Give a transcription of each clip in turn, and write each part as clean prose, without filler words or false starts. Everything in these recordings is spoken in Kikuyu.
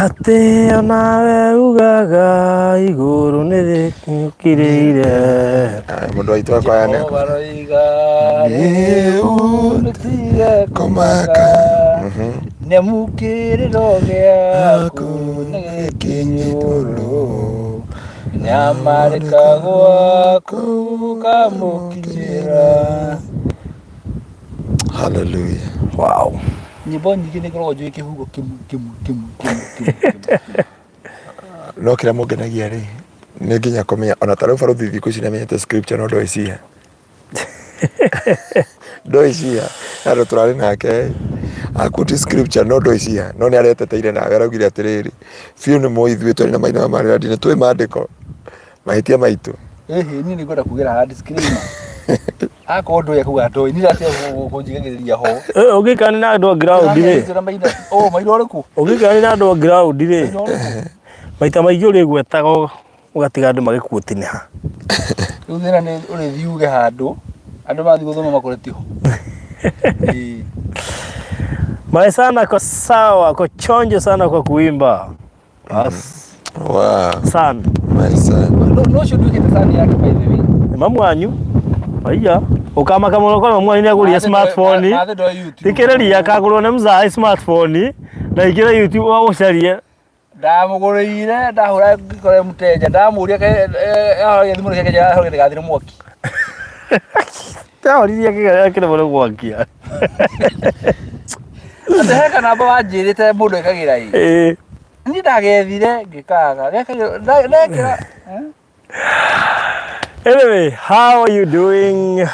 Atĩ onawe ugaga igũrũ nĩ rĩkirĩire. Mũndũ waitũ akwaya nĩ Jehova aroiga rĩu nĩtige kũmaka nĩamu kĩrĩro gĩaku nĩ gĩkinyũrũ nĩamarĩka gwaku kamũkinyĩra. Hallelujah. Wow. Nyĩmbo nyingĩ nĩ ngoragwo njũĩ kĩhugo kĩmwe kĩmwe kĩmwe kĩmwe kĩmwe kĩmwe. No kĩrĩa mũngenagia rĩ nĩ nginya kũmenya ona ta rĩu barũthi thikũ ici nĩamenyete scripture no ndoĩ ciha ndoĩ ciha andũ tũrarĩ nake akuti scripture no ndoĩ ciha no nĩ areteteire nawe araugire atĩrĩrĩ biũ nĩ mũĩ ithuĩ twarĩ na maitho ma nĩ tũĩ maandĩko mahĩtia maitũ. Ĩhĩ niĩ nĩ ngwenda kugĩra haha disclaimer. Akorwo ndũĩ akuga ndũĩ, niĩ ndatige kũnjigagĩrĩria ho. Eh, ũngĩikara na andũ a ground rĩ, Njĩra maitho, oh maitho ũrĩkũ? ũngĩikara na andũ a ground rĩ, Maitho ũrĩkũ? maita maingĩ ũrĩgwetaga ũgatiga andũ magĩkuotinĩha. Rĩu thĩna nĩ ũrĩthiĩ uge handũ, andũ mathiĩ gũthoma makore tiho. Ĩĩ. Mae sana kwa sawa, kwa chonjo sana kwa kuimba. Bas. Wow. Son. My son. No no ũcio nduĩkĩte son yake by the way. Nĩ mamu wanyu. Aiya. Ũkamaka mũno kwa mamu wanyu nĩagũrire smartphone. Mathe ndoe YouTube. Thikĩrĩria akagũrwo nĩ mzai smartphone na ingĩre YouTube ũcarie. Ndamũgũrĩire ndahũra ngĩkora mũteja ndamũria ahoria thimũ nĩkĩ ahoria ndĩgathire mwaki. Ndahoririe kĩgerio kĩremwo nĩ gwakia. Atĩ he kanamba wanjĩrĩte mũndũ ekagĩra ĩ. Ĩĩ. Niĩ ndagethire ngĩkaga. Ndekĩra. Anyway, how are you doing?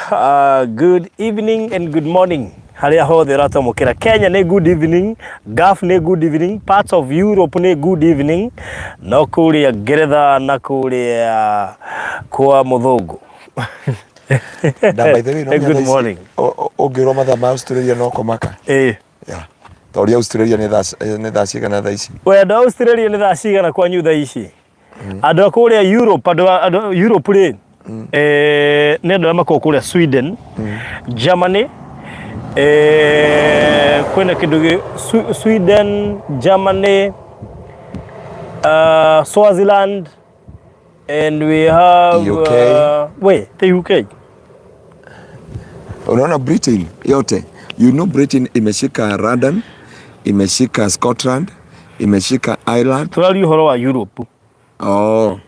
Good evening and good morning. Harĩa hothe ũratwamũkĩra Kenya nĩ good evening, Gulf nĩ good evening, parts of Europe nĩ good evening, no kũrĩa Ngeretha na kũrĩa kwa mũthũngũ. Na by the way, no Good thaa ici, morning. ũngĩrwo mathaa ma Australia no kũmaka. Ĩĩ. Yeah. Ta ũrĩa Australia nĩ thaa nĩ thaa cigana thaa ici? We andũ a Australia nĩ thaa cigana kwanyu thaa ici? Andũ a kũrĩa Europe, andũ a Europe rĩ, eh, nĩ andũ arĩa makoragwo kũrĩa Sweden, Germany, eh, kwĩna kĩndũ gĩ Sweden, Germany, Swaziland, and we have UK. Wait, the UK. Unaona Britain yote. You know Britain imeshika London, imeshika Scotland, imeshika Ireland. Tũraria ũhoro wa Europe. Oh.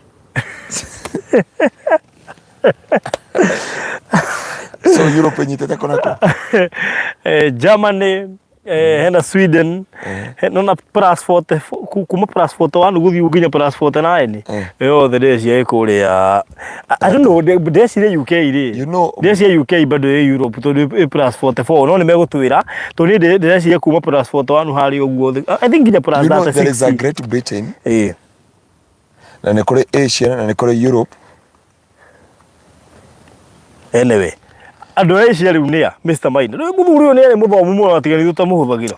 So Europe inyitĩte kũ na kũ? Eh, Germany, eh, hena Sweden, nona plus 40 kuma plus 41 gũthiĩ nginya plus 49 yothe ndĩreciria ĩ kũrĩa. I don't know, ndĩreciria UK rĩ. You know- Ndĩreciria UK bado ĩ Europe tondũ ĩ plus 44 no nĩ megũtwĩra tondũ niĩ ndĩreciria kuma plus 41 harĩa ũguo I think nginya plus You know there is a 36. Great Britain Ĩĩ. na nĩ kũrĩ Asia na nĩ kũrĩ Europe. Anyway, andũ a Asia rĩu nĩa Mr. Maina. Rĩu mũthuri ũyũ nĩ arĩ mũthomu mũno atiga nĩ tũtamũhũthagĩra.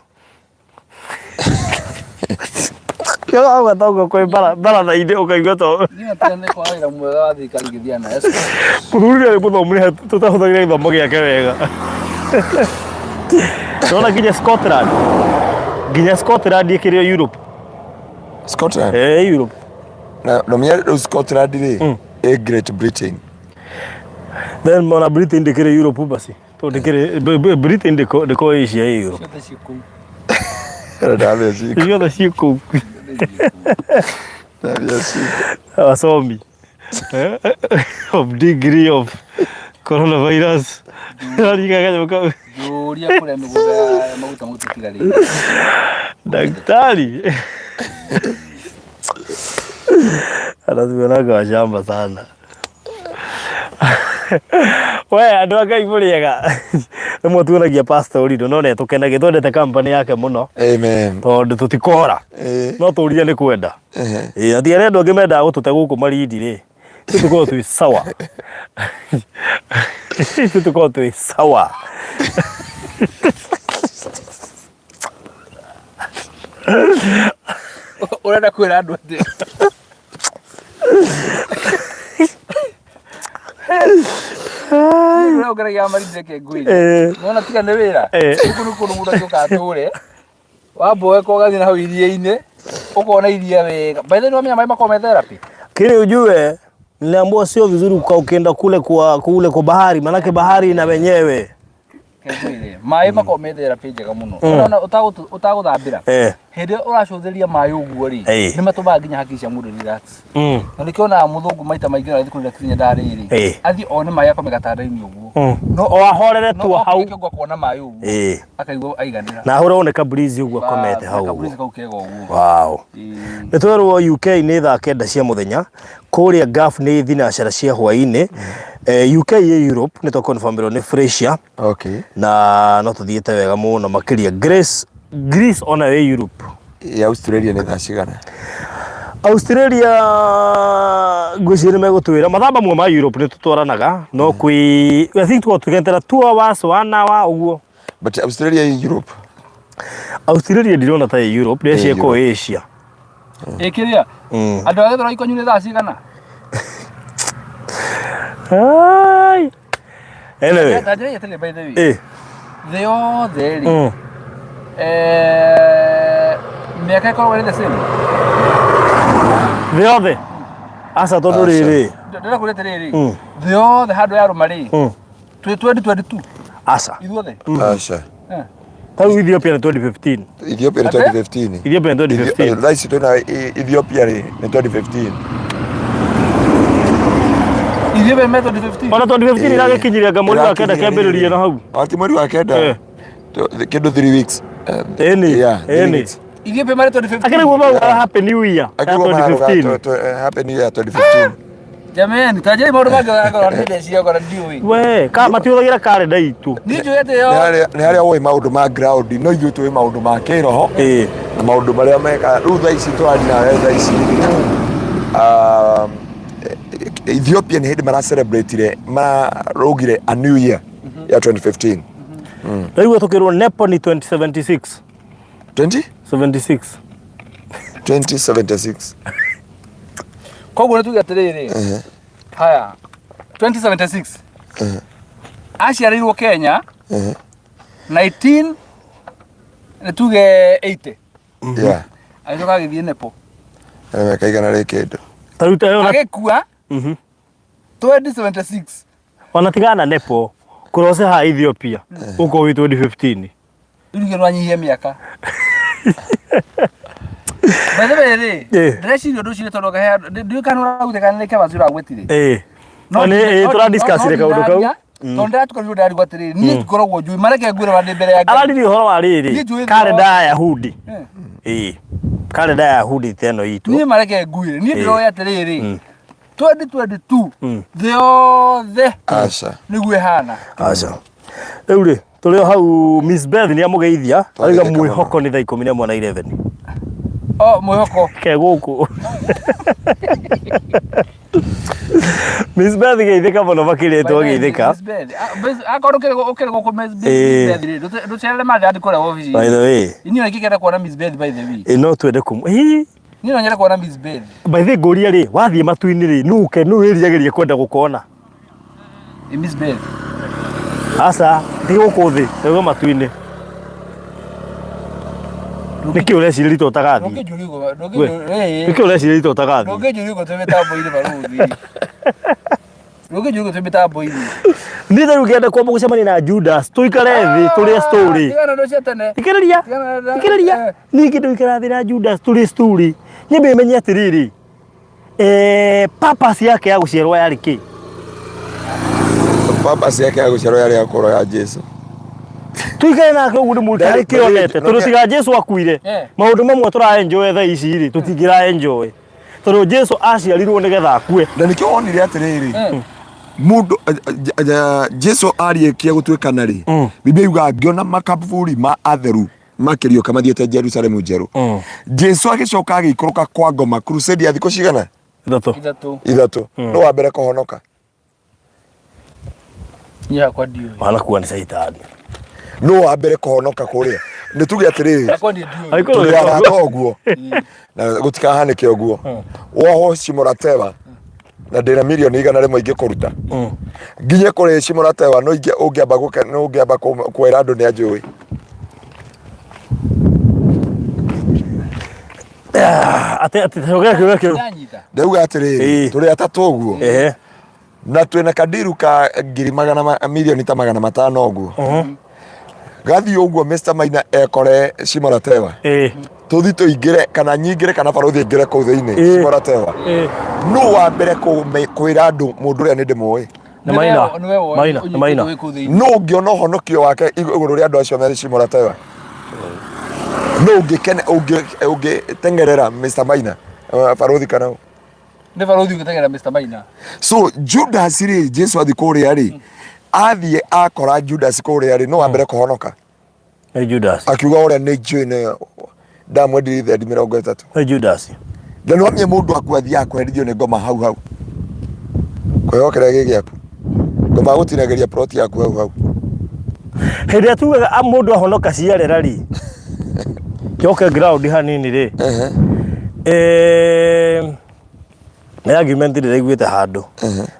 Kĩo ũgatonga kwĩ baratha-inĩ ũkaigua to Niĩ natigana nĩ kwaga wĩra mwega wa thirikari ngĩthiaga na escort. Mũthuri nĩ arĩ mũthomu nĩ tũtahũthagĩra gĩthomo gĩake wega. Nona nginya Scotland. Nginya Scotland ĩkĩrĩ o Europe. Scotland. Eh, Europe. Na ndũmenya rĩu Scotland rĩ ĩ Great Britain. Then ona Britain ndĩkĩrĩ Europe basi. Tondũ ndĩkĩrĩ Britain ndĩko Asia ĩ Europe. Ciothe ciĩ kũu. Ndamia ciĩko. Ciothe ciĩ kũu. Ndamia ciĩko. Wasomi. Eh, of degree of coronavirus. Rariga kanyamũ kau. Njũria kũrĩa mĩgũnda ya maguta mũtũtigarĩire. Daktari. Anatuonaga washamba sana. We andũ a Ngai mũrĩega. Rĩmwe tuonagia pastor Orido no nĩ tũkenagia twendete company yake mũno Amen. tondũ tũtikora Eh. no tũria nĩ kwenda. Ehe. Ĩĩ na tiga nĩ andũ angĩ mendaga gũtũte gũkũ Malindi rĩ, ithuĩ tũkoragwo twĩ sawa. Ithuĩ tũkoragwo twĩ sawa. Ũrenda kwĩra andũ atĩ ũrĩa ũngeragia Malindi reke ngwĩre. Nĩwona tiga nĩ wĩra. Gũkũ nĩ kũndũ mũndũ angĩũka atũre. Wamboeka ũgathiĩ na hau iria-inĩ. Ũkona iria wega. By the way, nĩwamenya maĩ makoragwo me therapy? Kile ujue niliambiwa sio vizuri kukaa ukienda kule kwa bahari, manake bahari na wenyewe. Kengwĩre, maĩ makoragwo me therapy njega mũno. Ũrona ũtagũthambĩra. Hĩndĩ ĩrĩa ũracũthĩrĩria maĩ ũguo rĩ, nĩ matũmaga nginya hakiri cia mũndũ relax. Na nĩkĩo onaga mũthũngũ maita maingĩ ona athiĩ kũrelax nginya ndarĩrĩ. Athiĩ one maĩ akome gatanda-inĩ ũguo. No o ahorere tu No hau. okire kĩongo akona maĩ ũguo. Akaigua aiganĩra. Na ahũrwo nĩ kabreeze ũguo akomete hau Kaburizi ũguo. kau kega ũguo. Wow. Nĩ twerwo UK nĩ thaa 9 cia mũthenya, kũrĩa Gulf nĩ thinacara cia hwaĩ-inĩ. UK ĩ Europe nĩ twakonfirmĩrwo nĩ Frasier. Na no tũthiĩte wega mũno makĩria Grace Greece ona ĩ Europe. Ya Australia nĩ thaa cigana? Australia ngwĩciria nĩ megũtwĩra mathaa mamwe ma Europe nĩ tũtwaranaga no kwĩ I think tũkoragwo tũgĩetera 2 hours 1 hour ũguo. But Australia ĩ Europe. Australia ndirona ta ĩ Europe, ndĩreciria Ĩ ĩkoragwo ĩ Asia. Ĩ kĩrĩa? Andũ a Gĩthũrai kwanyu nĩ thaa cigana? Ai. Anyway. Ta njĩra atĩrĩ by the way. Thĩ yothe rĩ. Mĩaka ĩkoragwo ĩrĩ the same. Thĩ yothe? Aca tondũ Aca. rĩrĩ. Ndĩrenda kũria atĩrĩrĩ. Thĩ yothe handũ yarũma rĩ. Twĩ 2022. Aca. Ithuothe. Aca. Ta rĩu Ethiopia nĩ 2015. Ethiopia nĩ 2015. Ethiopia nĩ 2015. Thaa ici twĩna Ethiopia rĩ nĩ 2015. Ethiopia me 2015. Ona 2015 ĩragĩkinyirie anga mweri wa kenda kĩambĩrĩria na hau. Ati mweri wa kenda. Kĩndũ 3 weeks. Ĩni. Yeah, three Ĩni. weeks. Ethiopia marĩ 2015. Akĩrĩ guo maugaga happy new year ya Akĩrwo mararuga 2015. happy new year 2015. Jamani, tajai maũndũ mangĩ ũrangora ndĩreciria ngora ndiũĩ. We, ka matiũthagira karenda itũ. Niĩ njũĩ atĩ yo Nĩ harĩa ũĩ maũndũ ma ground no ithuĩ tũĩ maũndũ ma kĩroho na maũndũ marĩa meka rĩu thaa ici tũrathiĩ nawe thaa ici Ethiopia nĩ hĩndĩ mara celebrate marũgire a new year ya 2015. Ndaigua tũkĩrwo Nepo ni 2076. 20? 76. 2076. Koguo nĩ tuge atĩrĩrĩ. Haya. 2076. Aciarĩirwo Kenya 19 nĩ tuge 80. Agĩcoka agĩthiĩ Nepal. Ena mĩaka igana rĩ kĩndũ. Ta rĩu ta Agĩkua 2076. Ona tigana na Nepal, kũroce ha Ethiopia, ũkorwo wĩ 2015. Rĩu nĩkĩo ndwanyihia mĩaka. By the way rĩ, ndĩreciria ũndũ ũcio tondũ ngahe ndiũĩ kana ũraugire kana nĩ Kevans ũragwetire. No nĩ tũra discuss kaũndũ kau. Tondũ ndĩratukanirwo ndĩrarigwo atĩrĩrĩ, niĩ ngoragwo njũĩ mareke ngwĩre wa ndĩ mbere ya Ngai. Araririe ũhoro wa Niĩ rĩrĩ, njũĩ karenda ya Yahudi. Karenda ya Yahudi ta ĩno itũ. Niĩ mareke ngwĩre, niĩ ndĩroĩ atĩrĩrĩ, 2022 thĩ yothe Aca. nĩguo ĩhana. Aca. Rĩu rĩ, tũrĩ o hau Miss Beth nĩ amũgeithia, arauga Twageithĩka mũno. mwĩhoko nĩ thaa 11 na 11. O mwĩhoko. Ke gũkũ. Miss Beth geithĩka mũno makĩria twageithĩka. Miss Beth. Akorwo ũkĩrĩ gũkũ Miss Beth rĩ, ndũcerere Mathĩ kũrĩa obici. By the way. Niĩ ingĩkenda kuona Miss Beth by the way. Ĩ no twende kũmũ. Ĩ. Niĩ no nyende kuona Miss Beth. By the way ngũria rĩ, wathiĩ matu-inĩ rĩ, nũ ũke nũ wĩriragĩria kwenda gũkona? Ĩ Miss Beth. Aca, ti gũkũ thĩ, ndauga matu-inĩ. Nĩkĩ ũreciria rita ũtagathiĩ? Ndũngĩnjũria ũguo, ndũngĩnjũria. Nĩkĩ ũreciria rita ũtagathiĩ? Ndũngĩnjũria ũguo twĩ mĩtambo-inĩ barũthi. Ndũngĩnjũria ũguo twĩ mĩtambo-inĩ. Niĩ ta rĩu ngĩenda kwamba gũcemania na Judas, tũikare thĩ tũrĩe story. Tigana na ũndũ cia tene. Thikĩrĩria, Tigana na- thikĩrĩria. Niĩ ngĩenda gũikara thĩ na Judas tũrĩe story. Nyambe menye atĩrĩrĩ, purpose yake ya gũciarwo yarĩ kĩ? Purpose yake ya gũciarwo yarĩ ya kũroya ya Jesu. Tuikare nake ũguo ndĩmũrute harĩ kĩonete tondũ tiga Jesu akuire maũndũ mamwe tũra enjoy thaa ici rĩ tũtingĩra enjoy tondũ Jesu aciarirwo nĩgetha akue. Na nĩkĩo wonire atĩrĩrĩ mũndũ Jesu arĩkia gũtuĩkana rĩ Biblia yugaga ngĩona makaburi ma atheru makĩriũka mathiĩte Jerusalemu njerũ. Jesu agĩcoka agĩikũrũka kwa ngoma crusade ya thikũ cigana? Ithatũ. Ithatũ. Ithatũ. Nũ wa mbere kũhonoka? Niĩ hakwa ndiũĩ. Wanakua nĩ caitani. Nũ wa mbere kũhonoka kũrĩa? Nĩ tuge atĩrĩrĩ, Hakwa niĩ ndiũĩ. Angĩkorwo tũrĩ arata ũguo na gũtikahanĩke ũguo. Wohwo Shimo-la-Tewa na ndĩna mirioni 100 ingĩkũruta nginye kũrĩ Shimo-la-Tewa no ingĩ ũngĩamba gũke no ũngĩamba kwĩra andũ nĩ anjũĩ. Atĩ atĩ cokera kiugo kĩu. Ndanyita. Ndauga atĩrĩrĩ, tũrĩ atatũ ũguo na twĩna kadiru ka ngiri magana milioni ta 500 ũguo. Gathiĩ ũguo Mr. Maina ekore Shimo-la-Tewa. Tũthi tũingĩre kana nyingĩre kana barũthi aingĩre kũu thĩinĩ Shimo-la-Tewa. Nũ wa mbere kwĩra andũ mũndũ ũrĩa nĩ ndĩmũĩ? Nĩ Maina. Nĩwe woĩ Maina, nĩ Maina. ũnyitĩtwo wĩ kũu thĩinĩ. Nũ ũngĩona ũhonokio wake igũrũ rĩa andũ acio me Shimo-la-Tewa? Nũ ũngĩkene ũngĩteng'erera Mr. Maina barũthi kana ũ? Nĩ barũthi ũngĩteng'era Mr. Maina. So Judas rĩ, Jesu athiĩ kũrĩa rĩ, athiĩ akora Judas kũrĩa rĩ, no wa mbere kũhonoka. Nĩ Judas. Akiuga ũrĩa nĩ njũĩ nĩ ndamwendirie thendi 30. Nĩ Judas. Na nĩ wamenya mũndũ akua athiaga kũherithio nĩ ngoma hau hau. Kũheo kĩrĩa gĩ gĩaku. Ngoma agũtinagĩria plot yaku hau hau. Hĩndĩ ĩrĩa tugaga mũndũ ahonoka ciarera rĩ, njoke ground hanini rĩ, nĩ argument ndĩraiguĩte handũ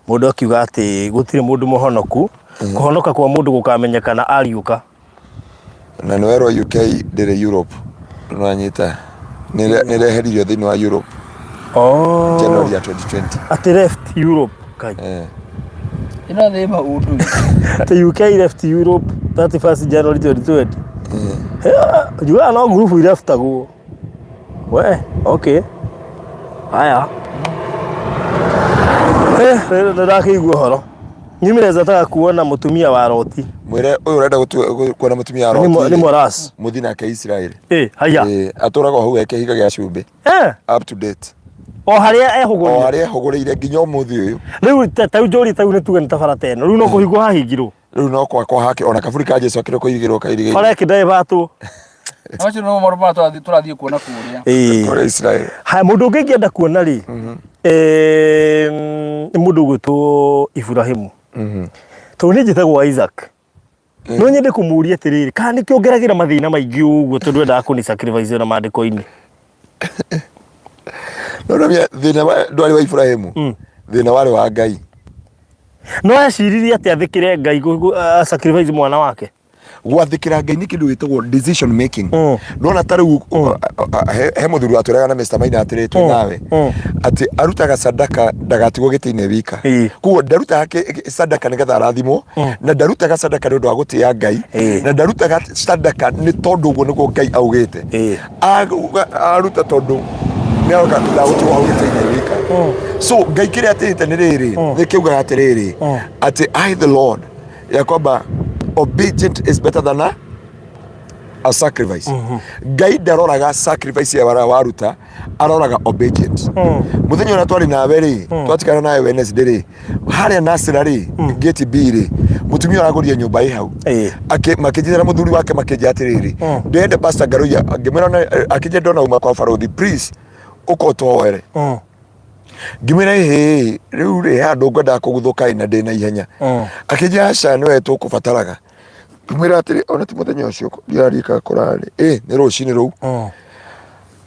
mũndũ akiuga atĩ gũtirĩ mũndũ mũhonoku, kũhonoka kwa mũndũ gũkamenyekana ariũka. Na nĩ werwo UK ndĩrĩ Europe. Nĩwanyita. Nĩ ĩreheririo thĩinĩ wa Europe. January ya 2020. Atĩ left Europe. Kai. Ĩno nĩ maũndũ. Atĩ UK left Europe 31st January 2020. Njugaga no ngurubu ireftagwo. We, okay. Haya. Nĩ ndakĩigua ũhoro. Mimi naweza taka kuona mũtumia wa Loti. Mwĩre ũyũ ũrenda kuona mũtumia wa Nĩ Loti. nĩ Moras. Mũthiĩ nake Israel. Haya. Atũraga o hau he kĩhiga gĩa cumbĩ. Up to date. O harĩa O ehũgũrĩire. harĩa ehũgũrĩire nginya ũmũthĩ ũyũ. Rĩu ta rĩu njũrie ta rĩu nĩ tuge nĩ ta bara ta ĩno. Rĩu no kũhingwo hahingirwo. Rĩu no kwakwa hake ona kaburi ka Jesu akĩrĩ kũirigĩrwo kairigĩirwo. Bara ĩkĩndaivatwo. Na macio no maũndũ marĩa tũrathiĩ kuona kũrĩa. Kũrĩa Israel. Haya, mũndũ ũngĩ ingĩenda kuona rĩ, nĩ mũndũ ũgwĩtwo Iburahimu. Tondũ niĩ njĩtagwo Isaac. No nyende kũmũria atĩrĩrĩ, kana nĩkĩo ngeragĩra mathĩna maingĩ ũguo tondũ endaga kũni sacrifice ona maandĩko-inĩ. No ndamia thĩna ndwarĩ wa Iburahimu. Thĩna warĩ wa Ngai. No eciririe atĩ athĩkĩre Ngai sacrifice mwana wake. Gwathĩkĩra Ngai nĩ kĩndũ gĩtagwo decision making. Nona ta rĩu he mũthuri watwĩraga na Mr. Maina atĩrĩ twĩ nawe atĩ arutaga sadaka ndagatigwo gĩtĩ-inĩ wika. Koguo ndarutaga sadaka nĩgetha arathimwo, na ndarutaga sadaka nĩ ũndũ wa gũtĩĩa Ngai, na ndarutaga sadaka nĩ tondũ ũguo nĩguo Ngai augĩte. Aruta tondũ nĩ aroka ndagũtigwo hau gĩtĩ-inĩ wika. So Ngai kĩrĩa atĩrĩte nĩ rĩrĩ, nĩ kĩugaga atĩrĩrĩ atĩ I the Lord ya kwamba obedient is better than a sacrifice. Ngai ndaroraga sacrifice ya wara waruta, aroraga obedient. Muthenya ũrĩa twarĩ nawe rĩ, twatigana nawe Wednesday rĩ, harĩa Nasira rĩ, gate B rĩ, mũtumia ũragũrire nyũmba ĩ hau. Makĩnjĩra mũthuri wake makĩnjĩra atĩrĩrĩ, ndĩrenda Pastor Ngaruiya, ngĩmwĩra akĩnjĩra ndona uma kwa barũthi, please ũka ũtũhoere. Ngĩmwĩra ĩhĩ, rĩu rĩ he handũ ngwendaga kũguthũka ĩ na ndĩ na ihenya. Akĩnjĩra aca nĩwe tũkũbataraga. Ngĩmwĩra atĩrĩ ona ti mũthenya ũcio ndiraririkana kũrarĩ, ĩ nĩ rũcinĩ rũu.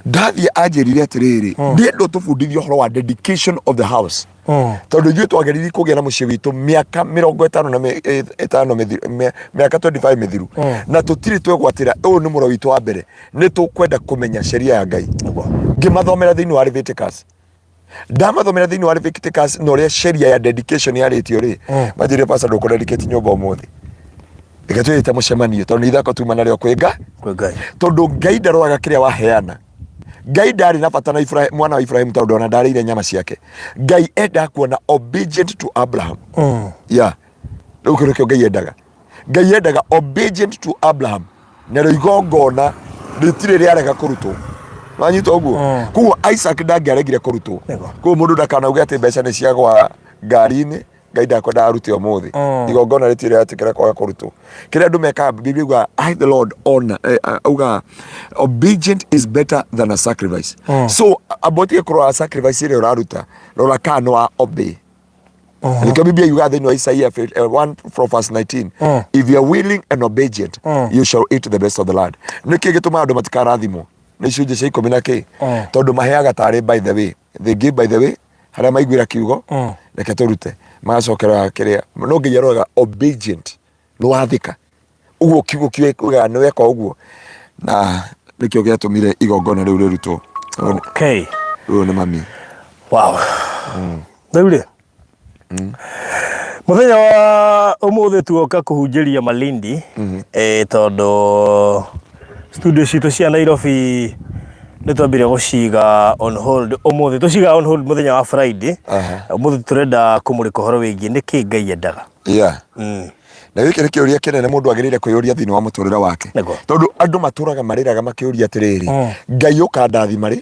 Ndathiĩ anjĩrire atĩrĩrĩ, ndĩrenda ũtũbundithie ũhoro wa dedication of the house. Tondũ ithuĩ twageririe kũgĩa na mũciĩ witũ mĩaka mĩrongo ĩtano na ĩtano mĩthiru, mĩaka 25 mĩthiru. Na tũtirĩ twegwatĩra, ũyũ nĩ mũro witũ wa mbere. Nĩ tũkwenda kũmenya sheria ya Ngai. Ngĩmathomera thĩinĩ wa Leviticus. Ndamathomera thĩinĩ wa Leviticus na ũrĩa sheria ya dedication yarĩtio rĩ, manjĩrire pastor ndũkũ dedicate nyũmba ũmũthĩ. Reke twĩte mũcemanio tondũ nĩ ithako tuma narĩo kwĩ Ngai. Kwĩ Ngai. Tondũ Ngai ndaroraga kĩrĩa waheana. Ngai ndarĩ na bata na mwana wa Ibrahim tondũ ona ndarĩire nyama ciake. Ngai endaga kuona obedient to Abraham. Yeah. Rĩu kĩu nĩkĩo Ngai endaga. Ngai endaga obedient to Abraham. Narĩo igongona rĩtirĩ rĩarega kũrutwo. Wanyita ũguo? Koguo Isaac ndangĩaregire kũrutwo. Koguo mũndũ ndakanauge atĩ mbeca nĩ ciagwa ngari-inĩ, Ngai ndakwendaga arute ũmũthĩ. Igongona rĩtirĩ rĩratĩkĩra kwaga kũrutwo. Kĩrĩa andũ mekaga, Biblia yugaga, I the Lord honor, augaga, obedient is better than a sacrifice. So, amba ũtige kũrora sacrifice ĩrĩa ũraruta, rora kana nĩ wa obey. Nĩkĩo Biblia yugaga thĩinĩ wa Isaiah 1 from verse 19, if you are willing and obedient, you shall eat the best of the land. Nĩkĩ gĩtũmaga andũ matikarathimwo? Nĩ icunjĩ cia ikũmi na kĩ? Tondũ maheaga tarĩ by the way. They give by the way, harĩa maiguĩra kiugo, reke tũrute. Magacokera kĩrĩa. No Ngai aroraga obedient, nĩ wathĩka. Ũguo kiugo kiugaga nĩ weka ũguo. Na nĩkĩo gĩatũmire igongona rĩu rĩrutwo. Okay. Ũyũ nĩ mami. Wow. Rĩu rĩ mũthenya wa ũmũthĩ tuoka kũhunjĩria Malindi eh, tondũ studio citũ cia Nairobi nĩ twambire gũciga on hold ũmũthĩ tũciga on hold mũthenya wa Friday. Ũmũthĩ tũrenda kũmũrĩka ũhoro wĩgiĩ nĩkĩ Ngai endaga. Yeah. Na gĩkĩ nĩ kĩũria kĩnene mũndũ agĩrĩire kwĩyũria thĩinĩ wa mũtũrĩre wake. Nĩguo. Tondũ andũ matũraga marĩraga makĩũria atĩrĩrĩ, Ngai ũkandathima rĩ?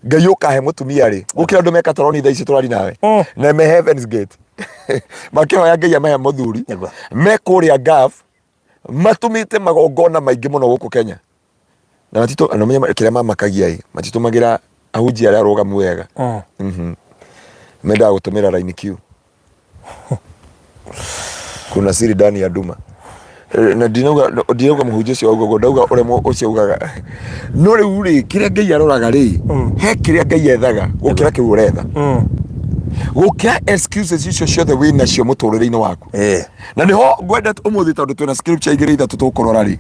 Ngai ũkahe mũtumia rĩ? Gũkĩra andũ meka toroni thaa ici tũrari nawe. Na me Heaven's Gate. Makĩhoya Ngai amahe mũthuri. Nĩguo. Me kũrĩa Gulf matũmĩte magongona maingĩ mũno gũkũ Kenya. Na matitũ na ũmenye kĩrĩa mamakagia ĩ, matitũmagĩra ahunjia arĩa arũgamu wega. Mendaga gũtũmĩra line Q. Kuna siri ndani ya nduma. Eh, na ndinauga ndinauga mũhunjia ũcio wauga ũguo ndauga ũrĩa ũcio augaga no rĩu rĩ kĩrĩa Ngai aroraga rĩ he kĩrĩa Ngai ethaga gũkĩra kĩu ũretha gũkĩra excuses icio ciothe wĩ nacio mũtũrĩre-inĩ waku. Na nĩho ngwenda ũmũthĩ tondũ twĩna scripture igĩrĩ ithatũ tũkũrora rĩ,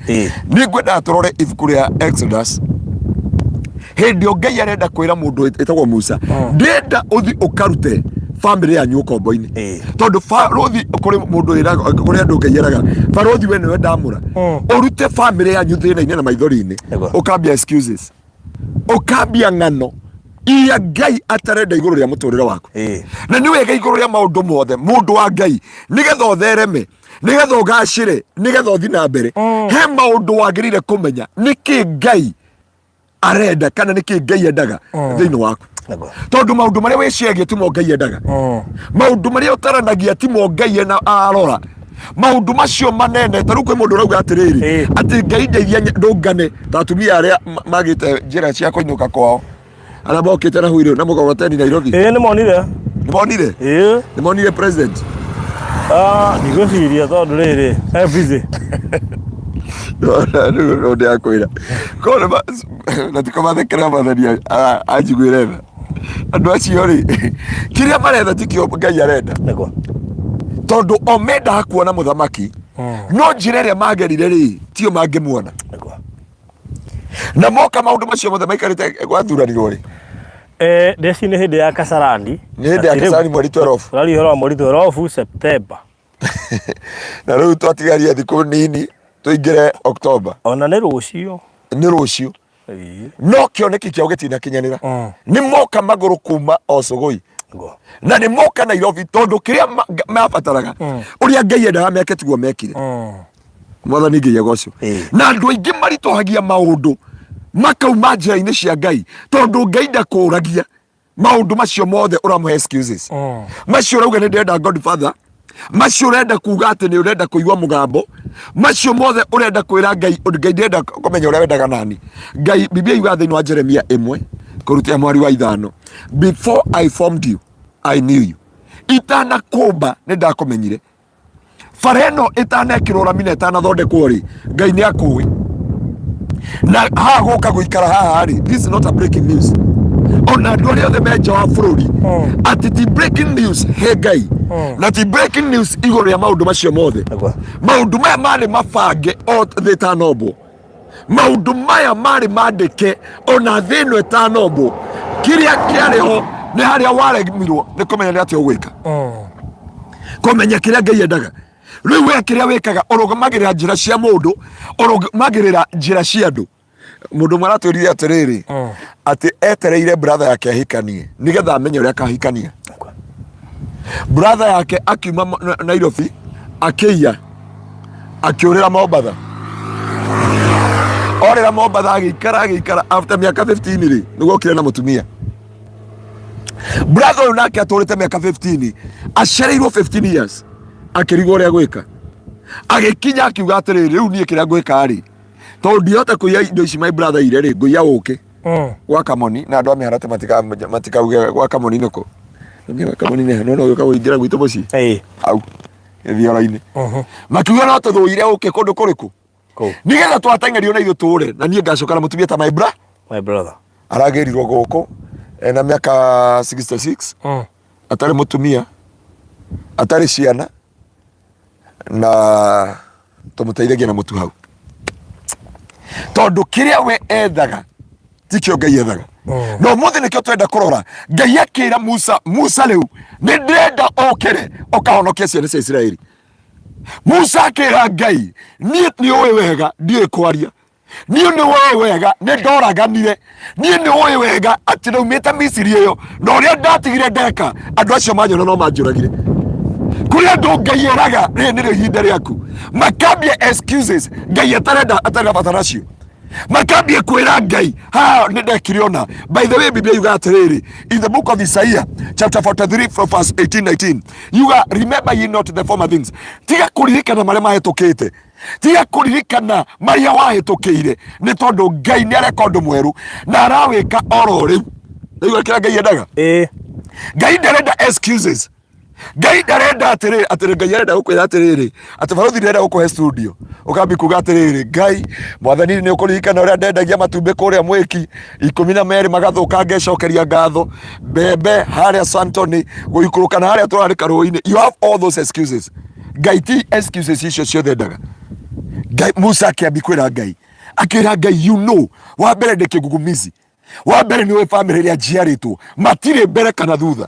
nĩ ngwendaga tũrore ibuku rĩa Exodus hĩndĩ ĩyo Ngai arenda kwĩra mũndũ ĩtagwo Musa, ndĩrenda ũthi ũkarute bamĩrĩ yanyu ũkombo-inĩ. Tondũ barũthi kũrĩ mũndũ wĩraga kũrĩ andũ Ngai eraga barũthi we nĩwe ndamũra ũrute bamĩrĩ yanyu thĩna-inĩ na maithori-inĩ. Ũkambia excuses, ũkambia ng'ano iria Ngai atarenda igũrũ rĩa mũtũrĩre waku. Na nĩ wega igũrũ rĩa maũndũ mothe mũndũ wa Ngai nĩgetha ũthereme, nĩgetha ũgacĩre, nĩgetha ũthi na mbere, he maũndũ wagĩrĩire kũmenya nĩkĩ Ngai arenda kana nĩkĩ Ngai endaga thĩinĩ waku. Tondũ maũndũ marĩa wĩciagia timo Ngai endaga, maũndũ marĩa ũtaranagia timo Ngai ena arora, maũndũ macio manene. Ta rĩu kwĩ mũndũ ũrauga atĩrĩrĩ, atĩ Ngai ndeithia ndũngane ta atumia arĩa magĩte njĩra cia kũinũka kwao, arĩa mokĩte na huirũ na mũgogoteni Nairobi. Ĩĩ, nĩ monire. Nĩ monire? Ĩĩ. Nĩ monire president? Ah, ndigwĩciria tondũ rĩrĩ e busy. Rĩu ndĩ akwĩra korwo na tiko mathekera mathani anjiguĩre tha andũ acio rĩ, kĩrĩa maretha tikĩo Ngai arenda. Tondũ o mendaga kuona mũthamaki, no njĩra ĩrĩa magerire rĩ tio mangĩmuona. Na moka maũndũ macio mothe maikarĩte gwathuranirwo rĩ. Eh, ndeci nĩ hĩndĩ ya Kasarani. Nĩ hĩndĩ ya Kasarani mweri 12. Tũraria ũhoro wa mweri 12 September. Na rĩu twatigaria thikũ nini tũingĩre Oktoba. Ona nĩ rũciũ. Nĩ rũciũ. No kĩoneki kĩao gĩtinakinyanĩra. Nĩ moka magũrũ kuma o Sugoi na nĩ moka Nairobi tondũ kĩrĩa mabataraga ũrĩa Ngai endaga meke tiguo mekire. Mwathani Ngai agocwo. Na andũ aingĩ maritũhagia maũndũ makauma njĩra-inĩ cia Ngai tondũ Ngai ndakũragia maũndũ macio mothe ũramũhe excuses. Macio ũrauga nĩ ndĩrenda Godfather, macio ũrenda kuga atĩ nĩ ũrenda kũigua mũgambo, macio mothe ũrenda kwĩra Ngai, Ngai ndĩrenda kũmenya ũrĩa wendaga nani. Ngai Biblia yugaga thĩinĩ wa Jeremia 1 kũrutia mwari wa 5, before I formed you I knew you, itanakũmba nĩ ndakũmenyire. Bara ĩno ĩtanekĩrwo rami na ĩtanathondekwo rĩ, Ngai nĩ akũĩ. Na haha gũka gũikara haha rĩ, this is not a breaking news. Ona andũ arĩa othe me nja wa bũrũri, atĩ ti breaking news he Ngai, na ti breaking news igũrũ rĩa maũndũ macio mothe. Maũndũ maya marĩ mabange o thĩ ĩtanombwo. Maũndũ maya marĩ mandĩke ona thĩ ĩno ĩtanombwo. Kĩrĩa kĩarĩ ho nĩ harĩa waremirwo nĩ kũmenya nĩ atĩa ũgwĩka, kũmenya kĩrĩa Ngai endaga. Rĩu we kĩrĩa wĩkaga ũrũgamagĩrĩra njĩra cia mũndũ, ũrũgamagĩrĩra njĩra cia andũ. Mũndũ ũmwe aratwĩrire atĩrĩrĩ, atĩ etereire brother yake ahikanie nĩgetha amenye ũrĩa akahikania. Brother yake akiuma Nairobi akĩiya akĩũrĩra Mombatha, orĩra Mombatha agĩikara agĩikara after mĩaka 15 rĩ nĩguo okire na mũtumia. Brother ũyũ nake atũrĩte mĩaka 15, acereirwo 15 years akĩrigwo ũrĩa gwĩka, agĩkinya akiuga atĩrĩrĩ, rĩu niĩ kĩrĩa ngwĩka rĩ, tondũ ndihota kũiya indo ici my brother ire rĩ, ngũiya ũkĩ gwa Kamoni na andũ a mĩharatĩ matikauge gwa Kamoni nĩkũ. Gwa Kamoni nĩ no no gũka kũingĩra gwitũ mũciĩ hau gĩthioro-inĩ. Makiuga no tũthũire ũkĩ kũndũ kũrĩkũ nĩgetha twateng'erio na ithuĩ tũũre, na niĩ ngacoka na mũtumia ta my bra my brother. Aragĩrirwo gũkũ ena mĩaka 66, atarĩ mũtumia, atarĩ ciana, na tũmũteithagia na mũtu hau tondũ kĩrĩa we ethaga tikĩo Ngai ethaga. Na ũmũthĩ nĩkĩo twenda kũrora. Ngai akĩra Musa, Musa rĩu nĩ ndĩrenda ũkĩre ũkahonokie ciana cia Isiraeli. Musa akĩra Ngai, niĩ nĩ ũĩ wega ndiũĩ kwaria, niĩ nĩ ũĩ wega nĩ ndoraganire, niĩ nĩ ũĩ wega atĩ ndaumĩte Misiri ĩyo na ũrĩa ndatigire ndeka andũ acio manyona no manjũragire. Kũrĩ andũ Ngai eraga rĩrĩ nĩrĩo ihinda rĩaku, makambia excuses Ngai atarenda atarĩ na bata nacio, makambia kwĩra Ngai ha nĩ ndekire ona. By the way, Biblia yuga atĩrĩrĩ in the book of Isaiah chapter 43 from verse 18 19, yuga remember ye not the former things, tiga kũririkana marĩa mahĩtũkĩte, tiga kũririkana marĩa wahĩtũkĩire, nĩ tondũ Ngai nĩ areka ũndũ mwerũ na arawĩka oro rĩu. Rĩu kĩrĩa Ngai endaga, Ngai ndarenda excuses. Ngai ndarenda atĩrĩrĩ, atĩrĩ Ngai arenda gũkwĩra atĩrĩrĩ, atĩ barũthi ndĩrenda gũkũhe studio, ũkambi kuga atĩrĩrĩ, Ngai mwathani nĩ ũkũririkana ũrĩa ndendagia matumbĩ kũrĩa mwĩki 12 magathũka, ngecokeria ngatho, mbembe harĩa Santoni gũikũrũka na harĩa tũrarĩ karũĩ-inĩ. You have all those excuses. Ngai ti excuses icio ciothe endaga. Ngai Musa akĩambi kwĩra Ngai, akĩra Ngai, you know, wa mbere ndĩ kĩgugumizi, wa mbere nĩ ũĩ bamĩrĩ ĩrĩa njiarĩtwo matirĩ mbere kana thutha,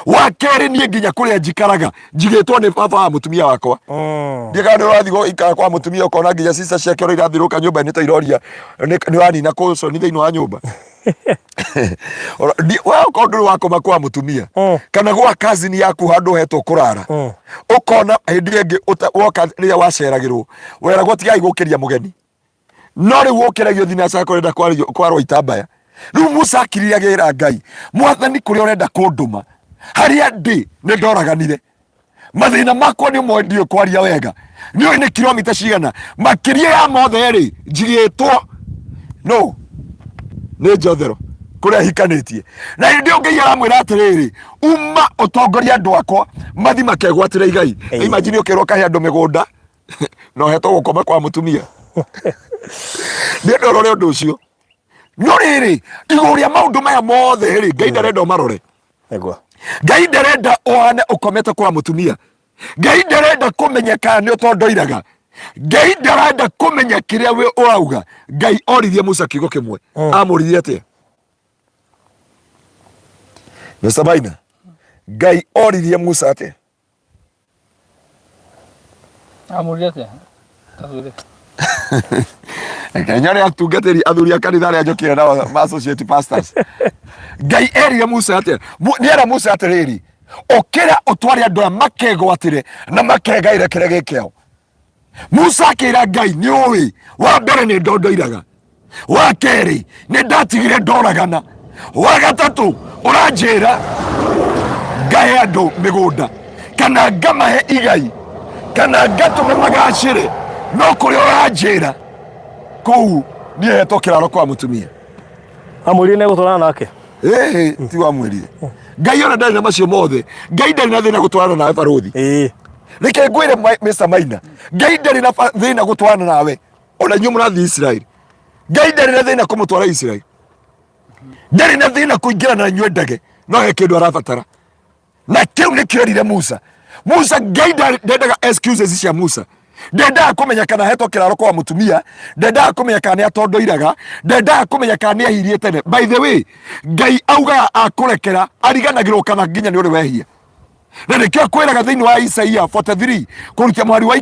wa kerĩ niĩ nginya kũrĩa njikaraga njigĩtwo nĩ baba wa mũtumia wakwa. Ndiĩ kana nĩ ũrathiĩ gũikara kwa mũtumia ũkona nginya cica ciake ũrĩa irathirũka nyũmba-inĩ ta iroria nĩ ũranina kũconi thĩinĩ wa nyũmba. We okorwo ndũrĩ wakoma kwa mũtumia kana gwa cousin yaku handũ ũhetwo kũrara, ũkona hĩndĩ ĩngĩ woka rĩrĩa waceragĩrwo weragwo tigai gũkĩria mũgeni, no rĩu ũkĩragio thinaca kũrenda kwarwo itambaya. Rĩu Musa akirire agĩra Ngai, mwathani kũrĩa ũrenda kũndũma harĩa ndĩ nĩ ndoraganire, mathĩna makwa nĩ moĩ ndiũĩ kwaria wega, nĩ ũĩ nĩ kilomita cigana makĩria ya mothe rĩ njigĩtwo no nĩ njothero kũrĩa hikanĩtie. Na hĩndĩ ĩyo Ngai aramwĩra atĩrĩrĩ, uma ũtongorie andũ akwa mathi makegwatĩre igai. Imagine ũkĩrwo kahe andũ mĩgũnda na ũhetwo gũkoma kwa mũtumia. Nĩ ũrore ũndũ ũcio. No rĩrĩ, igũrũ rĩa maũndũ maya mothe rĩ, Ngai ndarenda ũmarore. Ngai ndarenda ũhane ũkomete kwa mũtumia. Ngai ndarenda kũmenya kana nĩ ũtondoiraga. Ngai ndarenda kũmenya kĩrĩa we ũrauga. Ngai oririe Musa kiugo kĩmwe. Amũririe atĩa? Mr. Maina, Ngai oririe Musa atĩa? Amũrire atĩa? Tatwĩre. Reke nyone atungatĩri athuri a kanitha arĩa njũkire nao ma associate pastors. Ngai erire Musa atĩa? Nĩ era Musa atĩrĩrĩ, ũkĩra ũtware andũ aya makegwatĩre na makegaĩre kĩrĩa gĩ kĩao. Musa akĩra Ngai, nĩ ũĩ wa mbere nĩ ndondoiraga, wa kerĩ nĩ ndatigire ndoragana, wa gatatũ ũranjĩra ngahe andũ mĩgũnda kana ngamahe igai kana ngatũme magacĩre, no kũrĩa ũranjĩra kũu niĩ hetwo kĩraro kwa mũtumia. Amwĩrire nĩ egũtwarana nake. Ĩhĩ, ti wamwĩrire. Ngai ona ndarĩ na macio mothe. Ngai ndarĩ na thĩna gũtwarana nawe barũthi. Reke ngwĩre Mr. Maina, Ngai ndarĩ na thĩna gũtwarana nawe ona inyuĩ mũrathiĩ Isiraeli. Ngai ndarĩ na thĩna kũmũtwara Isiraeli, ndarĩ na thĩna kũingĩra na inyuĩ ndege, no he kĩndũ arabatara na kĩu nĩkĩo erire Musa. Musa, Ngai ndendaga excuses cia Musa, ndendaga kũmenya kana hetwo kĩraro kwa mũtumia, ndendaga kũmenya kana nĩ atondoiraga, ndendaga kũmenya kana nĩ ehirie tene. By the way, Ngai augaga akũrekera ariganagĩrwo kana nginya nĩ ũrĩ wehia, na nĩkĩo akwĩraga thĩinĩ wa Isaia 43 kũrutia mũhari wa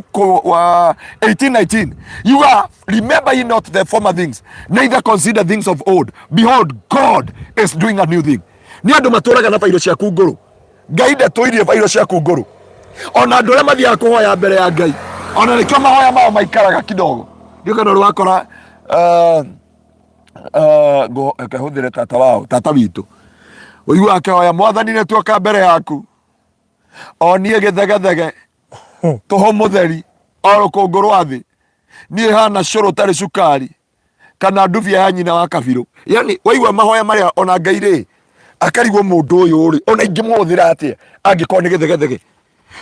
wa 18 19, yuga remember ye not the former things, neither consider things of old, behold God is doing a new thing. Nĩ andũ matũraga na bairo ciaku ngũrũ. Ngai ndatũirie bairo ciaku ngũrũ. Ona andũ arĩa mathiaga kũhoya mbere ya Ngai, ona nĩkĩo mahoya mao maikaraga kidogo. Ndiũ kana ũrĩ wakora, reke hũthĩre tata wao, tata witũ, ũiguaga akĩhoya, mwathani nĩ tuoka mbere yaku, o niĩ gĩthegethege tũhũ mũtheri o rũkũngũ rwa thĩ, niĩ hana cũrũ ũtarĩ cukari kana ndubia ya nyina wa kabirũ. Yani waigua mahoya marĩa ona Ngai rĩ akarigwo mũndũ ũyũ rĩ ona ingĩmũhũthĩra atĩa angĩkorwo nĩ gĩthegethege,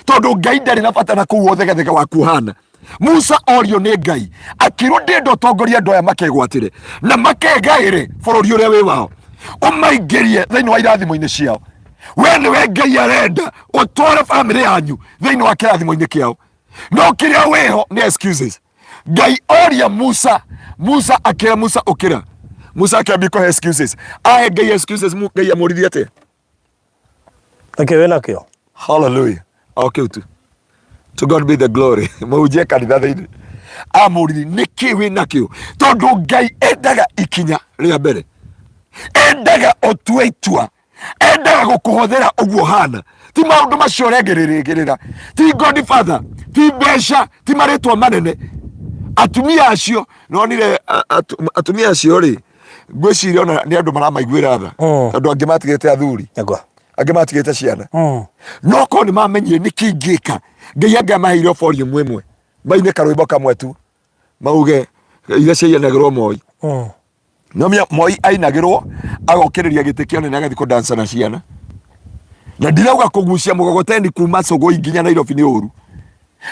tondũ Ngai ndarĩ na bata na kũu ũthegethege waku ũhana. Musa orio nĩ Ngai akĩrwo ndĩenda ũtongorie andũ aya makegwatĩre na makegaĩre bũrũri ũrĩa wĩ wao, ũmaingĩrie thĩinĩ wa irathimo-inĩ ciao. We nĩwe Ngai arenda ũtware bamĩrĩ yanyu thĩinĩ wa kĩrathimo-inĩ kĩao, no kĩrĩa wĩho nĩ excuses. Ngai oria Musa, Musa akĩra Musa ũkĩra. Musa akĩambia kũhe excuses. Ahe Ngai excuses, Ngai amũririe atĩa? Nĩkĩ wĩ nakĩo? Hallelujah. O kĩu tu. To God be the glory. Mũhunjie kanitha thĩinĩ. Amũririe nĩkĩ wĩ nakĩo? Tondũ Ngai endaga ikinya rĩa mbere. Endaga ũtue itua. Endaga gũkũhũthĩra ũguo hana. Ti maũndũ macio ũregĩrĩrĩgĩrĩra. Ti Godfather, ti mbeca, ti marĩtwa manene. Atumia acio, nonire atumia acio rĩ, ngwĩciria ona nĩ andũ maramaiguĩra tha. Tondũ angĩ matigĩte athuri. Nĩguo. Angĩ matigĩte ciana. No korwo nĩ mamenyire nĩ kĩ ingĩka, Ngai angĩamaheire o volume ĩmwe, maine karwĩmbo kamwe tu, mauge iria ciaiyanagĩrwo Moi. No Moi ainagĩrwo agokĩrĩria gĩtĩ kĩa ũnene agathiĩ kũdansa na ciana. Na ndirauga kũgucia mũgogoteni kuma Sogoi nginya Nairobi nĩ ũru.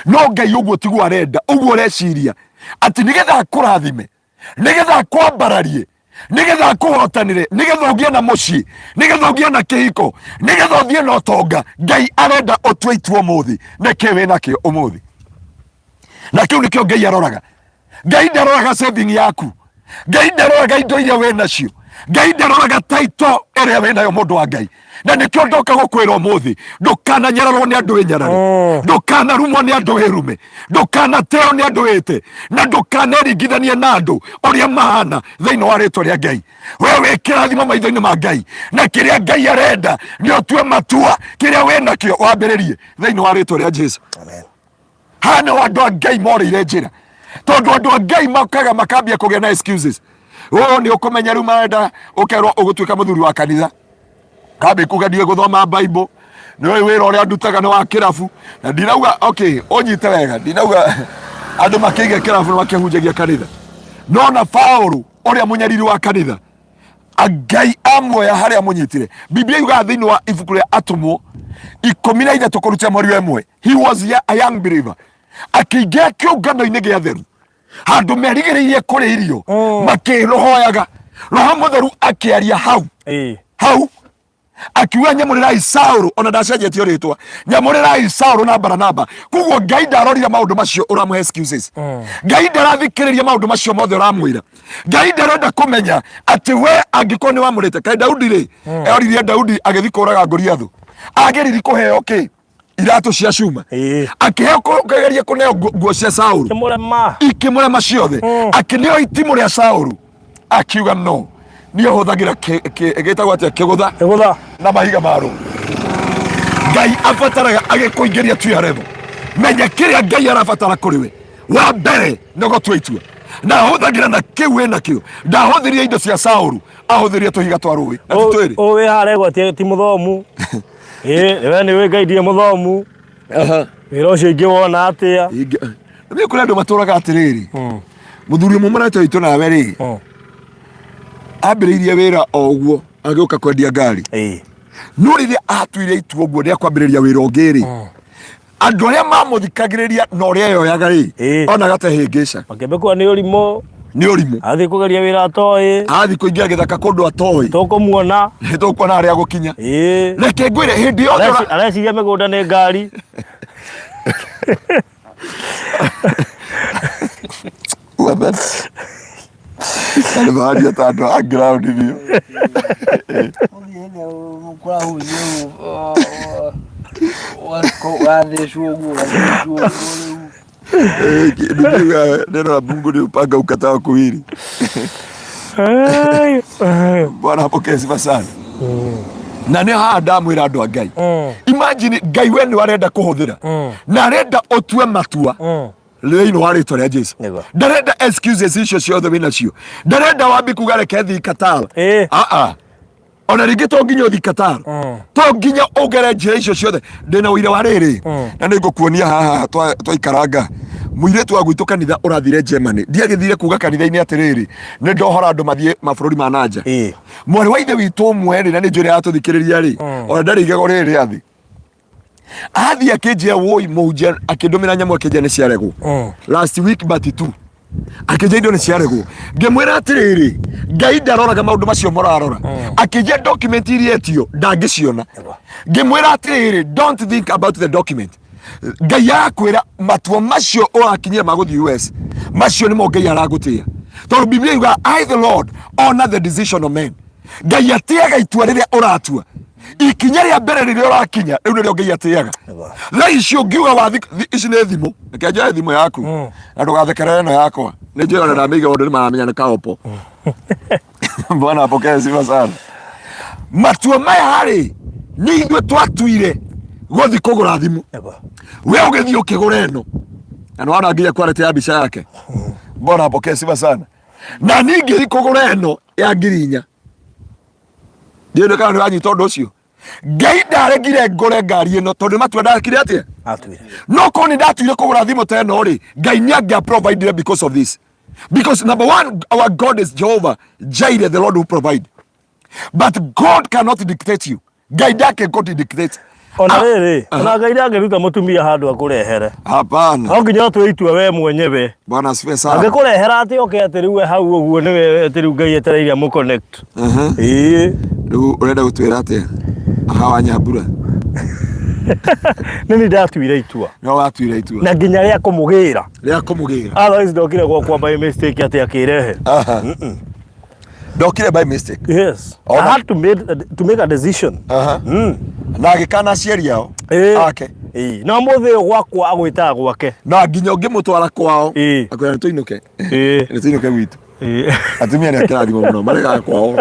No Ngai ũguo tiguo arenda, ũguo ũreciria atĩ nĩgetha akũrathime, nĩgetha akwambararie, nĩgetha akũhotanĩre, nĩgetha ũgĩe na mũciĩ, nĩgetha ũgĩe na kĩhiko, nĩgetha ũthiĩ na ũtonga. Ngai arenda ũtue itua ũmũthĩ. Nĩkĩ wĩ nakĩo ũmũthĩ? Na kĩu nĩkĩo Ngai aroraga. Ngai ndaroraga saving yaku. Ngai ndaroraga indo iria wĩ nacio. Ngai ndaroraga title ĩrĩa wĩ nayo mũndũ wa Ngai. Na nĩkĩo ndoka gũkwĩra ũmũthĩ, ndũkananyararwo nĩ andũ wĩnyarare, ndũkanarumwo nĩ andũ wĩrume, ndũkanateo nĩ andũ wĩte, na ndũkaneringithanie na andũ ũrĩa mahana thĩinĩ wa rĩtwa rĩa Ngai. We wĩ kĩrathimo maitho-inĩ ma Ngai, na kĩrĩa Ngai arenda nĩ ũtue matua, kĩrĩa wĩ nakĩo wambĩrĩrie thĩinĩ wa rĩtwa rĩa Jesu. Amen. Haha nĩho andũ a Ngai morĩire njĩra, tondũ andũ a Ngai mokaga makambia kũgĩa na excuses. Ũũ nĩ ũkũmenya rĩu marenda ũkerwo ũgũtuĩka mũthuri wa kanitha, kambĩ kuga ndiũĩ gũthoma Bible, nĩ wĩra ũrĩa ndutaga nĩ wa kĩrabu, na ndinauga okay, ũnyite wega, ndinauga andũ makĩige kĩrabu na makĩhunjagia kanitha, no na Paũlũ ũrĩa mũnyariri wa kanitha Ngai amuoya harĩa amũnyitire. Biblia yugaga thĩinĩ wa ibuku rĩa Atũmwo 13 kũruta mweri wa 1, he was a young believer, akĩingĩra kĩũngano-inĩ gĩa theru handũ merigĩrĩirie kũrĩa irio, makĩhoyaga Roho Mũtheru akĩaria hau hau akiuga nyamũrĩrai Saũlũ, ona ndacenjetio rĩtwa, nyamũrĩrai Saũlũ na Baranaba. Koguo Ngai ndarorire maũndũ macio ũramũhe excuses. Ngai ndarathikĩrĩria maũndũ macio mothe ũramwĩra. Ngai ndarenda kũmenya atĩ we angĩkorwo nĩ wamũrĩte. Kaĩ Daudi rĩ, oririe Daudi agĩthiĩ kũraga Goliathũ, agĩriri kũheo kĩ? Iratũ cia cuma. Akĩheo kũgeria kũneo nguo cia Saũlũ, Ikĩmũrema. Ikĩmũrema ciothe. Akĩneo itimũ rĩa Saũlũ, akiuga no niĩ hũthagĩra gĩtagwo atĩa, kĩgũtha. Kĩgũtha. Na mahiga ma rũĩ. Ngai abataraga agĩkũingĩria tu ya level. Menya kĩrĩa Ngai arabatara kũrĩ we. Wa mbere nĩ gũtua itua, na ahũthagĩra na kĩu wĩ nakĩo. Ndahũthĩrire indo cia Saũlũ, ahũthĩrire tũhiga twa rũĩ na ti twĩrĩ. Ũyũ wĩ harĩa gwati ti mũthomu. We nĩ ũĩ Ngai ndirĩ mũthomu. Wĩra ũcio ingĩwona atĩa? Nĩ kũrĩ andũ matũraga atĩrĩrĩ, mũthuri ũmwe mũrata witũ nawe rĩ, ambĩrĩirie wĩra o ũguo agĩũka kwendia ngari. No rĩrĩa atuire itua ũguo rĩa kwambĩrĩria wĩra ũngĩ rĩ, andũ arĩa mamũthikagĩrĩria na ũrĩa eyoyaga rĩ, onaga ta hĩngĩca. Makĩambia nĩ ũrimũ. Nĩ ũrimũ. Athiĩ kũgeria wĩra atoĩ. Athiĩ kũingĩra gĩthaka kũndũ atoĩ. Tũkũmuona. Nĩ tũkuona harĩa gũkinya. Reke ngwĩre hĩndĩ yothe Areciria mĩgũnda nĩ ngari. Nĩ maria ta andũ a ground biũ. Wathecwo ũguo, wathecwo ũguo rĩu. Ndio neno la Mungu ni upanga ukatao kuwili. Bwana apokee sifa sana. Na nĩ haha ndamwĩra andũ a Ngai. Imagine Ngai we nĩ arenda kũhũthĩra. Na arenda ũtue matua. Thĩinĩ wa rĩtwa rĩa Jesu. Ndarenda excuses icio ciothe wĩ nacio. Ndarenda wambi kuga reke thiĩ Qatar. Ah ah. Ona rĩngĩ to nginya ũthiĩ Qatar. To nginya ũgere njĩra icio ciothe. Ndĩna ũira wa rĩrĩ. Na nĩ ngũkuonia haha twaikaranga. Mũirĩtu wa gwitũ kanitha ũrathire Germany. Ndiagĩthire kuga kanitha-inĩ atĩrĩrĩ, nĩ ndohora andũ mathiĩ mabũrũri ma nanja. Mwarĩ wa ithe witũ ũmwe rĩ, na nĩ njũĩ aratũthikĩrĩria rĩ, ona ndarĩ igego rĩrĩ rĩa thĩ. Athiĩ akĩnjĩra woi mũhunjia, akĩndũmĩra nyamũ akĩnjĩra nĩ ciaregwo. Last week but two. Akĩnjĩra indo nĩ ciaregwo. Ngĩmwĩra atĩrĩrĩ, Ngai ndaroraga maũndũ macio mũrarora. Akĩnjĩra document iria etio ndangĩciona. Ngĩmwĩra atĩrĩrĩ, don't think about the document. Ngai arakwĩra matua macio ũrakinyĩra ma gũthiĩ US, macio nĩmo Ngai aragũtĩa. Tondũ Biblia yugaga, I the Lord honor the decision of men. Ngai atĩaga itua rĩrĩa ũratua. Ikinya rĩa mbere rĩrĩa ũrakinya rĩu nĩrĩo Ngai atĩaga. Thaa ici ũngiuga wathi ici nĩ thimũ, reke njoe thimũ yaku na ndũgathekerere ĩno yakwa, nĩ njũĩ ona ndamĩiga ũndũ nĩ maramenya nĩ kaopo. Bwana apokee sifa sana. Matua maya rĩ nĩ ithuĩ twatuire gũthiĩ kũgũra thimũ, we ũgĩthiĩ ũkĩgũra ĩno na nĩ wona nginya quality ya mbica yake. Bwana apokee sifa sana. Na niĩ ngĩthiĩ kũgũra ĩno ya 4,000. Ndiũĩ kana nĩ ũranyita ũndũ ũcio. Ngai ndaregire ngũre ngari ĩno tondũ nĩ matua ndakire atĩa? Atuire. No korwo nĩ ndatuire kũgũra thimũ ta ĩno rĩ, Ngai nĩ angĩa provided because of this. Because number one, our God is Jehovah Jireh, the Lord who provide. But God cannot dictate you. Ngai ndake God dictate. Ona rĩrĩ, ona Ngai ndangĩruta mũtumia handũ akũrehere. Hapana. No nginya ũtue itua we mwenyewe. Bwana asifiwe sana. Angĩkũrehera atĩ oke atĩ rĩu we hau ũguo nĩwe atĩ rĩu Ngai etereire amũ connect. Ĩĩ. Rĩu ũrenda gũtwĩra atĩa? Hawa Nyambura. Nĩ niĩ ndatuire itua. No watuire itua. Na nginya rĩa kũmũgĩra. Rĩa kũmũgĩra. Otherwise ndokire gwakwa by mistake atĩ akĩrehe. Aha. Ndokire by mistake. Yes. I Ona- had to make a decision. Aha. Na agĩkana aciari ao ake. Ĩĩ. Na mũthĩ ũyũ gwakwa agwĩtaga gwake. Na nginya ũngĩmũtwara kwao Ĩĩ. akwĩra nĩtũinũke. Ĩĩ. Nĩtũinũke gwitũ. Ĩĩ. Atumia nĩ akĩrathimo mũno maregaga kwao.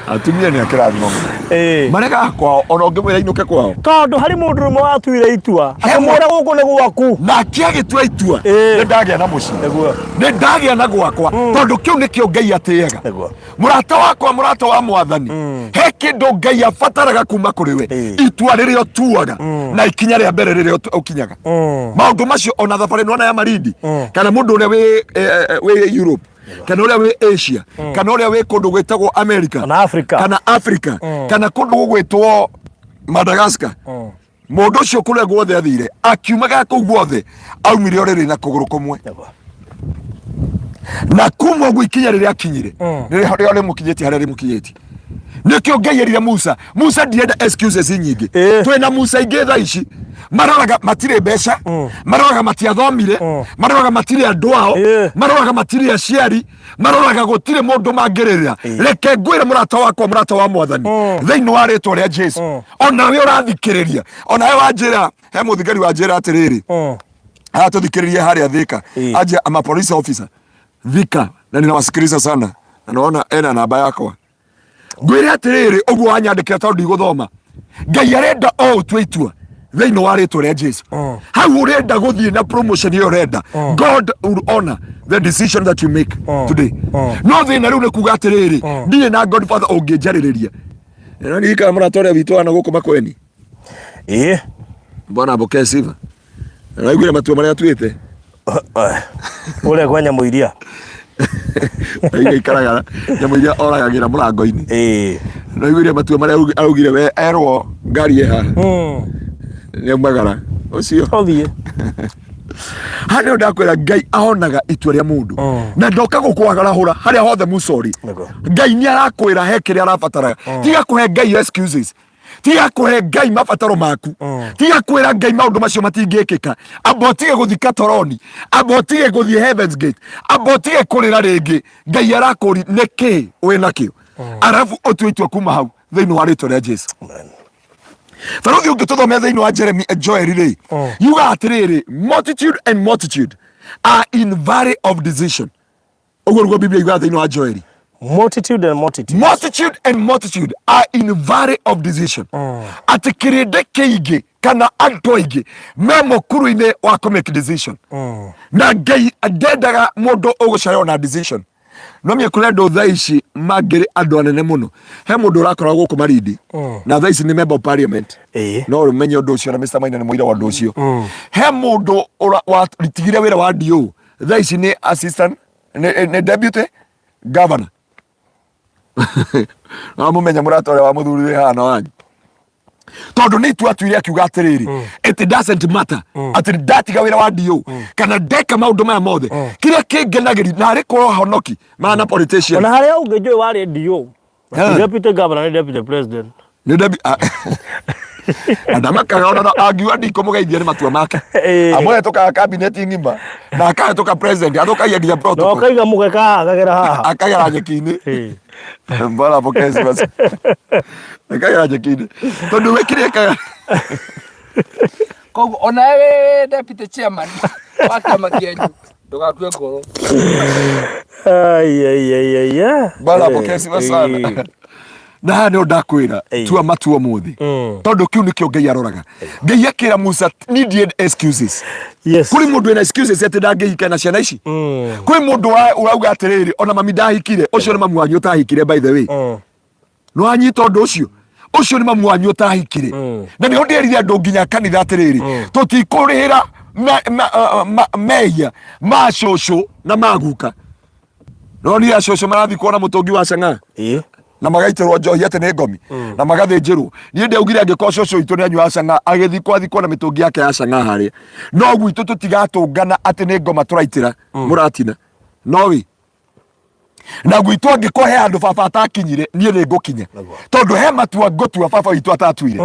Atumia nĩ akĩrathimo mũno. Ĩĩ. Maregaga kwao ona ũngĩmwĩra inũke kwao. Tondũ harĩ mũndũ ũmwe watuire itua akĩmwĩra gũkũ nĩ gwaku. Nake agĩtua itua Ĩĩ. nĩ ndagĩa na mũciĩ. Nĩguo. Nĩ ndagĩa na gwakwa tondũ kĩu nĩkĩo Ngai atĩaga. Nĩguo. Mũrata wakwa, mũrata wa mwathani, he kĩndũ Ngai abataraga kuma kũrĩ we, itua rĩrĩa ũtuaga na ikinya rĩa mbere rĩrĩa ũkinyaga. Maũndũ macio ona thabarĩ nĩwona ya Malindi kana mũndũ ũrĩa wĩ Europe kana ũrĩa wĩ Asia kana ũrĩa wĩ kũndũ gwĩtagwo America Kana Africa. kana Africa kana kũndũ gũgwĩtwo Madagascar, mũndũ ũcio kũrĩa guothe athire akiumaga kũu guothe aumire ũrĩrĩ na kũgũrũ kũmwe na kuma ũguo ikinya rĩrĩa akinyire rĩrĩa rĩo rĩmũkinyĩtie harĩa rĩmũkinyĩtie. Nĩkĩo Ngai erire Musa, Musa ndirenda excuses nyingĩ. Twĩ na Musa ingĩ thaa ici maroraga matirĩ mbeca, maroraga matiathomire, maroraga matirĩ andũ ao, maroraga matirĩ aciari, maroraga gũtirĩ mũndũ mangĩrĩrĩra. Reke ngwĩre mũrata wakwa, mũrata wa mwathani, thĩinĩ wa rĩtwa rĩa Jesu, onawe ũrathikĩrĩria, onawe wanjĩra, he mũthigari wanjĩra atĩrĩrĩ, haha tũthikĩrĩrie harĩa Thika, aje ama police officer Thika, na ninawasikiliza sana na naona ena namba yakwa. Ngwĩre atĩrĩrĩ, ũguo wanyandĩkĩra tondũ ndigũthoma, Ngai arenda o ũtue itua thĩinĩ wa rĩtwa rĩa Jesu. Hau ũrenda gũthiĩ na promotion ĩyo ũrenda, God will honor the decision that you make today. No thĩna rĩu nĩ kuga atĩrĩrĩ, ndirĩ na godfather ũngĩnjarĩrĩria. Na ndirikana mũrata ũrĩa witũ wana gũkũ Makueni. Ĩĩ. Bwana apokee sifa. Naiguire matua marĩa atuĩte. Kũrĩa kwa nyamũ iria. Iria ikaraga nyamũ iria oragagĩra mũrango-inĩ. Ĩĩ. Naiguire matua marĩa augire we erwo ngari ĩ haha. Nĩ aumagara. Ũcio. Ũthiĩ. Haha nĩho ndakwĩra Ngai ahonaga itua rĩa mũndũ. Na ndoka gũkwagarahũra harĩa hothe Musa ũrĩ. Nĩguo. Ngai nĩ arakwĩra he kĩrĩa arabataraga. Tiga kũhe Ngai excuses. Tiga kũhe Ngai mabataro maku. Tiga kwĩra Ngai maũndũ macio matingĩkĩka. Amba ũtige gũthika toroni, amba ũtige gũthiĩ Heaven's Gate, amba ũtige kũrĩra rĩngĩ. Ngai arakũri nĩkĩ wĩ nakĩo, arabu ũtue itua kuma hau thĩinĩ wa rĩtwa rĩa Jesu. Barũthi ũngĩtũthomea thĩinĩ wa Jeremy Joel rĩ, yuga atĩrĩrĩ, multitude and multitude are in valley of decision. Ũguo nĩguo Biblia yugaga thĩinĩ wa Joeli. Multitude and multitude. Multitude and multitude are in valley of decision. Atĩ kĩrĩndĩ kĩingĩ kana andũ aingĩ me mũkuru-inĩ wa kũ make decision. Na Ngai ndendaga mũndũ ũgũcererwo na decision. No mie kũrĩ andũ thaa ici mangĩrĩ andũ anene mũno. He mũndũ ũrakora gũkũ Malindi na thaa ici nĩ member of parliament. No ũmenye ũndũ ũcio na Mr. Maina nĩ mũira wa ũndũ ũcio. He mũndũ watigire wĩra wa DO, thaa ici nĩ assistant, nĩ deputy governor. No mũmenye mũrata ũrĩa wa mũthuri wĩ haha na wanyu, tondũ nĩ itua atuire akiuga atĩrĩrĩ, it doesn't matter atĩ ndatiga wĩra wa DO kana ndeka maũndũ maya mothe, kĩrĩa kĩngenagĩri na arĩ korwo honoki mana politician. Ona harĩa ũngĩ njũĩ warĩ DO. Deputy governor nĩ deputy president. Nĩ ah. Na ndamakaga ona angiuga ndikũmũgeithia nĩ matua make. Amwe tũkaga kabineti ng'ima na akahĩtũka president athũkagia nginya Na protocol. ũkaiga mũgeka haha akagera haha. Akagera nyeki-inĩ. Mbara pokezi basi. Akagera nyeki-inĩ. Tondũ we kĩrĩa ekaga Koguo ona we deputy chairman wa kĩama kĩanyu ndũgakue ngoro. Ai, ai, ai, ai, ai. Bwana apokee sana. Na haha nĩho ndakwĩra tua matua mũthĩ tondũ kĩu nĩkĩo Ngai aroraga. Ngai akĩra Musa need excuses. Yes. Kũrĩ mũndũ wĩna excuses atĩ ndangĩhika na ciana ici. Kwĩ mũndũ ũrauga atĩrĩrĩ ona mami ndahikire ũcio nĩ mamu wanyu ũtahikire by the way. Nĩwanyita ũndũ ũcio ũcio nĩ mamu wanyu ũtahikire. Na nĩho ndĩrire andũ nginya kanitha atĩrĩrĩ tũtikũrĩhĩra mehia ma cũcũ na ma guka. No ni acũcũ marathiĩ kuona mũtũngi wa cang'aa na magaitĩrwo njohi atĩ nĩ ngomi na magathĩnjĩrwo. Niĩ ndaugire angĩkorwo cũcũ witũ nĩ anyuaga cang'aa agĩthikwo athikwo na mĩtũngi yake ya cang'aa harĩa. No gwitũ tũtigatũngana atĩ nĩ ngoma tũraitĩra mũratina. No wĩ na gwitũ angĩkorwo he handũ baba atakinyire niĩ nĩ ngũkinya tondũ he matua ngũtua baba witũ atatuire.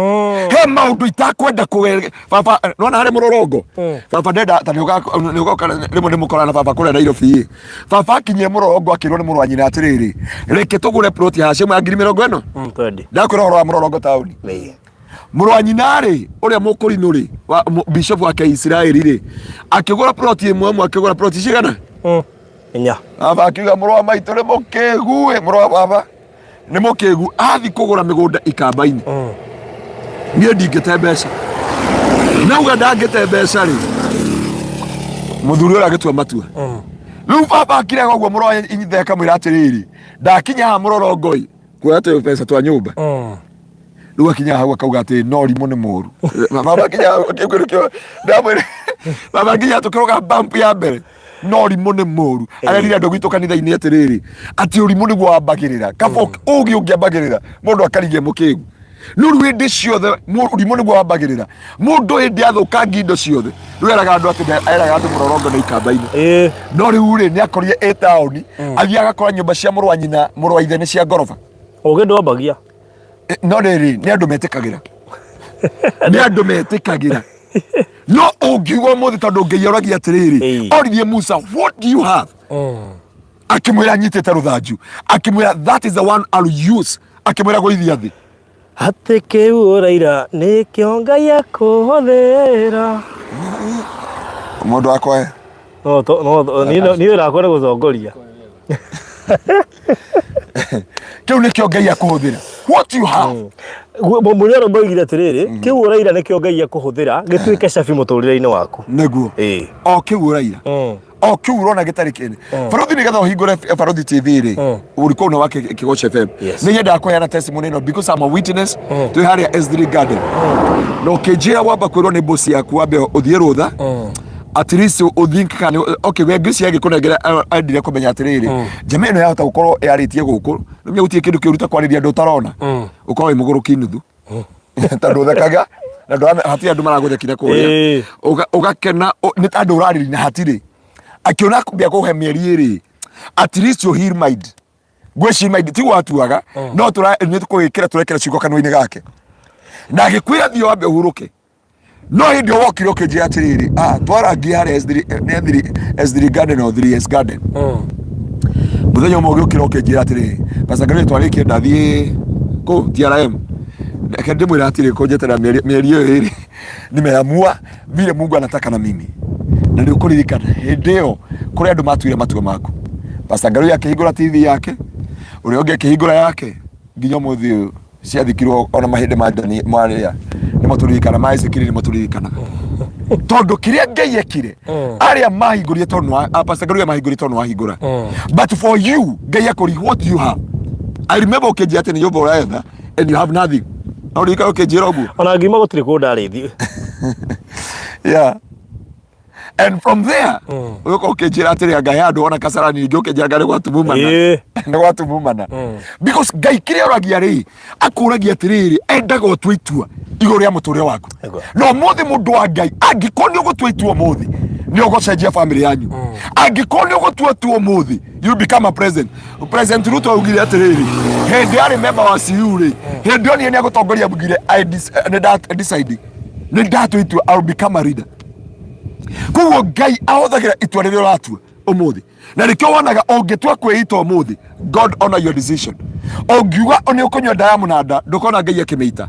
He maũndũ itakwenda kũge baba nona harĩ mũrorongo baba ndenda ta nĩũgoka rĩmwe nĩmũkorana na baba kũrĩa Nairobi ĩ baba akinyire mũrorongo akĩrwo nĩ mũrũ wa nyina atĩrĩrĩ reke tũgũre plot ya ĩmwe ya ngiri mĩrongo ĩno. Twendi. Ndakwĩra ũhoro wa mũrorongo taũni. Mũrũ wa nyina rĩ ũrĩa mũkũrinũ rĩ wa bishop wa Isiraeli rĩ akĩgũra plot ĩmwe ĩmwe akĩgũra plot cigana? Inya. Baba akiuga mũrũ wa maitũ nĩ mũkĩgu ĩ mũrũ wa baba nĩ mũkĩgu athi kũgũra mĩgũnda ikamba-inĩ. Niĩ ndingĩte mbeca. Nauga ndangĩte mbeca rĩ mũthuri ũrĩa agĩtua matua. Rĩu baba akiraga ũguo mũrũ wa ithe akamwĩra atĩrĩrĩ ndakinya haha mũrorongo ĩ kuoya tũbeca twa nyũmba. Rĩu akinya hau akauga atĩ no rimũ nĩ mũru. Baba akinya hau kĩu nĩkĩo ndamwĩra baba akinya tũkĩrũga bump ya mbere no rimũ nĩ mũru. Arerire andũ gwitũ kanitha-inĩ atĩrĩrĩ atĩ ũrimũ nĩguo wambagĩrĩra kaba ũgĩ ũngĩambagĩrĩra mũndũ akarigia mũkĩgu. No rĩu hĩndĩ ciothe ũrimũ nĩguo wambagĩrĩra mũndũ hĩndĩ athũkangia indo ciothe rĩu eraga andũ atĩ eraga andũ mũrorongo nĩ ikamba-inĩ. No rĩu rĩ nĩ akorire ĩ taũni athiĩ agakora nyũmba cia mũrũ wa nyina mũrũ wa ithe nĩ cia ngoroba. Ũgĩ ndwambagia. No rĩrĩ nĩ andũ metĩkagĩra nĩ andũ metĩkagĩra no ũngiuga ũmũthĩ tondũ Ngai oragia atĩrĩrĩ oririe Musa what do you have? Akĩmwĩra nyitĩte rũthanju akĩmwĩra that is the one I'll use akĩmwĩra gũithia thĩ. Atĩ kĩu ũraira nĩkĩo Ngai akũhũthĩra. Mũndũ wakwa No no niĩ wĩra wakwa nĩ gũtongoria. Kĩu nĩkĩo Ngai akũhũthĩra. What you have. Mũnyoro moigire atĩrĩrĩ kĩu ũraira nĩkĩo Ngai akũhũthĩra gĩtuĩke cabi mũtũrĩre-inĩ waku. Nĩguo. O kĩu ũraira. O kĩu ũrona gĩtarĩ kĩene. Barothi nĩgetha ũhingũre Barothi TV rĩ ũrĩ kũu na wake Kĩgoco FM. Nĩ nyendaga kũheana testimony ĩno because I'm a witness. Twĩ harĩa S3 Garden. Na ũkĩnjĩra wamba kwĩrwo nĩ boss yaku wambe ũthiĩ rũtha. At least ũthink kana okay we ngwĩciria agĩkũnengera endire kũmenya atĩrĩrĩ njama ĩno yahota gũkorwo yarĩtie gũkũ rĩu gũtirĩ kĩndũ kĩũru ta kwarĩria andũ ũtarona ũkorwo wĩ mũgũrũki nuthu tondũ ũthekaga na hatirĩ andũ maragũthekire kũrĩa ũgakena nĩ ta andũ ũrarĩria na hatirĩ akĩona mbia kũhe mĩeri ĩrĩ at least you heal mind ngwĩciria mind ti watuaga no nĩ tũkũgĩkĩra tũrekĩra ciugo kanua-inĩ gake na agĩkwĩra thiĩ wambe ũhurũke no hĩndĩ ĩyo wokire ũkĩnjĩra atĩrĩrĩ ah twarangie harĩa S3 nĩ S3 S3 Garden or 3S Garden mũthenya ũmwe ũgĩũkĩra ũkĩnjĩra atĩrĩrĩ Pastor Ngarĩrĩ twarĩkia ndathiĩ kũ TRM reke ndĩmwĩre atĩrĩ kũnjetera mĩeri ĩyo ĩrĩ nimeamua vile Mungu anataka na mimi na nĩ ũkũririkana hĩndĩ ĩyo kũrĩ andũ matuire matua maku Pastor Ngarĩrĩ akĩhingũra TV yake ũrĩa ũngĩ akĩhingũra yake nginya ũmũthĩ ũyũ ciathikirwo ona mahĩndĩ ma Dani marĩa nĩmo tũririkana ma Ezekiel nĩmo tũririkanaga tondũ kĩrĩa Ngai ekire arĩa mahingũrire tondũ nĩ Pastor Ngaruiya mahingũrire tondũ nĩ wahingũra but for you Ngai akũri what do you have I remember ũkĩnjĩra atĩ nĩ nyũmba ũretha and you have nothing no ririkana ũkĩnjĩra ũguo ona ngiuma gũtirĩ kũndũ ndarĩthiĩ yeah and from there ũgĩũka ũkĩnjĩra atĩrĩ anga he andũ ona kasarani ningĩ ũkĩnjĩra anga nĩ gwatumumana nĩ gwatumumana because Ngai kĩrĩa oragia rĩ akũragia atĩrĩrĩ endaga ũtue itua igũrũ rĩa mũtũrĩre waku na ũmũthĩ mũndũ wa Ngai angĩkorwo nĩ ũgũtua itua ũmũthĩ nĩ ũgũcenjia family yanyu angĩkorwo nĩ ũgũtua itua ũmũthĩ you become a president President Ruto augire atĩrĩrĩ Hĩndĩ yarĩ member wa CU rĩ, hĩndĩ ĩyo niĩ nĩegũtongoria mbugire I nĩ nda decide, nĩ ndatua itua, I will become a leader. Koguo Ngai ahũthagĩra itua rĩrĩa ũratua ũmũthĩ, na nĩkĩo wonaga ũngĩtua kwĩita ũmũthĩ, God honor your decision. Ũngiuga nĩ ũkũnyua ndawa ya mũnanda, ndũkona Ngai akĩmĩita.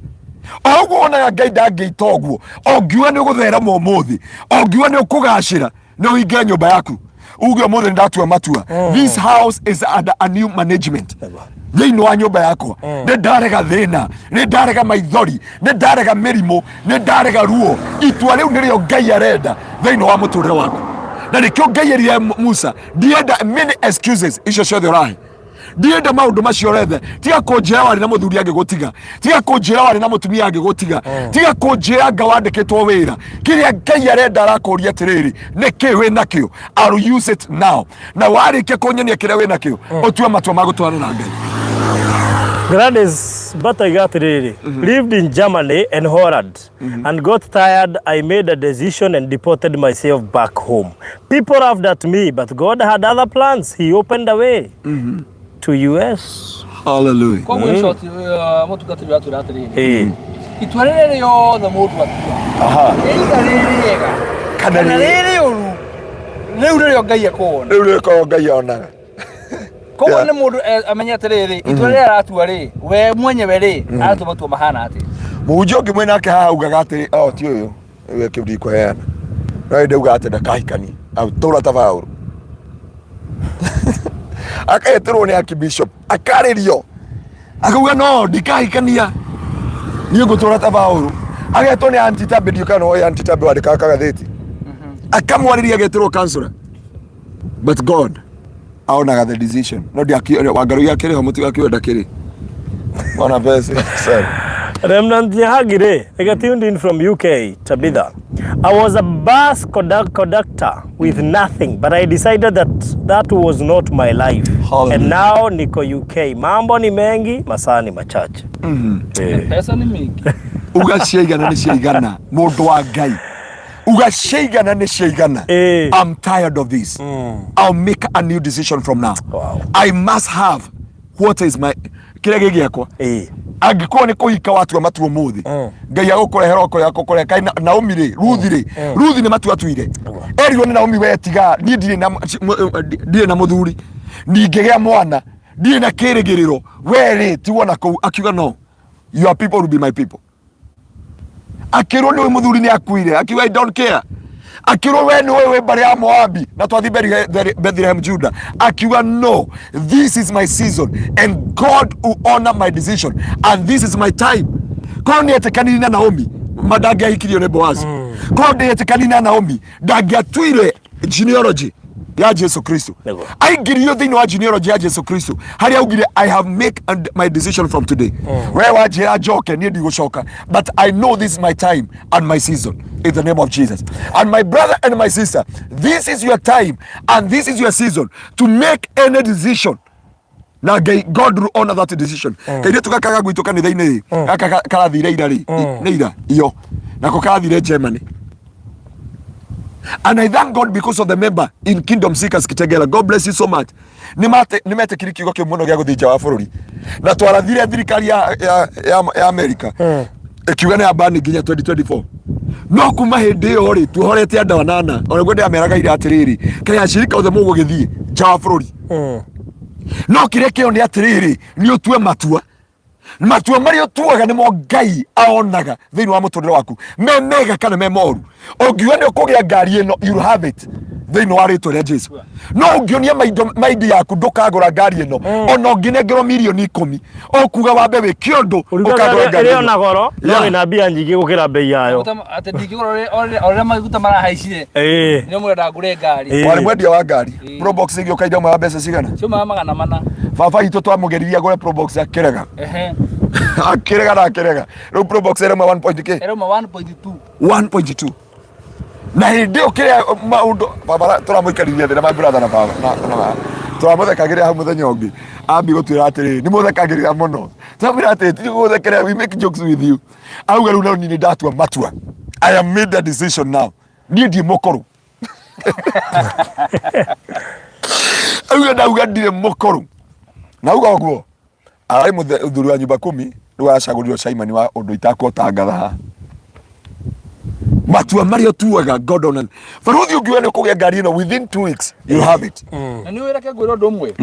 O ũguo wonaga Ngai ndangĩita ũguo. Ũngiuga nĩ ũgũtherema ũmũthĩ, ũngiuga nĩ ũkũgacĩra, nĩ ũhingĩre nyũmba yaku uge ũmũthĩ nĩ ndatua matua, this house is under a new management. Thĩinĩ wa nyũmba yakwa nĩ ndarega thĩna, nĩ ndarega maithori, nĩ ndarega mĩrimũ, nĩ ndarega ruo. Itua rĩu nĩrĩo Ngai arenda thĩinĩ wa mũtũrĩre waku, na nĩkĩo Ngai erire Musa, ndienda many excuses icio ciothe ũrahe, ndienda maũndũ macio ũrethe. Tiga kũnjĩra warĩ na mũthuri angĩgũtiga, tiga kũnjĩra warĩ na mũtumia angĩgũtiga, tiga kũnjĩra anga wandĩkĩtwo wĩra. Kĩrĩa Ngai arenda arakũria atĩrĩrĩ, nĩ kĩ wĩ nakĩo? I'll use it now. Na warĩkia kũnyonia kĩrĩa wĩ nakĩo, ũtue matua ma gũtwarana na Ngai. Gladys Bataiga atĩrĩrĩ, lived in Germany and Holland and got tired. I made a decision and deported myself back home. People laughed at me, but God had other plans. He opened a way to US. Hallelujah. Koguo in short, mũtungatĩri ũratwĩra atĩrĩrĩ, itua rĩrĩa rĩothe mũndũ atua, either rĩ rĩega kana kana rĩ rĩ rĩũru, rĩu nĩrĩo Ngai ekuona. Rĩu rĩkorwo Ngai onaga. Koguo Yeah. nĩ mũndũ amenye atĩrĩrĩ, itua rĩrĩa aratua rĩ, we mwenyewe rĩ, aratua matua mahana atĩ. Mũhunjia ũngĩ mwena wake haha augaga atĩ oh, ti ũyũ ũyũ kĩu ndikũheana, no ĩndĩ augaga atĩ ndakahikanie, tũra ta Paũlũ. Akahetũrwo nĩ archbishop, akarĩrio, akauga no ndikahikania, niĩ ngũtũra ta Paũlũ. Agetwo nĩ Auntie Tabe, ndiũ kana oĩ Auntie Tabe wandĩkaga kagathĩti, akamwarĩria, agetĩrwo counselor, but God aonaga the decision. No ndiaki Wangarũ akĩrĩ ho, mũtiga akiuga ndakĩrĩ ona mbeca. Sorry. Remnant Nyahagire, I got tuned in from UK, Tabitha. I was a bus conductor with nothing, but I decided that that was not my life. Hallelujah. And now niko UK. Mambo ni mengi, masaa ni machache. Pesa nĩ mingi. Uga ciaigana nĩ ciaigana, mũndũ wa Ngai, uga ciaigana nĩ ciaigana. I'm tired of this. I'll make a new decision from now. I must have what is my, kĩrĩa gĩ gĩakwa. Angĩkorwo nĩ kũhika watua matua ũmũthĩ, Ngai agũkũrehera okorwo akũkũrehe. Kaĩ Naomi rĩ, Ruthi rĩ, Ruthi nĩ matua atuire. Erirwo nĩ Naomi, we tiga, niĩ ndirĩ na mũthuri, ndingĩgĩa mwana, ndirĩ na kĩrĩgĩrĩro, we rĩ tigwo na kũu. Akiuga, no, your people will be my people. Akĩrwo nĩ mũthuri nĩ akuire, akiuga, I don't care. Akĩrwo we nĩ wĩ mbarĩ ya Moabi na twathi Bethlehem Judah, akiuga, no, this is my season and God will honor my decision and this is my time. Korwo nĩ etĩkanire na Naomi, ma ndangĩahikirio nĩ Boazi. Korwo ndĩetĩkanire na Naomi, ndangĩatuire genealogy ya Jesu Kristo. Aingĩrio thĩinĩ wa genealogy ya Jesu Kristo harĩa augire, I have make my decision from today. We wanjĩra njoke, niĩ ndigũcoka, but I know this is my time and my season in the name of Jesus. And my brother and my sister, this is your time and this is your season to make any decision, na Ngai, God will honor that decision. Kairĩtu gaka ga gwitũ kanitha-inĩ rĩ, gaka karathire ira rĩ, nĩ ira iyo nako karathire Germany, and I thank God because of the member in Kingdom Seekers Kitegela. God bless you so much. Nĩ metĩkiri kiugo kĩu mũno gĩa gũthiĩ nja wa bũrũri, na twarathire thirikari ya America ĩkiuga nĩ ya nginya 2024. No kuma hĩndĩ ĩyo rĩ, tuohorete andũ anana. Ona guo ndĩrameraga ira atĩrĩrĩ, kaĩ acirika othe mũgũgĩthiĩ nja wa bũrũri? No kĩrĩa kĩo nĩ atĩrĩrĩ, nĩ ũtue matua. Matua marĩa ũtuaga nĩmo Ngai aonaga thĩinĩ wa mũtũrĩre waku, me mega kana me moru. Ũngiuga nĩ ũkũgĩa ngari ĩno, you'll have it thĩinĩ wa rĩtwa rĩa Jesu. No ũngĩonia maindi yaku ndũkagũra ngari ĩno, ona ũngĩnengerwo mirioni 10, ũkuga wambe wĩke ũndũ ũkagũra ngari ĩrĩ ĩno. ona goro no ĩna mbia nyingĩ gũkĩra mbei yayo. Atĩ ndingĩgũra o rĩrĩa maguta marahaicire, nĩo mũrenda ngũre ngari. Warĩ mwendia wa ngari. Probox ĩgĩũka irauma ya mbeca cigana? Ciumaga 400. Baba witũ twamũgeririe agũre Probox, akĩrega. Akĩrega na akĩrega. Rĩu Probox ĩrauma 1 point kĩ? Ĩrauma 1.2. 1.2. Na hĩndĩ ĩyo kĩrĩa maũndũ baba tũramũikarithia thĩ na my brother na baba na tũramũthekagĩrĩra hau. Mũthenya ũngĩ ambi gũtwĩra atĩrĩrĩ, nĩ mũthekagĩrĩra mũno. Tũramwĩra atĩrĩ, ti gũgũthekerera, we make jokes with you. Auga rĩu no niĩ nĩ ndatua matua, I am made a decision now, niĩ ndiĩ mũkũrũ. Auga ndauga ndirĩ mũkũrũ, na auga ũguo. Ararĩ mũthuri wa nyumba kumi, rĩu aracagũrirwo chairman wa ũndũ itakũtangatha haha. Matua marĩa ũtuaga God on barũthi ũngiuga nĩ ũkũgĩa ngari ĩno within 2 weeks, you have it. Na nĩ wĩra ke ngwĩra ũndũ ũmwe,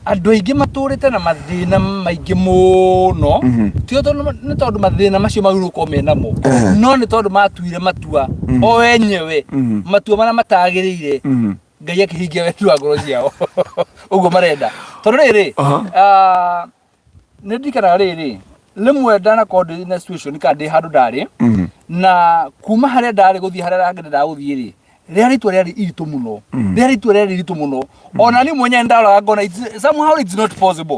andũ aingĩ matũrĩte na mathĩna maingĩ mũno, ti tondũ nĩ tondũ mathĩna macio magĩrĩirwo gũkorwo me namo, no nĩ tondũ matuire matua o enyewe, matua marĩa matagĩrĩire. Ngai akĩhingia wendi wa ngoro ciao ũguo marenda, tondũ rĩrĩ, ah, nĩ ndirikanaga rĩrĩ rĩmwe ndanakorwo ndĩ na situation kana ndĩ handũ ndarĩ, na kuma harĩa ndarĩ gũthiĩ harĩa hangĩ ndendaga gũthiĩ rĩ, rĩarĩ itua rĩarĩ iritũ mũno, rĩarĩ itua rĩarĩ iritũ mũno. Ona niĩ mwenyewe ndaroraga ngona somehow it's not possible,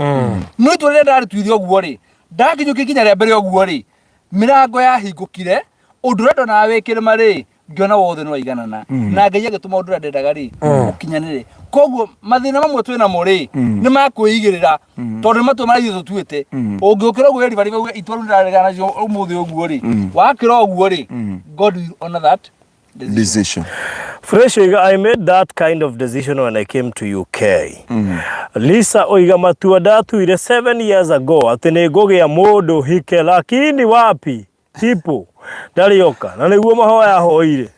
no itua rĩrĩa ndarĩtuire ũguo rĩ, ndakinyũkia ikinya rĩa mbere ũguo rĩ, mĩrango yahingũkire. Ũndũ ũrĩa ndonaga wĩ kĩrĩma rĩ, ngĩona wothe nĩ waiganana, na Ngai agĩtũma ũndũ ũrĩa ndendaga rĩ ũkinyanĩre. Koguo mathĩna mamwe twĩ namo rĩ, nĩ ma kwĩigĩrĩra, tondũ nĩ matua marĩa ithuĩ tũtuĩte. Ũngĩũkĩra ũguo wĩribariba uge itua rĩu ndĩraregana nacio ũmũthĩ ũguo rĩ, wakĩra ũguo rĩ, God will honor that decision. Decision. Fresh oiga, "I made that kind of decision when I came to UK." Lisa oiga, "Matua ndatuire 7 years ago atĩ nĩ ngũgĩa mũndũ hike, lakini wapi tipo ndarĩoka na nĩguo mahoya hoire."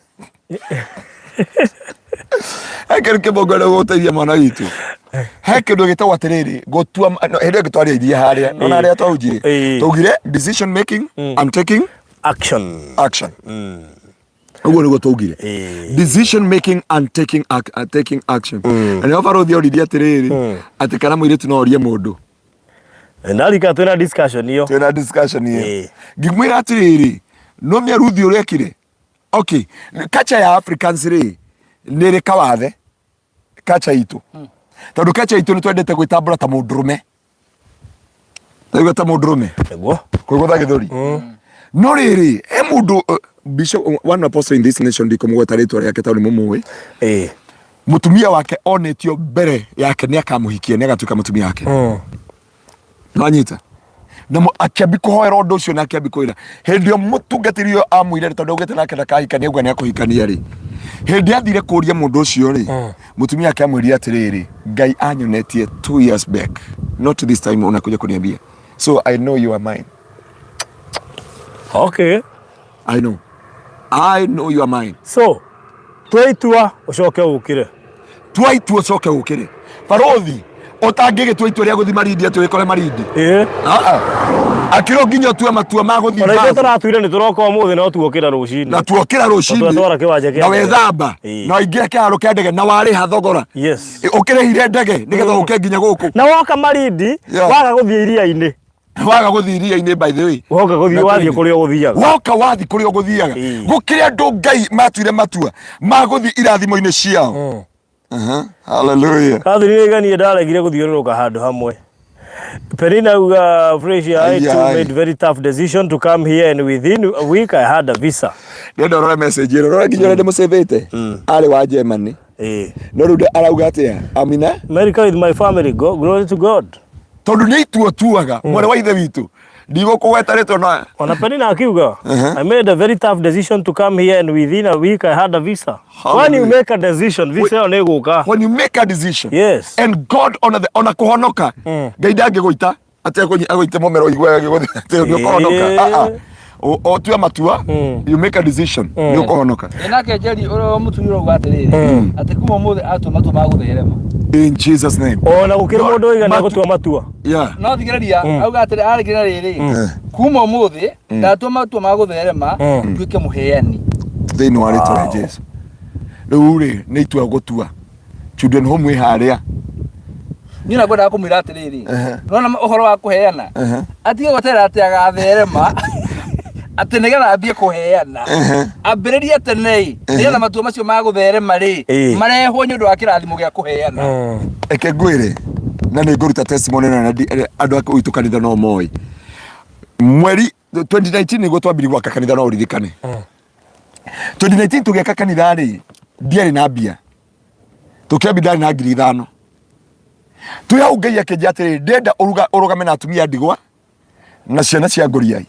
He kĩndũ kĩmwe ngwenda gũgũteithia, mwana witũ. He kĩndũ gĩtagwo atĩrĩrĩ, gũtua no, hĩndĩ ĩyo twaria iria harĩa nona harĩa twaunjire, twaugire decision making and taking action. Action. Ũguo nĩguo twaugire, decision making and taking action. Na nĩho barũthi oririe atĩrĩrĩ, atĩ kana mũirĩtu no orie mũndũ. Ndarika twĩna discussion iyo. Twĩna discussion ĩyo. Ngĩmwĩra atĩrĩrĩ, no mĩaruthi ũrĩa ekire, okay, culture ya Africans rĩ, nĩ ĩrĩ kawathe culture itũ, tondũ culture itũ nĩ twendete gwĩtambũra ta mũndũrũme. Taigua ta mũndũrũme kwĩgũtha gĩthũri. No rĩrĩ, he mũndũ, bishop, one apostle in this nation, ndikũmũgweta rĩtwa rĩake tondũ nĩ mũmũĩ. Mũtumia wake onetio mbere yake nĩ akamũhikia, nĩ agatuĩka mũtumia wake. Nwanyita na akĩambi kũhoera ũndũ ũcio na akĩambi kwĩra hĩndĩ ĩyo mũtungatĩri ũyũ amwĩre, tondũ augĩte nake ndakahikania, auga nĩ akũhikania rĩ, hĩndĩ athire kũria mũndũ ũcio rĩ, mũtumia ake amwĩrire atĩrĩrĩ, "Ngai anyonetie 2 years back, not this time unakuja kuniambia, so I know you are mine." "I know you are mine." So tua itua ũcoke ũkĩre. Tua itua ũcoke ũkĩre. Barũthi, ũtangĩgĩtua itua rĩa gũthiĩ Marindi atĩ ũgĩkore Marindi. Ah, ah. Akĩrwo nginya ũtue matua ma gũthiĩ Ona ithuĩ tũratuire nĩ tũroka ũmũthĩ, no tuokĩra rũcinĩ. Na tuokĩra rũcinĩ. Tondũ twatwara kĩwanja kĩa na ndege. Wethamba na waingĩra kĩharo kĩa ndege na warĩha thogora. Ũkĩrĩhire ndege nĩgetha ũke nginya gũkũ. Na woka Marindi, waga gũthiĩ iria-inĩ. Waga gũthiĩ iria-inĩ, by the way. Woka gũthiĩ Na wathiĩ kũrĩ- kũrĩa ũgũthiaga. Woka wathiĩ kũrĩa ũgũthiaga. Gũkĩrĩ andũ Ngai matuire matua ma gũthiĩ irathimo-inĩ ciao. Aha, hallelujah. Catherine oiga, "Niĩ ndaregire gũthiũrũrũka handũ hamwe." Penina auga, "Fresh, I too Ai, ai. made very tough decision to come here and within a week I had a visa." Ndĩrenda ũrore message ĩno, rora nginya ũrĩa ndĩmũcĩvĩte. Arĩ wa Germany, no rĩu arauga atĩa, amina. America with my family. Go, glory to God. Tondũ nĩ itua tuaga, mwarĩ wa ithe witũ, ndigũkũgweta rĩtwa na Ona Penina akiuga, "I made a very tough decision to come here and within a week I had a visa." When you Hallelujah. make a decision, visa ĩyo nĩ ĩgũka. When you make a decision and God ona the, ona kũhonoka, Ngai ndangĩgũita atĩ agũite mũmero ũigue agĩgũthi atĩ nĩ ũkũhonoka. Ah, ah. Ũtue matua, you make a decision, nĩ ũkũhonoka. Ĩ nake Njeri ũrĩa mũtumia ũrauga atĩrĩrĩ, atĩ kuma ũmũthĩ atua matua ma gũtherema. In Jesus' name. Ona gũkĩrĩ mũndũ oiga nĩ egũtua matua. No thikĩrĩria, auga atĩrĩ, arĩkĩra rĩrĩ, kuma ũmũthĩ ndatua matua ma gũtherema, nduĩke mũheani. Thĩinĩ wa rĩtwa rĩa Jesu. Rĩu rĩ, nĩ itua gũtua children home ĩ harĩa. Niĩ na ngwendaga kũmwĩra atĩrĩrĩ, nona ũhoro wa kũheana, atige gweterera atĩ agatherema atĩ nĩgetha ambie kũheana. Ambĩrĩrie tene ĩ, nĩgetha matua macio ma gũtherema rĩ, marehwo nĩ ũndũ wa kĩrathimo gĩa kũheana. Reke ngwĩre, na nĩ ngũruta testimony na andũ a gwitũ kanitha no moĩ, mweri 2019 nĩguo twambirie gwaka kanitha. No ũririkane 2019 tũgĩaka kanitha rĩ, ndiarĩ na mbia. Tũkĩambi ndarĩ na 5,000. Twĩ hau Ngai akĩnjia atĩrĩrĩ, ndĩrenda ũrũgame na atumia a ndigwa na ciana cia ngũriai.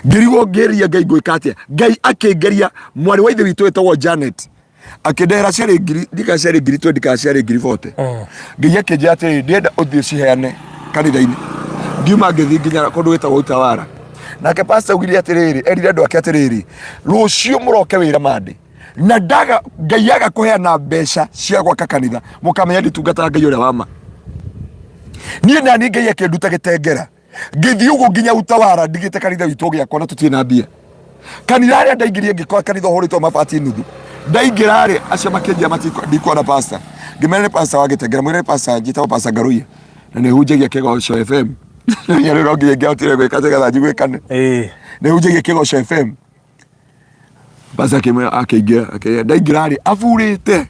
Ngĩrigwo ngĩria Ngai ngwĩka atĩa. Ngai akĩngeria mwarĩ wa ithe witũ wĩtagwo Janet. Akĩndehera ciarĩ ngiri, ndika ciarĩ ngiri 20 kana ciarĩ ngiri 40. Ngai akĩnjĩra atĩrĩrĩ, ndĩrenda ũthiĩ ũciheane kanitha-inĩ. Ngiuma ngĩthiĩ nginya kũndũ gwĩtagwo Utawala. Nake pastor augire atĩrĩrĩ, erire andũ ake atĩrĩrĩ, rũciũ mũroke wĩra Monday. Na ndaga Ngai aga kũheana mbeca cia gwaka kanitha, mũkamenya nditungataga Ngai ũrĩa wa ma. Niĩ nani Ngai akĩnduta gĩtengera. Ngĩthiĩ ũguo nginya Utawala ndigĩte kanitha witũ ũgĩakwo na tũtirĩ na mbia. Kanitha harĩa ndaingĩrire ngĩkora kanitha ũhũrĩtwo mabati nuthu. Ndaingĩra rĩ, acio makĩnjĩra ndikuona pastor. Ngĩmera nĩ pastor wa Gĩtengera, mwĩre nĩ pastor njĩtagwo pastor Ngaruiya na nĩ hunjagia Kĩgoco FM. Nginya rĩu no nginya ingĩahotire gwĩka nĩgetha njiguĩkane. Nĩ hunjagia Kĩgoco FM. Pastor akĩmwĩra akĩingĩra, akĩingĩra. Ndaingĩra rĩ, aburĩte.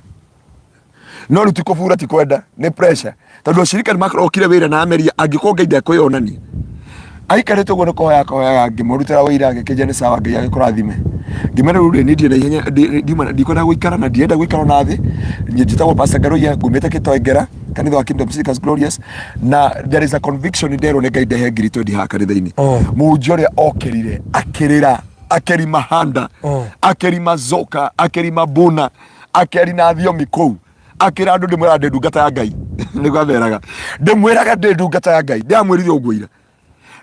No rĩu ti kũbura ti kwenda, nĩ pressure. Tondũ acirika nĩ makrokire wĩra na ameria angĩkorwo Ngai ndekwĩyonania. Aikarĩte ũguo nĩ kũhoya akũhoyaga ngĩmũrutĩra ũira agĩkĩnjia nĩ sawa Ngai agĩkũrathime. Ngĩmera rĩu rĩ niĩ ndirĩ na ihenya ndikwenda gũikara na ndirenda gũikara ona thĩ. Niĩ njĩtagwo Pastor Ngaruiya ngumĩte Gĩtengera kanitha wa Kingdom Seekers Glorious na there is a conviction nderwo nĩ Ngai ndehe ngiri 20 haha kanitha-inĩ. Mũhunjia ũrĩa okĩrire akĩrĩra akĩrima handa akĩrima zoka akĩrima buna akĩari na thiomi kũu akĩra andũ ndĩmwĩraga ndĩ ndungata ya Ngai nĩguo ameraga ndĩmwĩraga ndĩ ndungata ya Ngai ndĩramwĩrire ũguo ira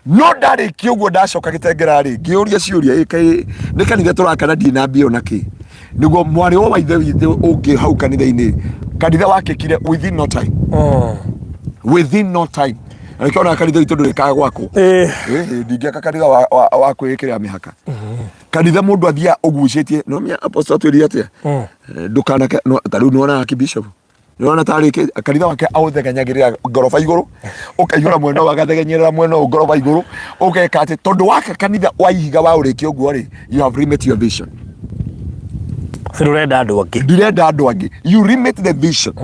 no ndarĩkia ũguo ndacoka gĩtengera rĩ ngĩũria ciũria ĩ kaĩ nĩ kanitha tũraka na ndirĩ na mbia ona kĩ nĩguo mwarĩ wa ithe witũ ũngĩ hau kanitha-inĩ kanitha wakĩkire within no time within no time na nĩkĩo ona kanitha witũ ndũrĩkaga gwakwo ndingĩaka kanitha wa kwĩĩkĩrĩra mĩhaka kanitha mũndũ athiaga ũgucĩtie no mĩa apostle atwĩrire atĩa ndũkanake ta rĩu nĩwonaga kibishop nĩwona tarĩ kanitha wake aũtheganyagĩrĩra ngoroba igũrũ ũkaihũra mwena ũyũ agathegenyerera mwena ũyũ ngoroba igũrũ ũgeka atĩ tondũ waka kanitha wa ihiga wa ũrĩkia ũguo rĩ you have limit your vision. Ndũrenda andũ angĩ. Ndirenda andũ angĩ. You limit the vision.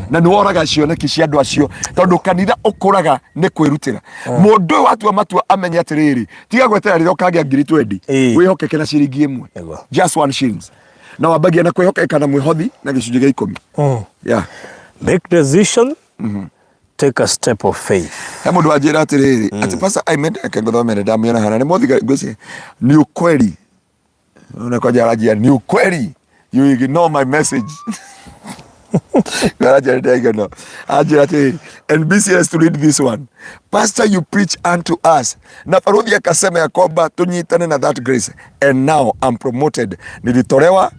Na nĩ woraga cioneki cia andũ acio tondũ kanitha ũkũraga nĩ kwĩrutĩra. Mũndũ ũyũ watua matua amenye atĩrĩrĩ, tiga gweterera rĩrĩa ũkagĩa ngiri 20 wĩhokeke na ciringi ĩmwe. Just one shillings. Na wambagia na kwĩhokeka na mwĩhothi na gĩcunjĩ gĩa ikũmi. Yeah. Make decision, take a step of faith. He mũndũ wanjĩra atĩrĩrĩ, atĩ pastor I meant reke ngũthomere ndamĩona hana nĩ mũthigari ngwĩciria ni ukweli. Ona kwanja aranjia ni ukweli you ignore my message. Aranjia ndĩraigana. Anjĩra atĩrĩrĩ, and be serious to read this one. Pastor you preach unto us. Na baruthi akasema ya kwamba tunyitane na that grace and now I'm promoted. Nilitolewa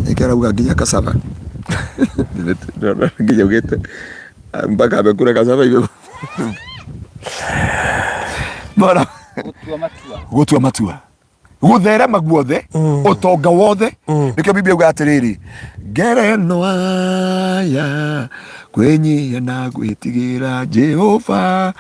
Nĩkĩo arauga nginya cassava. Nginya augĩte mpaka amekula cassava ime. Bora Gũtua matua. Gũtua matua. Gũtherema guothe, ũtonga wothe. Nĩkĩo Biblia yugaga atĩrĩrĩ, ngerenwa ya kwĩnyihia na gwĩtigĩra Jehova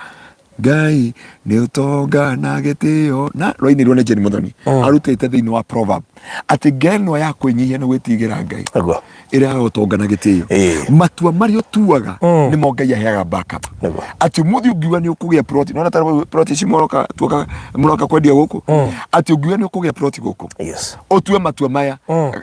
Ngai nĩ ũtonga na gĩtĩo na rwainĩirwo nĩ Jane Muthoni arutĩte thĩinĩ wa proverb atĩ ngerenwa ya kwĩnyihia na gwĩtigĩra Ngai Nĩguo. ĩrehaga ũtonga na gĩtĩo. Matua marĩa ũtuaga nĩmo Ngai aheaga backup. Nĩguo. Atĩ ũmũthĩ ũngiuga nĩ ũkũgĩa plot, nĩwona ta rĩu plot ici mũroka tuoka mũroka kwendia gũkũ, atĩ ũngiuga nĩ ũkũgĩa plot gũkũ ũtue matua maya,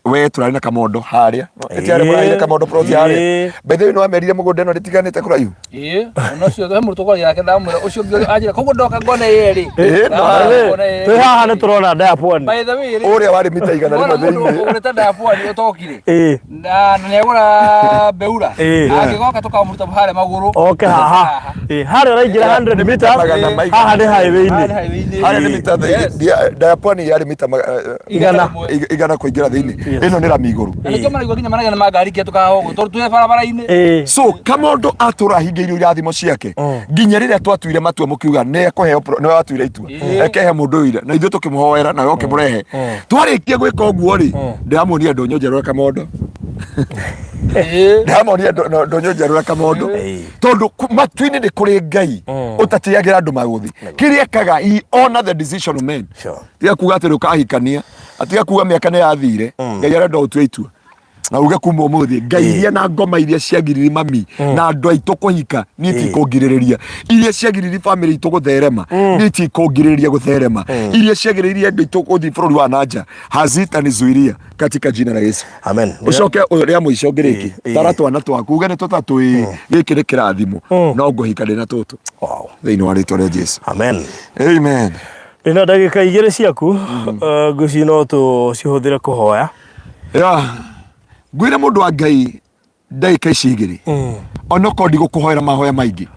we tũrarĩ na kamondo harĩa ĩti harĩa mũrarĩ na kamondo plot harĩa. By the way nĩwamerire mũgũnda ĩno ndĩtiganĩte kũraihu. Ĩĩ, ona ũcio he mũrutwo kwaria nake ndamwĩra ũcio ũngĩ anjĩra koguo ndoka ngone yerĩ. Ĩĩ, no Ndamwĩra ngone yerĩ. Twĩ haha nĩ tũrona Diapwani. By the way rĩ, Ũrĩa warĩ mita 100 wona mũndũ thĩinĩ. ũgũrĩte Diapwani ũtokire na nĩagũra Beura angĩgoka tũkamũruta harĩa magũrũ Oke haha. Harĩa ũraingĩra 100 meters, Magana maigana. haha nĩ highway-inĩ. Haha nĩ highway-inĩ. Harĩa nĩ mita Diapwani yarĩ mita Igana. Igana kũingĩra thĩinĩ. Ĩno nĩ rami igũrũ. Na nĩkĩo maraigua nginya maragĩa na mangari kĩhetũka haha ũguo tondũ twĩ barabara-inĩ. So kamondo atũra ahingĩirio irathimo ciake nginya rĩrĩa twatuire matua mũkiuga nĩ ekũheo nĩwe watuire itua ekehe mũndũ ũyũ ira na ithuĩ tũkĩmũhoera nawe ũkĩmũrehe twarĩkia gwĩka ũguo rĩ ndĩramuonia ndũnyũ njerũ ya kamondo. Ndĩramuonia ndũnyũ njerũ ya kamondo tondũ matu-inĩ nĩ kũrĩ Ngai ũtatĩagĩra andũ magũthi kĩrĩa ekaga, he honor the decision of men. Tiga kuga atĩ ndũkahikania, tiga kuga mĩaka nĩ yathire. Ngai arenda ũtue itua na uge kuma ũmũthĩ ngai iria na ngoma iria ciagiriri mami na andũ aitũ kũhika niĩ tikũngirĩrĩria, iria ciagiriri famĩlĩ itũ gũtherema niĩ tikũngirĩrĩria gũtherema, iria ciagirĩrĩria andũ aitũ gũthiĩ bũrũri wa nanja hazitanizuiria katika jina la Yesu. Amen. Ucoke rĩa mũico ngĩrĩki tara twana twaku uge nĩ tũtatũ ĩ gĩkĩ nĩ kĩrathimo no ngũhika ndĩ na tũtũ thĩinĩ wa rĩtwa rĩa Jesu. Amen. Amen. Ndĩna ndagĩka igĩrĩ ciaku, ngwĩciria no tũcihũthĩre kũhoya. Ya, ngwĩre mũndũ wa Ngai ndagĩka ici igĩrĩ onokorwo ndigũkũhoera mahoya maingĩ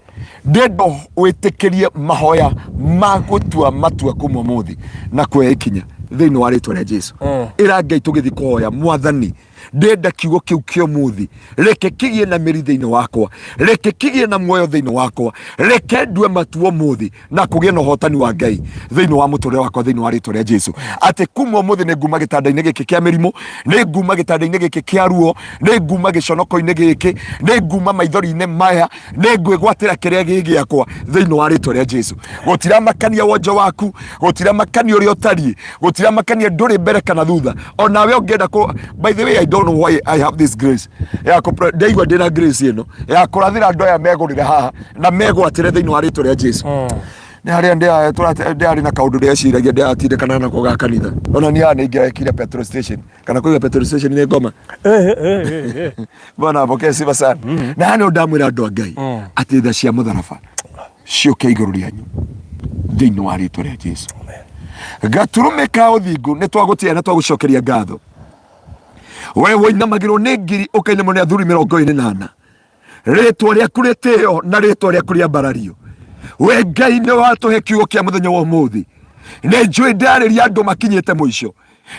ndenda wĩtĩkĩrie mahoya ma gũtua matua kuma ũmũthĩ na kuoya ikinya thĩinĩ wa rĩtwa rĩa Jesu. Ĩra Ngai tũgĩthiĩ kũhoya, Mwathani, ndenda kiugo kĩu kĩa ũmũthĩ reke kĩgĩe na mĩri thĩinĩ wakwa, reke kĩgĩe na muoyo thĩinĩ wakwa, reke ndue matua ũmũthĩ na kũgĩe na ũhotani wa Ngai thĩinĩ wa mũtũrĩre wakwa thĩinĩ wa rĩtwa rĩa Jesu, atĩ kuma ũmũthĩ nĩ nguma gĩtanda-inĩ gĩkĩ kĩa mĩrimũ, nĩ nguma gĩtanda-inĩ gĩkĩ kĩa ruo, nĩ nguma gĩconoko-inĩ gĩkĩ, nĩ nguma maithori-inĩ maya, nĩ ngwĩgwatĩra kĩrĩa gĩ gĩakwa thĩinĩ wa rĩtwa rĩa Jesu. Gũtiramakania wonje waku, gũtiramakania ũrĩa ũtariĩ, gũtiramakania ndũrĩ mbere kana thutha, onawe ũngĩenda kũ. By the way, I don't know why I have this grace ya kũ, ndaigua ndĩna grace ĩno ya kũrathĩra andũ aya megũrĩre haha na megwatĩre thĩinĩ wa rĩtwa rĩa Jesu. Nĩ harĩa ndĩarĩ na kaũndũ ndeciragia ndĩratindĩkana nako ga kanitha, ona niĩ haha nĩ ingĩrekire petrol station kana kũiga petrol station nĩ ngoma. Bwana apokee sifa sana. Na haha nĩho ndamwĩra andũ a Ngai atĩ tha cia mũtharaba ciũke igũrũ rĩanyu thĩinĩ wa rĩtwa rĩa Jesu. Gaturume ka ũthingu nĩ twagũtĩa na twagũcokeria ngatho. We woinamagĩrwo nĩ ngiri ũkainamwo nĩ athuri 44. Rĩtwa rĩaku rĩtĩo na rĩtwa rĩaku rĩambarario. We Ngai nĩ watũhe kiugo kĩa mũthenya wa ũmũthĩ. Nĩ njũĩ ndĩrarĩria andũ makinyĩte mũico.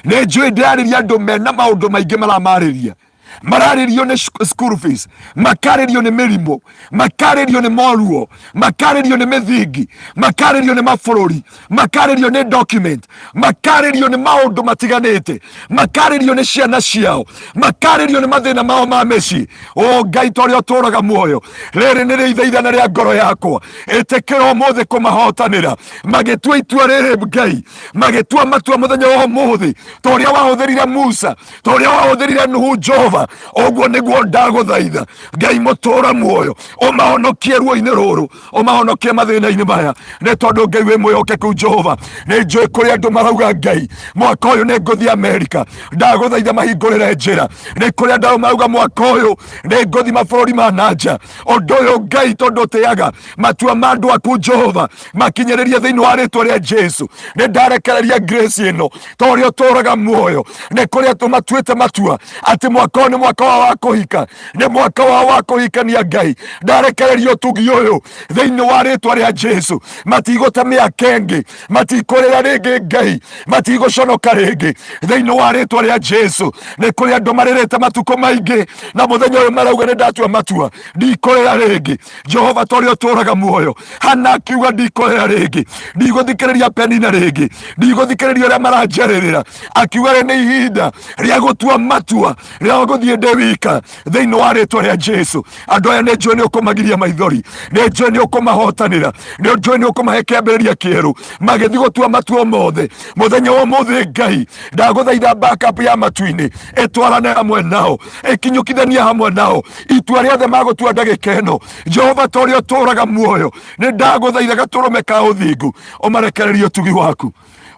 Nĩ njũĩ ndĩrarĩria andũ mena maũndũ maingĩ maramarĩria. Mararĩrio nĩ school fees, makarĩrio nĩ mĩrimũ, makarĩrio nĩ moruo, makarĩrio nĩ mĩthingi, makarĩrio nĩ mabũrũri, makarĩrio nĩ document, makarĩrio nĩ maũndũ matiganĩte, makarĩrio nĩ ciana ciao, makarĩrio nĩ mathĩna mao ma mĩciĩ. O Ngai, ta ũrĩa ũtũũraga muoyo, rĩrĩ nĩ rĩithaithana rĩa ngoro yakwa, ĩtĩkĩra ũmũthĩ kũmahotanĩra. Magĩtua itua rĩrĩ Ngai, magĩtua matua mũthenya wa ũmũthĩ, ta ũrĩa wahũthĩrire Musa, ta ũrĩa wahũthĩrire Nuhu, Jehova, ũguo nĩguo ndagũthaitha Ngai mũtũũra muoyo, ũmahonokie ruo-inĩ rũrũ, ũmahonokie mathĩna-inĩ maya, nĩ tondũ Ngai wĩ mwĩhokeku. Jehova, nĩ njũĩ kũrĩ andũ marauga, Ngai, mwaka ũyũ nĩ ngũthiĩ Amerika, ndagũthaitha mahingũrĩre njĩra. Nĩ kũrĩ andũ marauga, mwaka ũyũ nĩ ngũthiĩ mabũrũri ma nanja. Ũndũ ũyũ Ngai, tondũ ũtĩaga matua ma andũ aku, Jehova, makinyĩrĩrie thĩinĩ wa rĩtwa rĩa Jesu. Nĩ ndarekereria grace ĩno ta ũrĩa ũtũũraga muoyo. Nĩ kũrĩa tũmatuĩte matua atĩ mwaka ũyũ nĩ mwaka wao wa kũhika, nĩ mwaka wao wa kũhikania. Ngai, ndarekereria ũtugi ũyũ thĩinĩ wa rĩtwa rĩa Jesu. Matigũte mĩaka ĩngĩ, matikũrĩra rĩngĩ, Ngai, matigũconoka rĩngĩ thĩinĩ wa rĩtwa rĩa Jesu. Nĩ kũrĩ andũ marĩrĩte matukũ maingĩ na mũthenya ũyũ marauga, nĩ ndatua matua, ndikũrĩra rĩngĩ. Jehova, ta ũrĩa ũtũũraga muoyo, Hana akiuga, ndikũrĩra rĩngĩ, ndigũthikĩrĩria Penina rĩngĩ, ndigũthikĩrĩria ũrĩa maranjarĩrĩra. Akiuga rĩ nĩ ihinda rĩa gũtua matua rĩa gũthiĩ ndĩ wika thĩinĩ wa rĩtwa rĩa Jesu. Andũ aya nĩ njũĩ nĩ ũkũmagiria maithori, nĩ njũĩ nĩ ũkũmahotanĩra, nĩ njũĩ nĩ ũkũmahe kĩambĩrĩria kĩerũ magĩthiĩ gũtua matua mothe mũthenya wa ũmũthĩ. Ngai, ndagũthaitha backup ya matu-inĩ ĩtwarane hamwe nao, ĩkinyũkithanie hamwe nao itua rĩothe magũtua ndagĩka ĩno. Jehova, ta ũrĩa ũtũũraga muoyo, nĩ ndagũthaitha gatũrũme ka ũthingu, ũmarekererie ũtugi waku,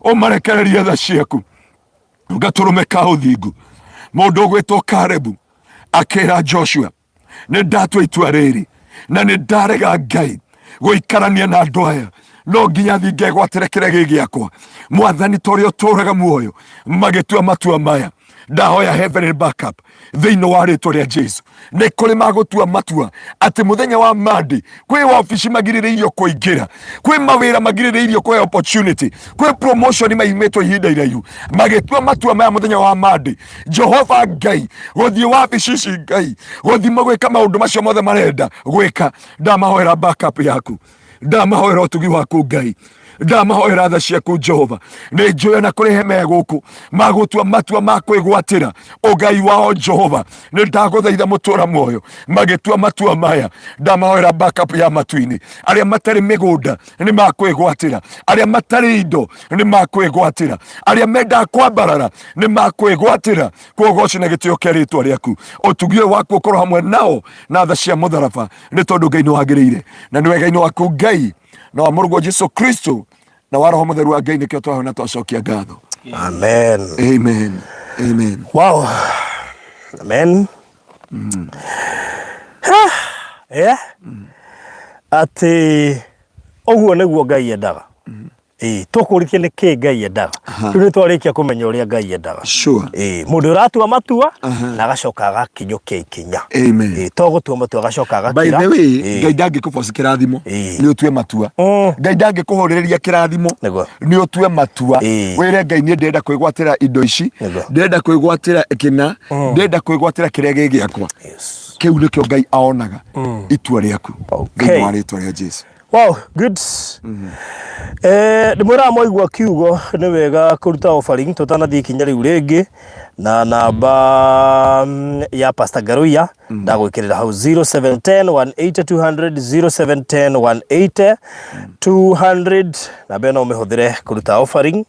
ũmarekererie tha ciaku, gatũrũme ka ũthingu. Mũndũ ũgwĩtwo Karebu akĩra Joshua, nĩ ndatua itua rĩrĩ na nĩ ndarega Ngai gũikarania na andũ aya, no nginya thiĩ ngegwatĩre kĩrĩa gĩ gĩakwa. Mwathani, ta ũrĩa ũtũũraga muoyo, magĩtua matua maya, ndahoya heavenly backup thĩinĩ wa rĩtwa rĩa Jesu. Nĩ kũrĩ magũtua matua atĩ mũthenya wa Monday kwĩ wabici magirĩrĩirio kũingĩra, kwĩ mawĩra magirĩrĩirio kũhe opportunity, kwĩ promotion maimĩtwo ihinda iraihu. Magĩtua matua maya mũthenya wa Monday, Jehova Ngai, gũthiĩ wabici ici, Ngai, gũthiĩ gwĩka maũndũ macio mothe marenda gwĩka, ndamahoera backup yaku, ndamahoera ũtugi waku Ngai, ndamahoera tha ciaku Jehova. Nĩ njũĩ na kũrĩ hema ya gũkũ magũtua matua ma kwĩgwatĩra ũgai wao. Jehova, nĩ ndagũthaitha mũtũra muoyo, magĩtua matua maya, ndamahoera backup ya matu-inĩ. Arĩa matarĩ mĩgũnda nĩ makwĩgwatĩra, arĩa matarĩ indo nĩ makwĩgwatĩra, arĩa mendaga kwambarara nĩ makwĩgwatĩra. Kwogoci na gĩtĩo kĩa rĩtwa rĩaku, ũtugi ũyũ waku ũkorwo hamwe nao na tha cia mũtharaba, nĩ tondũ Ngai nĩ wagĩrĩire na nĩ wega-inĩ waku Ngai na wa mũrũguo Jesu Kristo na wa Roho Mũtheru wa Ngai nĩkĩo twahoya na twacokia ngatho. Amen. Amen, amen. Wow, amen. Yeah. Atĩ ũguo nĩguo Ngai endaga. Ĩĩ, tũkũrĩtie nĩ kĩ Ngai endaga. Rĩu nĩ twarĩkia kũmenya ũrĩa Ngai endaga. Sure. Ĩĩ, mũndũ ũratua matua na agacoka agakinyũkia ikinya. Amen. Ĩĩ, to gũtua matua agacoka By agakira. the way, Ĩĩ. Ngai ndangĩkũboci kĩrathimo Ĩĩ. nĩ ũtue matua. Ngai ndangĩkũhũrĩrĩria kĩrathimo Nĩguo. nĩ ũtue matua. Ĩĩ. Wĩre Ngai niĩ ndĩrenda kwĩgwatĩra indo ici, Nĩguo. ndĩrenda kwĩgwatĩra kĩna, ndĩrenda kwĩgwatĩra kĩrĩa gĩ gĩakwa. Yes. Kĩu nĩkĩo Ngai aonaga itua rĩaku Okay. thĩinĩ wa rĩtwa rĩa Jesu. Wow, good. Eh, ndĩmwĩraga mwaigua kiugo nĩ wega kũruta offering tũtanathiĩ ikinya rĩu rĩngĩ na namba ya Pastor Ngaruiya ndagwĩkĩrĩra hau 0710 180 200 0710 180 200 namba ĩno ũmĩhũthĩre kũruta offering.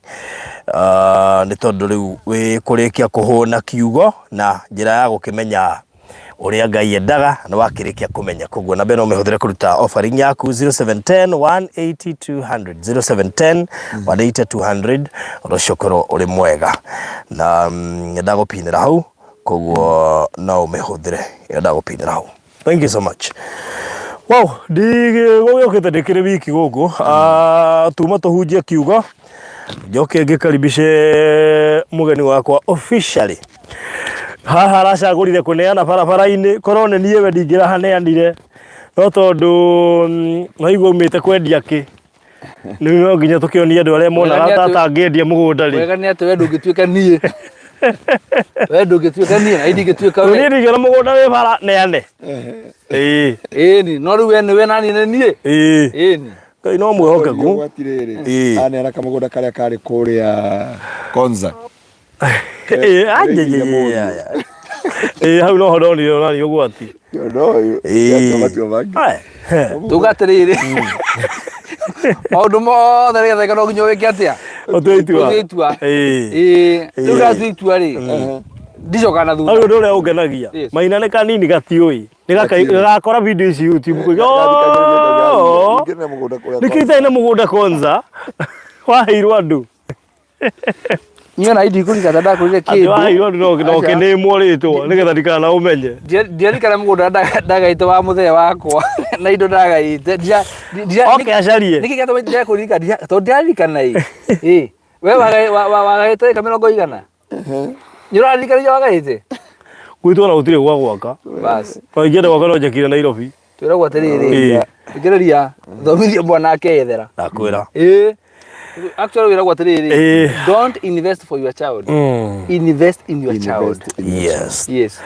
Nĩ tondũ rĩu wĩ kũrĩkia kũhũna kiugo na njĩra ya gũkĩmenya ũrĩa Ngai endaga nĩ wakĩrĩkia kũmenya koguo namba ĩno ũmĩhũthĩre kũruta offering yaku 0710 180 200 0710 180 200 ũndũ ũcio ũkorwo ũrĩ mwega na ndagũpinĩra hau koguo no ũmĩhũthĩre ĩyo ndagũpinĩra hau. Thank you so much. Wow, ndigũgĩũkĩte ndĩkĩrĩ wiki gũkũ. Tuma tũhunjie kiugo njoke ngĩkaribishe mũgeni wakwa officially. Haha aracagũrire kũneana barabara-inĩ, korwo nĩ niĩ we ndingĩrahaneanire, no tondũ waigua umĩte kwendia kĩ, rĩu no nginya tũkĩonie andũ arĩa monaga Wega nĩ ta atĩ- atangĩendia mũgũnda rĩ. Wega nĩ atĩ we ndũngĩtuĩka niĩ. We ndũngĩtuĩka niĩ na niĩ ndingĩtuĩka we. Niĩ ndingĩona mũgũnda wĩ bara neane. Ĩĩ. Ĩni, no rĩu we nĩwe na niĩ nĩ niĩ. Ĩĩ. Ĩni. Ngai no mwĩhokeku. Atirĩrĩ, Ĩĩ. aneana kamũgũnda karĩa karĩ kũrĩa Konza. Ĩĩ, anja, ĩĩ, hau noho ndonire ũrari ũgwati. Ũndũ ũyũ, Ĩĩ. matua mangĩ. Aye, he. Tuga atĩrĩrĩ. Maũndũ mothe nĩgetha no nginya wĩke atĩa? Ũtue itua. Ũtue itua. Ĩĩ. Ĩĩ, rĩu ndatua itua rĩ, ndicokaga na Hau thutha. ũndũ ũrĩa ũngenagia. Yes. Maina nĩ kanini gatiũĩ. Nĩgakora video ici YouTube kuiga. Ningĩ na mũgũnda kũrĩa Nĩkĩ itarĩ na mũgũnda Konza? Waheirwo andũ. Niĩ ona ndikũririkana ndakũrire Atĩ kĩndũ. waheirwo andũ no Aca. ũkĩnĩmwo rĩtwa nĩgetha ndikanaũmenye. Ndiririkana mũgũnda ndagaĩte wa mũthee wakwa na indo ndagaĩte. Oke acarie. Nĩkĩ gĩatũma ndige kũririkana tondũ ndiraririkana ĩ. Ĩ. We wagaĩte ĩka mĩrongo igana? Nĩ ũraririkana iria wagaĩte? Gwitũ ona gũtirĩ gwa gwaka. Bas. No ingĩenda gwaka no njakire Nairobi. Twĩragwo atĩrĩrĩ. Ĩĩ. Thikĩrĩria thomithia mwana akeyethera. Ndakwĩra. Ĩĩ. Actually wĩragwo atĩrĩrĩ. Ĩĩ. Don't invest for your child. Invest in your child. Invest in your Yes. Yes.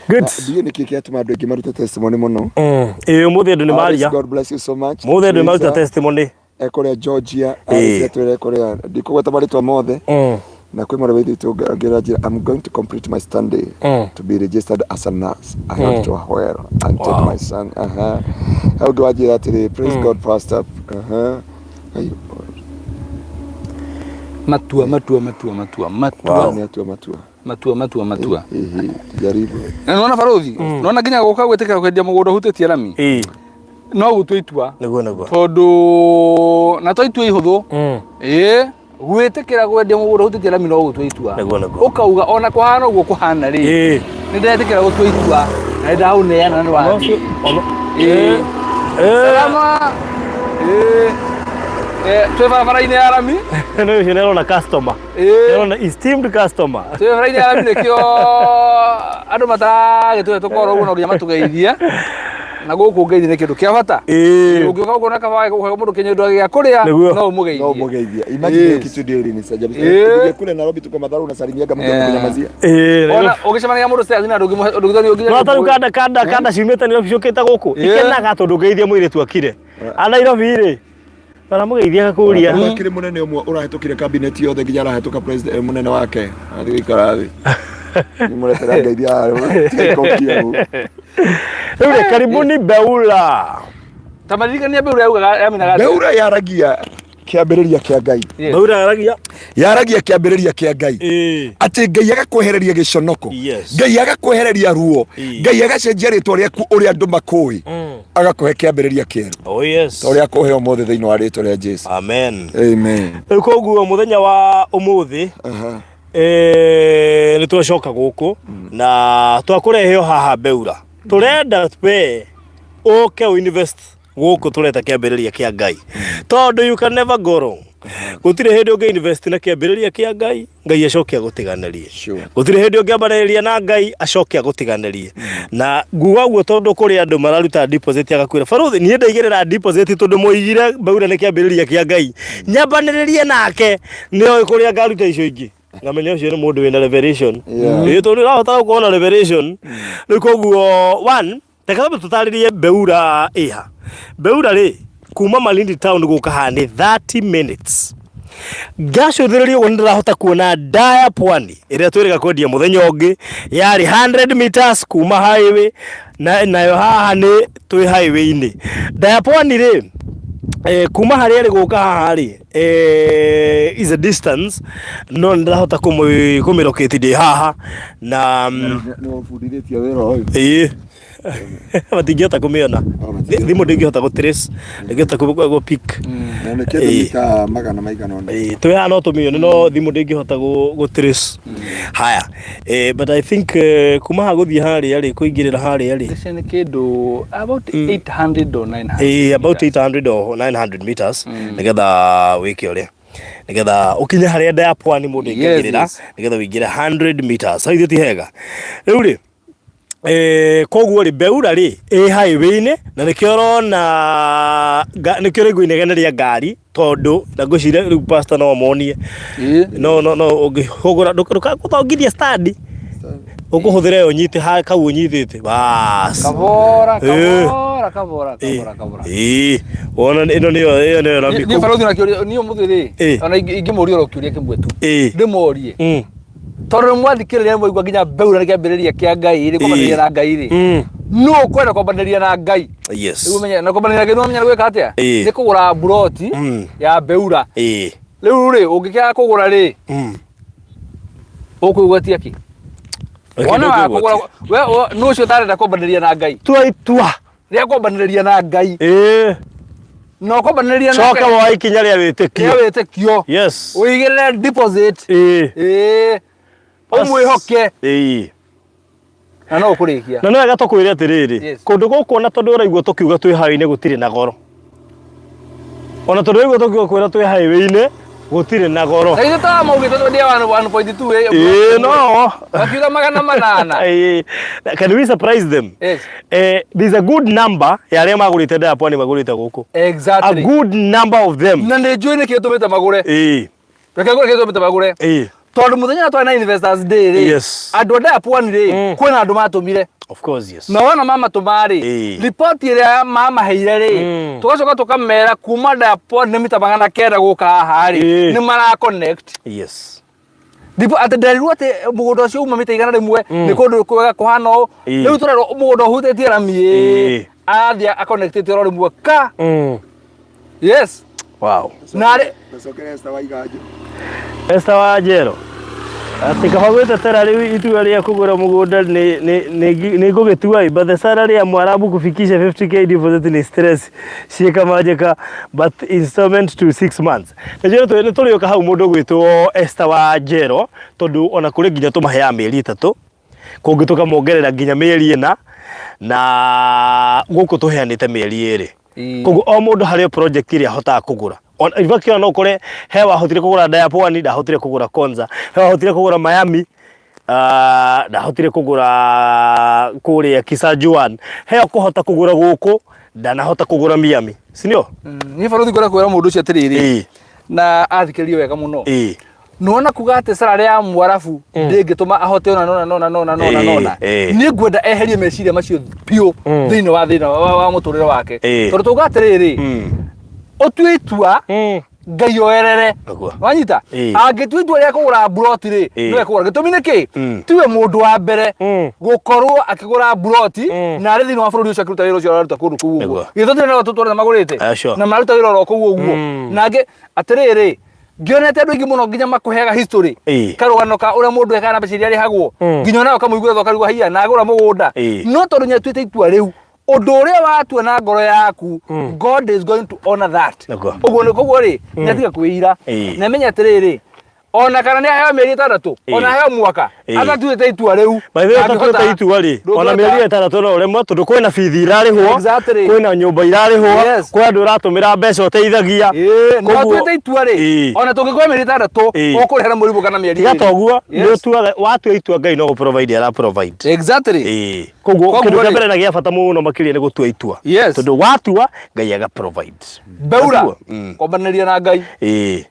Good. Ndiũĩ nĩkĩ kĩatũma andũ aingĩ marute testimony mũno. Ĩĩ ũmũthĩ andũ nĩ Alice, maria. God bless you so much. Mũthĩ andũ nĩ maruta Teresa, testimony. ekũrĩa Georgia, Ĩĩ. Alice atwĩra ekũrĩa, ndikũgweta marĩtwa mothe. Na kwĩ mwarĩ wa ithe witũ ngĩra njĩra, I'm going to complete my study to be registered as a nurse. I have to well and take my son. Aha. Hau ũngĩ wanjĩra atĩrĩ, praise God pastor. Aha. Ai, Matua matua matua matua matua nĩ atua matua. matua matua matua. Hihi, jaribu. Na nĩwona barothi, nĩwona nginya gũka gwĩtĩkĩra kwendia mũgũnda ũhutĩtie rami. Ĩĩ. No gũtua itua. Nĩguo nĩguo. Tondũ na to itua ihũthũ. Ĩĩ. Gwĩtĩkĩra kwendia mũgũnda ũhutĩtie rami no gũtua itua. Nĩguo nĩguo. Ũkauga ona kũhana ũguo kũhana rĩ. Ĩĩ. Nĩ ndetĩkĩra gũtua itua na nĩ ndaũneana nĩ wathiĩ. Ĩĩ. Ĩĩ. Salama. Ĩĩ. Twĩ barabara-inĩ ya rami. Nĩ ũcio nĩarona customer. Ĩĩ. Nĩarona esteemed customer. Twĩ barabara-inĩ ya rami nĩkĩo andũ matagĩtũhe tũkoro ũguo no nginya matũgeithie. Na gũkũ ngeithi nĩ kĩndũ kĩa bata. Ĩĩ. Ũngĩũka gũkũ na kaba gũkũ mũndũ kĩnyũndũ gĩa kũrĩa Nĩguo. no ũmũgeithie. No mũgeithie. Imagine hiyo Yes. kitu ndio ilinisajabisha. Ĩĩ. Kule Nairobi tuko Mathare unasalimiaga mtu Eh. akunyamazia. Ĩĩ. Ona ũgĩcemania na mũndũ stairs na ndũngĩmũhe No tarĩu kanda kanda kanda ciumĩte Nairobi ciũkĩte gũkũ. Ĩĩ. Ikenaga tondũ ngeithia mũirĩtu akire. A Nairobi rĩ. Maramũgeithia gakũria. Akĩrĩ mũnene ũmwe ũrahĩtũkire cabinet yothe nginya arahĩtũka president mũnene wake athiĩ gũikara thĩ nimũretera ngeithia kokia Rĩu rĩ karibuni Beula. Ta maririkania Beula yaugaga yaminaga atĩa? Beura yaragia kĩambĩrĩria kĩa Ngai Yes. Beula yaragia. Yaragia kĩambĩrĩria kĩa Ngai Ĩĩ. atĩ Ngai agakwehereria gĩconoko Yes. Ngai agakwehereria ruo Ĩĩ. Ngai agacenjia rĩtwa rĩaku ũrĩa andũ makũĩ agakũhe kĩambĩrĩria kĩerũ Oh yes. ta ũrĩa akũhe ũmũthĩ thĩinĩ wa rĩtwa rĩa Jesu. Amen. Amen. Rĩu koguo mũthenya wa ũmũthĩ Aha. nĩ twacoka gũkũ na twakũrehe o haha Beura. Tũrenda we ũke ũ invest gũkũ tũreta kĩambĩrĩria kĩa Ngai. Tondũ you can never go wrong. Gũtirĩ hĩndĩ ũngĩ invest na kĩambĩrĩria kĩa Ngai, Ngai acoke agũtiganĩrie. Gũtirĩ hĩndĩ ũngĩambanĩrĩria na Ngai acoke agũtiganĩrie. Na nguga ũguo tondũ kũrĩ andũ mararuta deposit agakwĩra barũthi niĩ ndaigĩrĩra deposit tondũ mũigire Mbaura nĩ kĩambĩrĩria kĩa Ngai. Nyambanĩrĩrie nake nĩoĩ kũrĩa ngaruta icio ingĩ. Ngamenya ũcio nĩ mũndũ wĩna revelation. Ĩĩ tondũ ũrahota gũkorwo na revelation. Rĩu koguo one Reke twambe tũtarĩrie Beura ĩha. Beura rĩ, kuma Malindi town gũka haha nĩ 30 minutes. Ngacũthĩrĩria ũguo nĩndĩrahota kuona Ndaya Pwani ĩrĩa twĩrĩga kwendia mũthenya ũngĩ yarĩ 100 meters kuma highway na nayo haha nĩ twĩ highway-inĩ. Ndaya Pwani rĩ, eh, kuma harĩa ĩrĩ gũka haha rĩ eh, is a distance no nĩndĩrahota kũmĩlocate ndĩ haha na Nĩ ũbundithĩtio wĩra ũyũ. ĩĩ matingĩhota kũmĩona Oh, matingĩhota. Thimũ ndĩngĩhota gũ trace ndĩngĩhota gũ pick Na nĩ kĩndũ Ĩĩ. mita magana maigana ũna. Ĩĩ, twĩ haha no tũmĩone no thimũ ndĩngĩhota gũ trace haya eh, but I think eh, kuma haha gũthiĩ harĩa rĩ kũingĩrĩra harĩa rĩ Gĩcio nĩ kĩndũ about 800 or 900. Eh, about 800 or 900 meters nĩgetha wĩke ũrĩa nĩgetha ũkinye harĩa nda ya pwani mũndũ Yes, aingagĩrĩra yes. nĩgetha ũingĩre 100 meters hau ithuĩ ti hega rĩu rĩ eh, koguo rĩ Beura rĩ ĩ highway-inĩ na nĩkĩo ũrona nĩkĩo ũraigua inegene rĩa ngari tondũ na ngwĩciria rĩu pastor no amonie Ĩĩ. no no no ũngĩhũgũra ndũkagũthongithia stand ũkũhũthĩra ĩyo ũnyite ha kau ũnyitĩte bas Kabora, Ĩĩ. kabora, kabora, kabora, kabora. ĩĩ wona ĩno nĩyo ĩyo nĩyo rami Niĩ barũthi na kĩũria niĩ ũmũthĩ rĩ Ĩĩ. ona ingĩmũria oro kĩũria kĩmwe tu Ĩĩ. ndĩmorie Mm. tondũ nĩ mwathikĩrĩria mwaigua nginya Beura nĩ kĩambĩrĩria kĩa Ngai rĩ kwambanĩria na Ngai rĩ nũ ũkwenda kwambanĩria na Ngai Yes. Rĩu ũmenye na kwambanĩria na Ngai nĩ ũmenya nĩ gwĩka atĩa Ĩĩ. nĩ kũgũra mburoti ya Beura Ĩĩ. rĩu rĩ ũngĩkĩaga kũgũra rĩ ũkwĩgwatia kĩ Reke wona wa ndũngĩgwatia. kũgũra we nũ ũcio ũtarenda kwambanĩria na Ngai Tua itua. rĩa kwambanĩrĩria na Ngai Ĩĩ. na ũkwambanĩrĩria Coka woe ikinya rĩa rĩa wĩtĩkio. wĩtĩkio Yes. ũigĩrĩre deposit Ĩĩ. ĩĩ ũmwĩhoke Ĩĩ. na no ũkũrĩkia Na nĩ wega tũkwĩre atĩrĩrĩ, Yes. kũndũ gũkũ ona tondũ ũraigua tũkiuga twĩ highway-inĩ gũtirĩ na goro. Ona tondũ ũraigua tũkiuga kwĩra twĩ highway-inĩ gũtirĩ na goro. Na ithuĩ twa maugĩte twendia 1.2 ĩ Ĩĩ no. makiuga 800. Ĩĩ. Can we surprise them? Yes. Eh, there's a good number ya arĩa magũrĩte Ndaya Pwani magũrĩte gũkũ. A Exactly. good number of them. Na nĩ njũĩ nĩkĩ gĩtũmĩte magũre. Ĩĩ. Reke ngwĩre kĩrĩa gĩtũmĩte magũre. Ĩĩ. Tondũ mũthenya ũrĩa twarĩ na Investors Day rĩ, Yes. andũ a Ndaya Pwani rĩ, kwĩna andũ matũmire. Of course, yes. Na wona mamatũma rĩ, Ĩĩ. riboti ĩrĩa mamaheire rĩ, tũgacoka tũkamera kuma Ndaya Pwani nĩ mita 900 gũka haha rĩ, Ĩĩ. nĩ mara connect. Yes. Ndipo atĩ nderirwo atĩ mũgũnda ũcio uma mita 100 nĩ kũndũ kwega kũhana ũũ. Ĩĩ. Rĩu tũrerwo mũgũnda ũhutĩtie rami ĩĩ. Ĩĩ. Arathiĩ akonectĩte oro rĩmwe ka. Yes. Wow. Na rĩ Gacokere Esther Waiganjo. Esther wa Njero atĩ kaba gwĩtetera rĩu itua rĩa kũgũra mũgũnda nĩ nĩ nĩ nĩ ngũgĩtua ĩ, but the salary ya Mwarabu kufikisha 50k deposit ni stress ciĩka manjĩka but installment to 6 months nĩ njũĩ nĩ tũrĩũka hau mũndũ ũgwĩtwo Esther wa Njero tondũ ona kũrĩ nginya tũmaheaga mĩeri 3 kũngĩ tũkamongerera nginya mĩeri 4 na gũkũ tũheanĩte mĩeri 2 Ĩĩ. koguo o mũndũ harĩ o project ĩrĩa ahotaga kũgũra Ona- in fact ona no ũkore he wahotire kũgũra Ndaya Pwani ndahotire kũgũra Konza he wahotire kũgũra Miami ndahotire kũgũra kũrĩa Kisajuan he ũkũhota kũgũra gũkũ ndanahota kũgũra Miami si ndio? Niĩ barũthi ngwenda kwĩra mũndũ ũcio atĩrĩrĩ Ĩĩ. na athikĩrĩrie wega mũno Ĩĩ. nona kuga atĩ salary ya mwarabu ndĩngĩtũma ahote ona nona nona nona nona Ĩĩ, nona ĩĩ. niĩ ngwenda eherie meciria macio biũ thĩinĩ wa thĩna wa mũtũrĩre wake Ĩĩ. tondũ tauga atĩrĩrĩ ũtue itua Ngai oerere Ũguo. wanyita Ĩĩ. angĩtua itua rĩa kũgũra mburoti rĩ Ĩĩ. nĩwe kũgũra gĩtũmi nĩ kĩ tiwe mũndũ wa mbere gũkorwo akĩgũra mburoti na arĩ thĩinĩ wa bũrũri ũcio akĩruta wĩra ũcio araruta kũndũ kũu ũguo Nĩguo. gĩtũ tũrĩ na tũtũre magũrĩte Ah, sure. na mararuta wĩra oro kũu ũguo nangĩ atĩrĩrĩ ngĩonete andũ aingĩ mũno nginya makũheaga history Ĩĩ. karũgano ka ũrĩa mũndũ ekaga na mbeca iria arĩhagwo nginya onawe ũkamũiguĩra tha ũkarigwo haiya na agũra mũgũnda Ĩĩ. no tondũ nĩatuĩte itua rĩu ũndũ ũrĩa watua na ngoro yaku God is going to honor that Nĩguo. ũguo nĩ koguo rĩ nĩatiga kwĩira Ĩĩ. na amenye atĩrĩrĩ Ona kana nĩ aheo mĩeri 6, ona aheo mwaka, atatuĩte itua rĩu. By the way, ũtatuĩte itua rĩ, ona mĩeri 6 no ũremwo tondũ kwĩna bithi irarĩhwo, kwĩna nyũmba irarĩhwo, kwĩ andũ ũratũmĩra mbeca ũteithagia. Na ũtuĩte itua rĩ, ona tũngĩkũhe mĩeri 6, ũkũrehera mũrimũ kana mĩeri Tiga 2. Toguo, nĩ ũtuaga, watua itua Ngai no gũ provide ara provide. Koguo kĩndũ kĩa mbere na gĩa bata mũno makĩria nĩ gũtua itua. Tondũ watua Ngai aga provide. Beura kombanĩria na Ngai. Ĩĩ.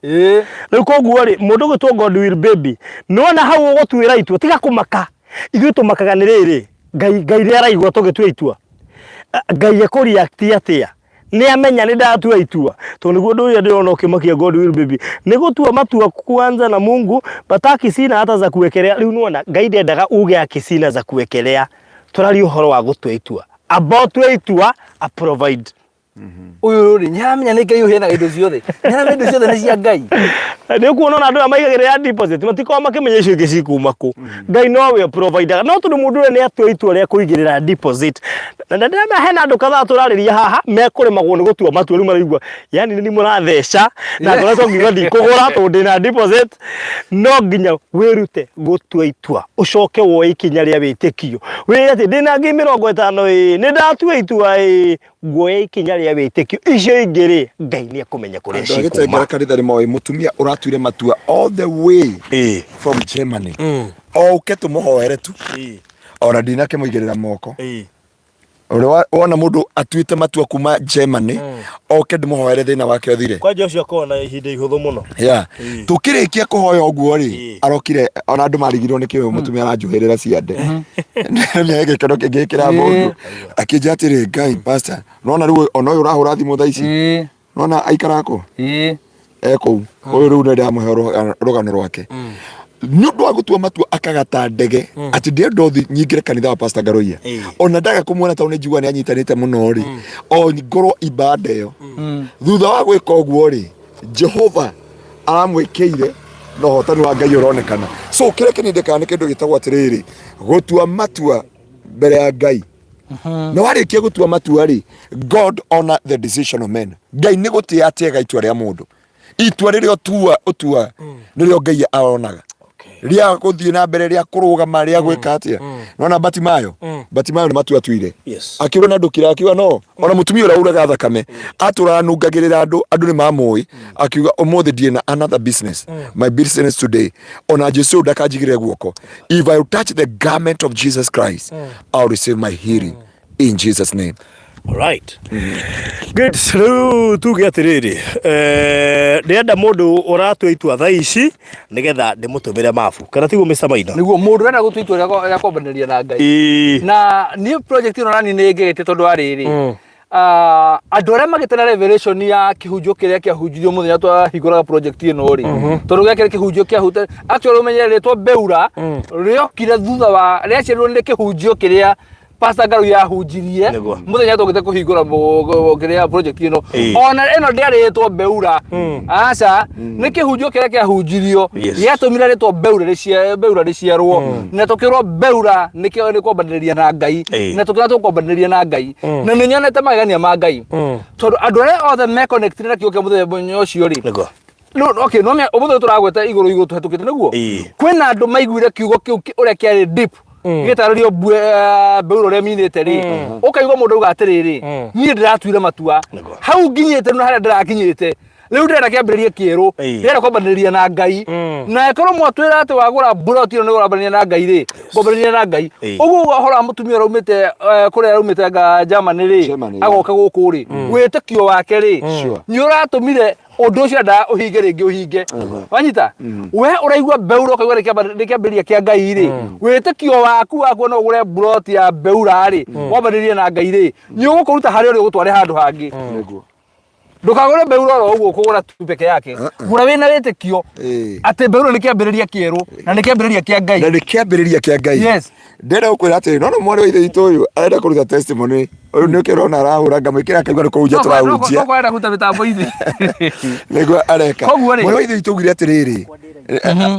Rĩu koguo rĩ, mũndũ ũgwĩtwo Godwill Baby, nĩwona hau ũgũtuĩra itua, tiga kũmaka. Ithuĩ tũmakaga nĩ rĩrĩ, Ngai Ngai nĩ araigua tũgĩtua itua. Ngai ekũ react atĩa? Nĩ amenya nĩ ndatua itua. Tondũ nĩguo ũndũ ũrĩa ndĩrona ũkĩmakia Godwill Baby. Nĩ gũtua matua kwanza na Mungu, but aki sina hata za kuwekelea. Rĩu nĩwona Ngai ndendaga uge aki sina za kuwekelea. Tũraria ũhoro wa gũtua itua. Amba ũtue itua, a provide. Ũyũ rĩ, nĩaramenya nĩ Ngai ũheanaga indo ciothe, nĩaramenya indo ciothe nĩ cia Ngai. Nĩ ũkuona ona andũ aya maigagĩrĩra deposit matikoragwo makĩmenya icio ingĩ cikuma kũ. Ngai nowe ũprovidaga, no tondũ mũndũ ũrĩa nĩ atua itua rĩa kũigĩrĩra deposit, na ndĩramenya hena andũ kadhaa tũrarĩria haha mekũremagwo nĩ gũtua matua, rĩu maraigua yani nĩ mũratheca na ngoretwo ngiuga ndikũgũra tondũ ndĩna deposit. No nginya wĩrute gũtua itua, ũcoke woe ikinya rĩa wĩtĩkio, wĩre atĩ ndĩna ngiri 50 ĩĩ, nĩ ndatua itua ĩĩ, nguoya ikinya rĩa wĩtĩkio, icio ingĩ rĩ, Ngai nĩ ekũmenya kũrĩa Andũ a cikuma. Gĩtengera kanitha nĩ moĩ mũtumia ũratuire matua all the way from Germany. Oke tũmũhoere tu. Ona ndinakĩmũigĩrĩra moko. Ũrĩa wona mũndũ atuĩte matua kuma Germany, oke ndĩmũhoere thĩna wake ũthire. Kwanja ũcio akoragwo na ihinda ihũthũ mũno. Yeah. Tũkĩrĩkia kũhoya ũguo rĩ, arokire ona andũ marigirwo nĩ kĩĩ mũtumia aranjuhĩrĩra ciande. Nĩ gĩkeno kĩngĩkĩra mũndũ. Akĩnjĩra atĩrĩ, Ngai pastor, nona rĩu ona ũyũ ũrahũra thimũ thaa ici, nona aikaraga kũ? E kũu. Ũyũ rĩu nĩ ndamũhe rũgano rwake. Nĩ ũndũ wa gũtua matua akagata ndege atĩ ndĩrenda ũthi nyingĩre kanitha wa Pastor Ngaroia. Ona ndaga kũmuona tondũ nĩ njiguaga nĩ anyitanĩte mũno rĩ, o ngorwo ibada ĩyo. Thutha wa gwĩka ũguo rĩ, Jehova aramwĩkĩire na ũhotani wa Ngai ũronekana. So kĩrĩa kĩnindĩkaga nĩ kĩndũ gĩtagwo atĩrĩrĩ, gũtua matua mbere ya Ngai. Na warĩkia gũtua matua rĩ, God honor the decision of men. Ngai nĩ gũtĩa atĩaga itua rĩa mũndũ. Itua rĩrĩa ũtua ũtua nĩrĩo Ngai aronaga. Rĩa gũthiĩ na mbere, rĩa kũrũgama, rĩa gwĩka atĩa. Nona Batimayo, Batimayo nĩ matua atuire. Akiuga na ndũkira, akiuga no ona mũtumia ũrĩa uraga thakame atũraga nungagĩrĩra andũ, andũ nĩ mamũĩ, akiuga ũmũthĩ ndirĩ na another business, my business today, ona Jesu ndakanjigĩrĩre guoko, if I touch the garment of Jesus Christ, I'll receive my healing in Jesus name. Alright. Good. Rĩu tuge atĩrĩrĩ, ndĩrenda mũndũ ũratua itua thaa ici nĩgetha ndĩmũtũmĩre mabu, kana tiguo Mr. Maina? Nĩguo mũndũ ũrenda gũtua itua rĩa kwambanĩria na Ngai. Na niĩ project ĩno nani nĩ ngegetie tondũ wa rĩrĩ, andũ arĩa magĩte na revelation ya kĩhunjio kĩrĩa kĩahunjirio mũthenya twahingũraga project ĩno rĩ, tondũ gĩakĩrĩ kĩhunjio kĩahute actually ũmenye rĩtwa Beura rĩokire thutha wa rĩaciarirwo nĩ kĩhunjio kĩrĩa Pastor Ngaru yahunjirie Nĩguo. mũthenya twokĩte kũhingũra kĩrĩa project ĩno. Ona ĩno ndĩarĩ ĩtwo Beura, aca, nĩ kĩhunjio kĩrĩa kĩahunjirio gĩatũmire rĩtwa Beura Beura rĩciarwo, na tũkĩrwo Beura nĩkĩo nĩ kwambanĩrĩria na Ngai, na tũkĩra tũkwambanĩrĩria na Ngai, na nĩ nyonete magegania ma Ngai tondũ andũ arĩa othe me connected na kiugo kĩa mũthenya ũcio rĩ. No, okay, no ũmũthĩ tũragweta igũrũ igũrũ tũhetũkĩte nĩguo. Kwĩna andũ maiguire kiugo kĩu ũrĩa kĩarĩ deep, gĩtarĩrio mbeura ũrĩa minĩte rĩ, ũkaigua mũndũ auga atĩrĩrĩ, niĩ ndĩratuire matua hau nginyĩte na harĩa ndĩrakinyĩte rĩu ndĩrenda kĩambĩrĩrie kĩerũ, ndĩrenda kwambanĩrĩria na Ngai. Na ĩkorwo mwatwĩra atĩ wagũra mburoti ĩno nĩ ũrambanĩria na Ngai rĩ, kwambanĩrĩria na Ngai. Ũguo ũhoro wa mũtumia ũrĩa aumĩte kũrĩa aumĩte anga Germany rĩ, Germany, agoka gũkũ rĩ, wĩtĩkio wake rĩ nĩ ũratũmire ũndũ ũcio endaga ũhinge rĩngĩ ũhinge. Wanyita we ũraigua mbeura ũkaigua nĩ kĩambĩrĩria kĩa Ngai rĩ, wĩtĩkio waku wa kuona ũgũre mburoti ya mbeura rĩ, wambanĩrĩrie na Ngai rĩ, nĩ ũgũkũruta harĩa ũrĩ ũgũtware handũ hangĩ. Ndũkagũre mbeura oro ũguo kũgũra tu peke yake, gũra wĩna wĩtĩkio atĩ mbeura nĩ kĩambĩrĩria kĩerũ na nĩ kĩambĩrĩria kĩa Ngai. Na nĩ kĩambĩrĩria kĩa Ngai. Ndĩrenda gũkwĩra atĩrĩ, no mwarĩ wa ithe witũ ũyũ arenda kũruta testimony, ũyũ nĩ ũkĩrona arahũra ngamwĩkĩra akaigua nĩ kũhunjia tũrahunjia. No kwarenda kũruta mĩtambo-inĩ. Nĩguo areka. Koguo rĩ- Mwarĩ wa ithe witũ augire atĩrĩrĩ,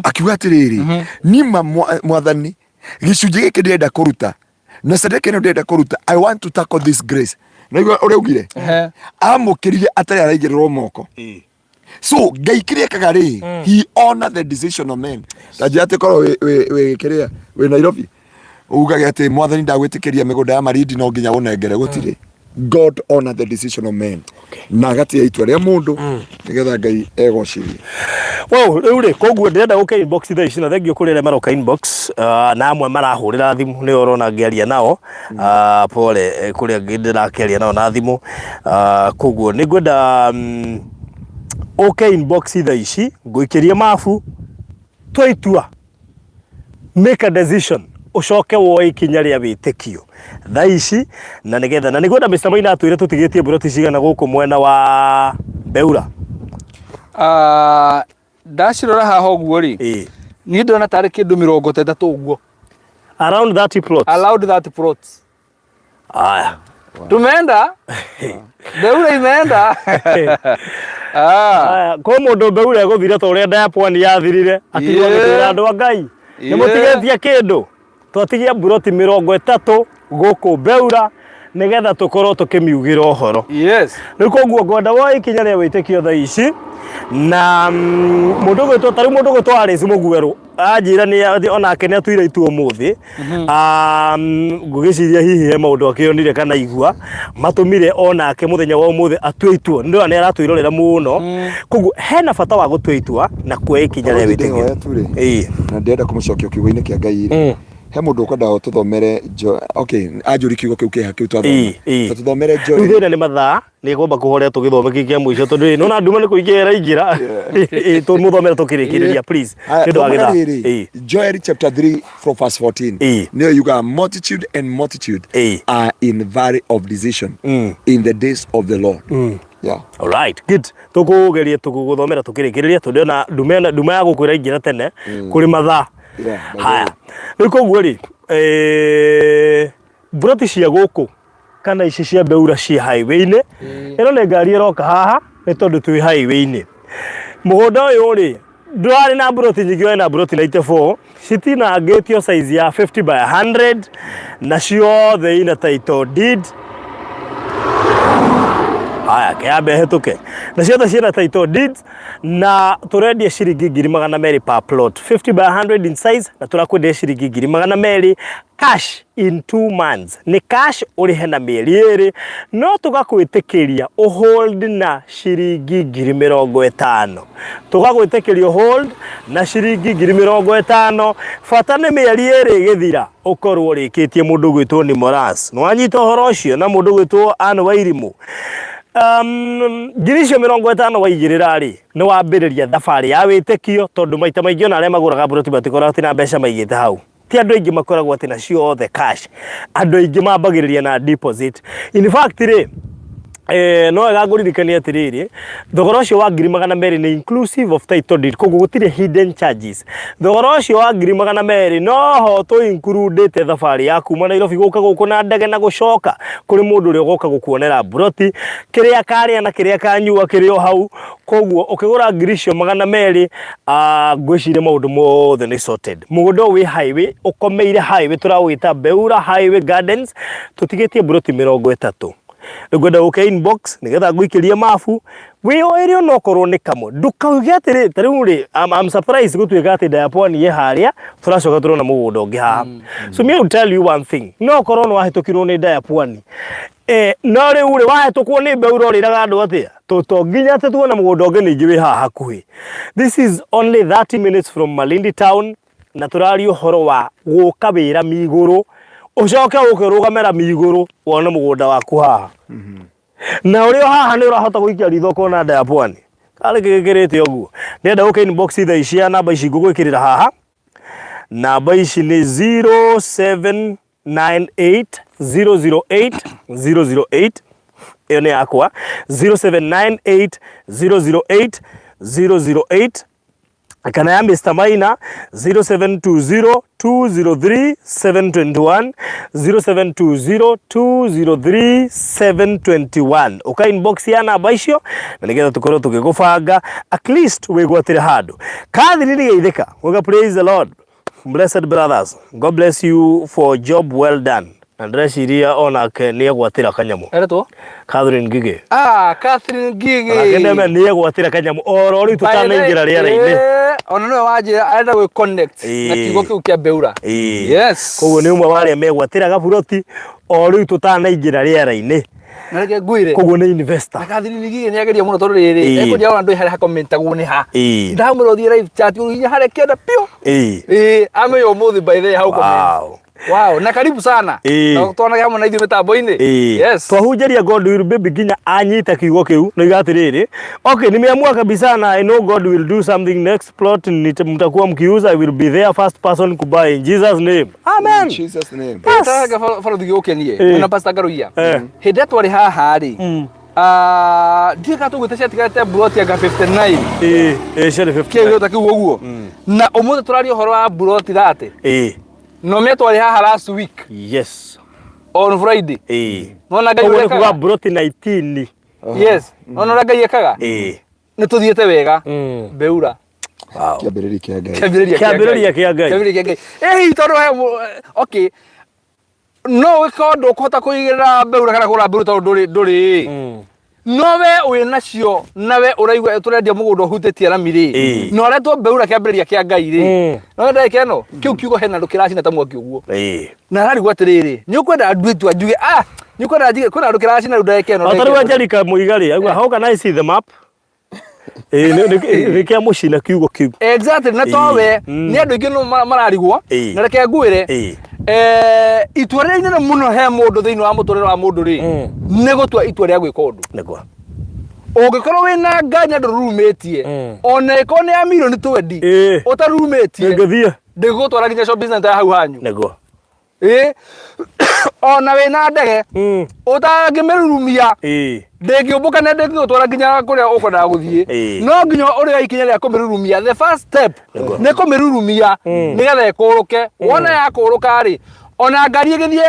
akiuga atĩrĩrĩ, nima mwathani, gĩcunjĩ gĩkĩ ndĩrenda kũruta na sadaka ĩno ndĩrenda kũruta, I want to tackle this grace. Naigua ũrĩa augire? Amũkĩrire atarĩ araigĩrĩrwo moko. So Ngai kĩrĩa ekaga rĩ, he honor the decision of men. Ta njĩra atĩ korwo wĩ kĩrĩa wĩ Nairobi, ugage atĩ mwathani ndagwĩtĩkĩria mĩgũnda ya Malindi no nginya ũnengere, gũtirĩ. God honor the decision of men. Na agatia itua rĩa mũndũ nĩgetha Ngai egocithie. Wow, rĩu rĩ koguo ndĩrenda gũka inbox thaa ici na thengio kũrĩ arĩa maroka inbox na amwe marahũrĩra thimũ nĩo ũrona ngĩaria nao. Pole kũrĩ angĩ ndĩrakĩaria nao na thimũ. Koguo nĩ ngwenda ũke inbox thaa ici ngũikĩrie mabu tua itua, make a decision, ũcoke woe ikinya rĩa wĩtĩkio thaa ici na nĩgetha na nĩngwenda Mr. Maina atwĩre tũtigĩtie mburoti cigana gũkũ mwena wa Beura. Ah, ndacirora haha ũguo rĩ, niĩ ndĩrona tarĩ kĩndũ 30 ũguo. Around 30 plots. Around 30 plots. Aya. Tumeenda Beura imeenda. Ah. Aya, kwĩ mũndũ Beura ĩgũthira ta ũrĩa nda ya pwani yathirire atigwo agĩtwĩra andũ a Ngai nĩ mũtigĩtie kĩndũ. Twatigia mburoti 30 gũkũ Beura nĩgetha tũkorwo tũkĩmiugĩra ũhoro. Rĩu koguo ngwenda woe ikinya rĩa wĩtĩkio thaa ici na mũndũ ũgwĩtwo ta rĩu mũndũ ũgwĩtwo Alice Mũguerũ anjĩra nĩ onake nĩ atuire itua ũmũthĩ. Ngũgĩciria hihi he maũndũ akĩonire kana igua matũmire onake mũthenya wa ũmũthĩ atue itua. Nĩ ndĩrona nĩ aratwĩrorera mũno. Koguo hena bata wa gũtua itua na kuoya ikinya rĩa wĩtĩkio. Ndĩhoya tu rĩ, na ndĩrenda kũmũcokia kiugo-inĩ kĩa Ngai rĩ, he mũndũ ũkwenda tũthomere okay, anjũri kiugo kĩu kĩha kĩu twathoma. Ta tũthomere Joel. Rĩu thĩna nĩ mathaa, nĩ ngwamba kũhorea tũgĩthome kĩu kĩa mũico tondũ ĩ, nĩwona nduma nĩ kũingĩra ĩraingĩra. Tũmũthomere tũkĩrĩkĩrĩria please. Nĩ ũndũ wa gĩthaa. Joel chapter 3 from verse 14. Nĩyo yugaga multitude and multitude are in valley of decision in the days of the Lord. Yeah. All right, good. Tũkũgeria tũgũthomera tũkĩrĩkĩrĩria tondũ ndĩrona nduma nduma ya gũkũ ĩraingĩra tene kũrĩ mathaa. Haya. Rĩu koguo rĩ, mburoti cia gũkũ kana ici cia Beura ciĩ highway-inĩ. Ĩno nĩ ngari ĩroka haha nĩ tondũ twĩ highway-inĩ. Mũgũnda ũyũ rĩ, ndũrarĩ na mburoti nyingĩ, ũrarĩ na mburoti 94 citinangĩtio size ya 50 by 100 na ciothe ina title deed. Haya, kĩambe hĩtũke. Na ciothe ciĩna title deeds na tũrendia ciringi 200,000 per plot, 50 by 100 in size, na tũrakwenderia ciringi 200,000 cash in 2 months. Nĩ cash ũrĩhe na mĩeri 2, no tũgakwĩtĩkĩria ũhold na ciringi 50,000. Tũgagwĩtĩkĩria ũhold na ciringi 50,000, bata nĩ mĩeri 2 ĩgĩthira ũkorwo ũrĩkĩtie. Mũndũ ũgwĩtwo ni Moras, nĩ wanyita ũhoro ũcio, na mũndũ ũgwĩtwo Ann Wairimũ. 50,000 waigĩrĩra rĩ, nĩ wambĩrĩria thabarĩ ya wĩtĩkio, tondũ maita maingĩ ona arĩa magũraga mburoti matikoragwo atĩ na mbeca maigĩte hau. Ti andũ aingĩ makoragwo atĩ na ciothe cash, andũ aingĩ mambagĩrĩria na deposit. In fact rĩ, no wega ngũririkanie atĩrĩrĩ, thogora ũcio wa 200,000 nĩ inclusive of title deed, koguo gũtirĩ hidden charges. Thogora ũcio wa 200,000 noho tũ include thabarĩ ya kuma Nairobi gũka gũkũ na ndege na gũcoka kũrĩ mũndũ ũrĩa ũgoka gũkuonera mburoti, kĩrĩa karĩa na kĩrĩa kanyua kĩrĩ o hau. Koguo ũkĩgũra 200,000, ngwĩciria maũndũ mothe nĩ sorted. Mũgũnda ũyũ wĩ highway, ũkomeire highway, tũrawĩta Beura Highway Gardens, tũtigĩtie mburoti 30. Rĩu ngwenda ũke inbox nĩgetha ngũikĩrie mabu wĩyoere onokorwo nĩ kamwe. Ndũkauge atĩrĩ, ta rĩu rĩ, I'm surprised gũtuĩka atĩ nda ya pwani ĩ harĩa, tũracoka tũrona mũgũnda ũngĩ haha. So me I will tell you one thing, no ũkorwo nĩ wahĩtũkirwo nĩ nda ya pwani, no rĩu rĩ, wahĩtũkwo nĩ Beura ũrĩraga andũ atĩa? To nginya atĩ tuone mũgũnda ũngĩ ningĩ wĩ haha hakuhĩ. This is only 30 minutes from Malindi town, na tũraria ũhoro wa gũka wĩ rami igũrũ, ũcoke ũke ũrũgame rami igũrũ wone mũgũnda waku haha. Na ũrĩ o haha nĩ ũrahota gũikia ritho ũkona nda ya pwani. Karĩ gĩkĩrĩte ũguo. Ndĩrenda ũke inbox thaa ici ya namba ici ngũgwĩkĩrĩra haha. Namba ici nĩ 0798 008 008, ĩyo nĩ yakwa, 0798 008 008, kana ya Mr. Maina 0720 203 721, 0720 203 721. Uka inbox ya namba icio na nigetha tukorwo tũgĩgũbanga at least wĩgwatĩre handũ. Catherine Geithĩka uga praise the Lord, blessed brothers, God bless you for job well done. Na ndĩreciria onake nĩ egwatĩra kanyamũ. Eretwo? Catherine Ngigĩ. Ah, Catherine Ngigĩ. Onake ndeme nĩ egwatĩra kanyamũ oro rĩu tũtanaingĩra rĩera-inĩ. Eh, ona nĩwe wanjĩra arenda gwĩ connect na Ĩĩ. kiugo kĩu kĩa Beura. Ĩĩ. Yes. Koguo nĩ ũmwe wa arĩa megwatĩra gaburoti o rĩu tũtanaingĩra rĩera-inĩ. Na reke ngwĩre. Koguo nĩ investor. Na Catherine Ngigĩ nĩ ageria mũno tondũ rĩrĩ, Ĩĩ. ekũnjĩra ona ndũĩ harĩa hakomentagwo nĩ ha. Ĩĩ. Ndamwĩra ũthiĩ live chat ũhihinye harĩa kĩanda piũ. Ĩĩ. Ĩĩ, amenya ũmũthĩ by the way hau comment. Wow. Wow, na karibu sana. Ĩĩ. Na twanage hamwe na ithuĩ mĩtambo-inĩ. Ĩĩ. Yes. Twahunjĩria God will baby nginya anyite kiugo kĩu noiga atĩrĩrĩ okay nimeamua kabisa na I know God will do something next plot nita- mtakuwa mkiuza I will be there first person kubuy in Jesus name amen In Jesus name. Yes. Taranga barothi gũkenie Ĩĩ. na Pastor Ngaruiya. Eh. Hĩndĩ ĩrĩa twarĩ haha rĩ, Mm. ah, ndiũĩ kana tũgwĩte ciatigarĩte mburoti anga 59 Ĩĩ, ĩĩ, ciarĩ 59. kĩgĩo ta kĩu ũguo na ũmũthĩ tũraria ũhoro wa mburoti 30 Ĩĩ. no me twarĩ haha last week Yes. on Friday Ĩĩ. nona Ngai Koguo ũrĩa nĩ kuga ekaga mburoti 19. yes nona ũrĩa Ngai ekaga Ĩĩ. nĩ tũthiĩte wega Mm. Beura Wow. Kĩambĩrĩria kĩa Ngai. kĩambĩrĩria Kĩambĩrĩria kĩa Ngai. kĩambĩrĩria kĩa Ngai ĩ hihi tondũ he okay no wĩkorwo ndũkũhota kũigĩrĩra Beura kana kũgũra Beura tondũ ndũrĩ ndũrĩ Mm. no we wĩ nacio na we ũraigua tũrendia mũgũnda ũhutĩtie rami rĩ Ĩĩ. na ũretwo Beura kĩambĩrĩria kĩa Ngai rĩ Mm. no ndagĩka ĩno kĩu kiugo hena andũ kĩracina ta mwaki ũguo Ĩĩ. na ararigwo atĩrĩrĩ nĩ ũkwenda ndue itua njuge ah nĩ ũkwenda njige kwĩna andũ kĩracina rĩu ndagĩka ĩno O ta rĩu ndagĩka ĩno." Angelica Muiga rĩ, auga how can I see the map? Ĩĩ, nĩ kĩa mũcina kiugo kĩu. Exactly na Ĩĩ. towe Mm. nĩ andũ aingĩ no mararigwo Ĩĩ. na reke ngwĩre Ĩĩ. eh, itua rĩrĩa inene mũno he mũndũ thĩinĩ wa mũtũrĩre wa mũndũ rĩ Mm. nĩ gũtua itua rĩa gwĩka ũndũ Nĩguo. ũngĩkorwo wĩna ngari na ndũrurumĩtie Mm. ona ĩkorwo nĩ ya mirioni twendi Ĩĩ. ũtarurumĩtie Ndĩngĩthiĩ. ndĩgũgũtwara nginya shopping center ya hau hanyu Nĩguo. Ĩĩ. ona wĩna ndege Mm. ũtangĩmĩrurumia Ĩĩ. ndĩngĩũmbũka na ndĩngĩgũtwara nginya kũrĩa ũkwendaga gũthiĩ Ĩĩ. no nginya ũrĩ ikinya rĩa kũmĩrurumia the first step Nĩguo. nĩ kũmĩrurumia nĩgetha ĩkũrũke wona yakũrũka rĩ ona ngari ĩgĩthiĩ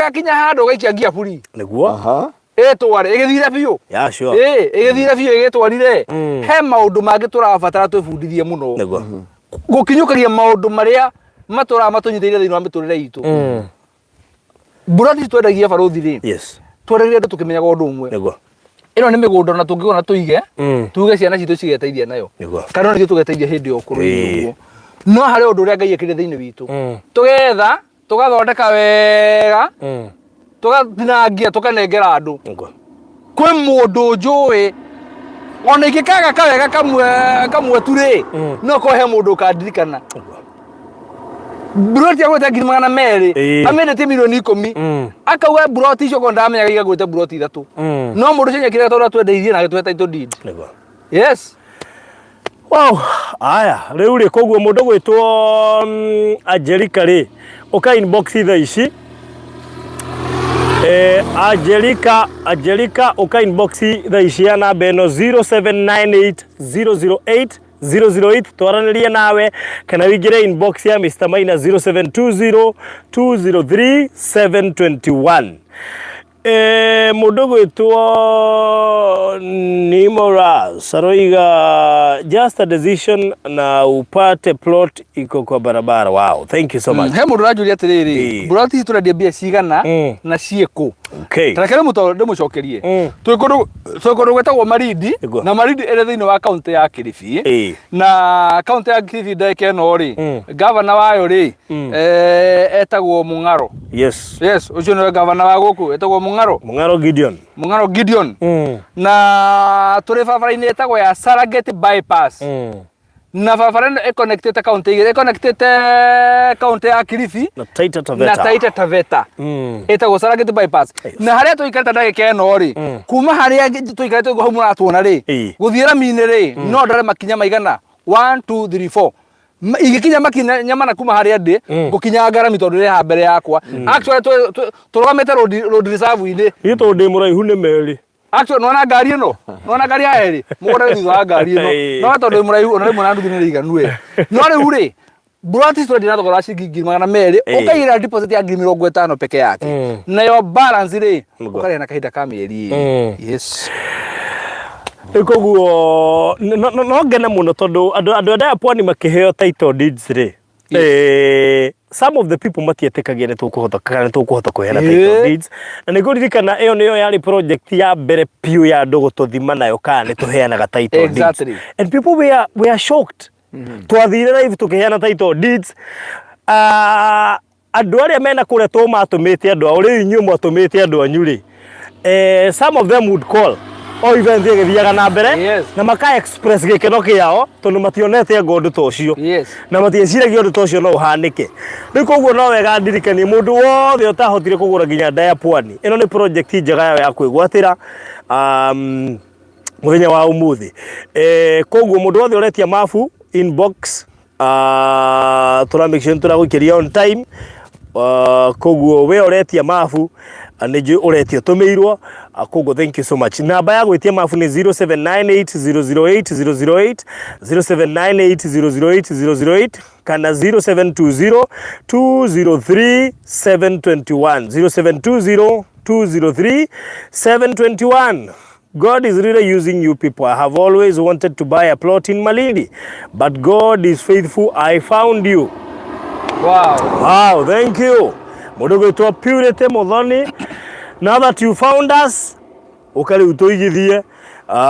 yakinya handũ ũgaikia ngia buri Nĩguo. Aha. ĩtware ĩgĩthire biũ Yeah, sure. Ĩĩ, ĩgĩthire biũ ĩgĩtwarire Mm. he maũndũ mangĩ tũrabatara twĩbundithie mũno Nĩguo. gũkinyũkagia maũndũ marĩa matũraga matũnyitĩrĩire thĩinĩ wa mĩtũrĩre itũ Mm. mburati twendagia barũthi rĩ Yes. twendagia andũ tũkĩmenyaga ũndũ ũmwe Nĩguo. ĩno nĩ mĩgũnda ona tũngĩgũra tũige Mm. tuge ciana citũ cigeteithia nayo Nĩguo. kana ona ithuĩ tũgeteithia hĩndĩ ya ũkũrũ-inĩ Ĩĩ. ũguo no harĩ ũndũ ũrĩa Ngai ekĩrire thĩinĩ witũ Mm. tũgetha tũgathondeka wega Mm. tũgatinangia tũkanengera andũ Nĩguo. kwĩ mũndũ njũĩ ona ingĩkaga kawega kamwe kamwe tu rĩ Mm. no korwo he mũndũ ũkandirikana Nĩguo. mburoti agwĩte 200,000 Ĩĩ. amendetie mirioni 10 Mm. akauga mburoti icio korwo ndamenyaga igagwĩte mburoti ithatũ Mm. no mũndũ ũcio nyekire tondũ atwendeirie na agĩtũhe title deed Nĩguo. yes Wow, aya rĩu rĩ koguo mũndũ gwĩtwo Angelica rĩ ũka inbox thaa ici eh, Angelica Angelica ũka inbox thaa ici ya namba ĩno 0798 008 008 twaranĩrie nawe kana wĩingĩre inbox ya Mr. Maina 0720 203 721 Eh, mũndũ gwĩtwo Nimoras aroiga just a decision na upate plot iko kwa barabara. Wow, thank you so much. he mũndũ ũranjũria atĩrĩrĩ Ĩĩ. mburoti ici tũrendia mbia cigana Mm. na ciĩkũ Okay. Ta reke ndĩmũcokerie Mm. twĩ kũndũ twĩ kũndũ gwĩtagwo Malindi Nĩguo. na Malindi ĩrĩ thĩinĩ wa kaũntĩ ya Kilifi Ĩĩ. na kaũntĩ ya Kilifi ndagĩka ĩno rĩ Mm. gavana wayo rĩ Mm. eh, etagwo Mũng'aro Yes. yes ũcio nĩwe gavana wa gũkũ etagwo Mũng'aro Mung'aro Gideon. Mũng'aro Gideon Mm. na tũrĩ barabara-inĩ ĩtagwo ya Serengeti bypass Mm. na barabara ĩno ĩconnectĩte kaũntĩ igĩrĩ ĩconnectĩte kaũntĩ ya Kilifi Na Taita Taveta. na Taita Taveta Mm. ĩtagwo Serengeti bypass Yes. na harĩa tũikarĩte ndagĩka ĩno rĩ Mm. kuma harĩa tũikarĩte ũguo hau mũratuona rĩ Ĩĩ. gũthiĩ rami-inĩ rĩ no ndare makinya maigana 1 2 3 4 ingĩkinya makinya mana kuma harĩa ndĩ Mm. ngũkinya ngarami tondũ ĩrĩ haha mbere yakwa actually tũrũgamĩte road reserve-inĩ Niĩ tondũ ndĩ mũraihu nĩ merĩ. Actually, nona ngari ĩno nona ngari ya erĩ mũgũnda wĩ thutha wa ngari ĩno Ĩĩ. no tondũ wĩ mũraihu ona rĩmwe na nuthu nĩ rĩiganu we no rĩu rĩ mburoti ici tũrendia na thogora wa ciringi 200,000 Ĩĩ. ũkaigĩrĩra deposit ya 50,000 peke yake Mm. nayo balance rĩ Nĩguo. ũkarĩha na kahinda ka mĩeri ĩĩrĩ Mm. yes Rĩu koguo no ngene mũno tondũ andũ andũ a pwani makĩheo title deeds rĩ Some of the people matietĩkagia nĩ tũkũhota kana nĩ tũkũhota kũheana title deeds, na nĩ ngũririkana ĩyo nĩyo yarĩ project ya mbere biũ ya andũ gũtũthima nayo kana nĩ tũheanaga title deeds. And people were shocked. Twathire live tũkĩheana title deeds. Ah, andũ arĩa mena kũrĩa tũmatũmĩte andũ ao rĩu inyuĩ mwatũmĩte andũ anyu rĩ, some of them would call o event ĩgĩthiaga na mbere na maka express gĩkeno kĩao tondũ mationete anga ũndũ ta ũcio na matieciragia ũndũ ta ũcio no ũhanĩke. Rĩu koguo no wega ndirikanie mũndũ wothe ũtahotire kũgũra nginya nda ya pwani, ĩno nĩ project njega yao ya kwĩgwatĩra mũthenya wa ũmũthĩ. Koguo mũndũ wothe ũretia mabu inbox, tũra make sure tũragũikĩria on time. Koguo we ũretia mabu, nĩ njũĩ ũretia ũtũmĩirwo. Koguo thank you so much. Namba ya gwĩtia mabu nĩ 0798008008, 0798008008 kana 0720 203 721, 0720 203 721. God is really using you people. I have always wanted to buy a plot in Malindi, but God is faithful. I found you. Wow, thank you. Mũndũ gwĩtwo Purity Muthoni. Now that you found us, ũka rĩu tũigithie,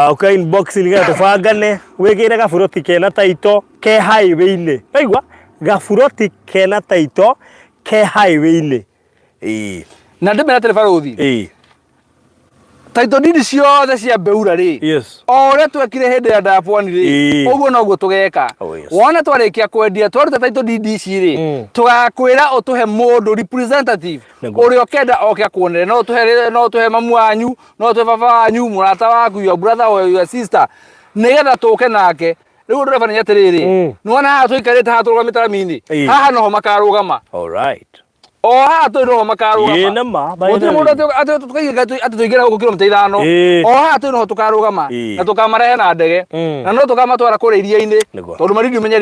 ũka inbox nĩgetha tũbangane, wĩgĩre gaburoti kena title ke highway-inĩ. Waigua? Gaburoti kena title ke highway-inĩ. Ĩĩ. Na ndĩmera atĩrĩ barũthi. Title deed ciothe cia Beura rĩ, o ũrĩa twekire hĩndĩ ya Ndapwani rĩ, ũguo noguo tũgeka. Oh, yes. Wona twarĩkia kwendia twaruta title deed ici rĩ, tũgakwĩra ũtũhe mũndũ representative ũrĩa ũkenda oke akuonere. No ũtũhe, no ũtũhe mamu wanyu, no ũtũhe baba wanyu, mũrata waku, your brother or your sister, nĩgetha tũke nake. Rĩu ũndũ ũrĩa nĩ atĩrĩrĩ, nĩwona haha tũikarĩte haha tũrũgamĩte rami-inĩ, haha noho makarũgama. All right. O haha tũrĩ noho makarũgama. Ĩĩ, nĩ ma, by Gũtirĩ the mũndũ way. atĩ tũkaigĩka atĩ tũingĩre gũkũ kilomita 5. O haha tũrĩ noho tũkarũgama na tũkamarehe na ndege na no tũkamatwara kũrĩa iria-inĩ tondũ Malindi ũmenye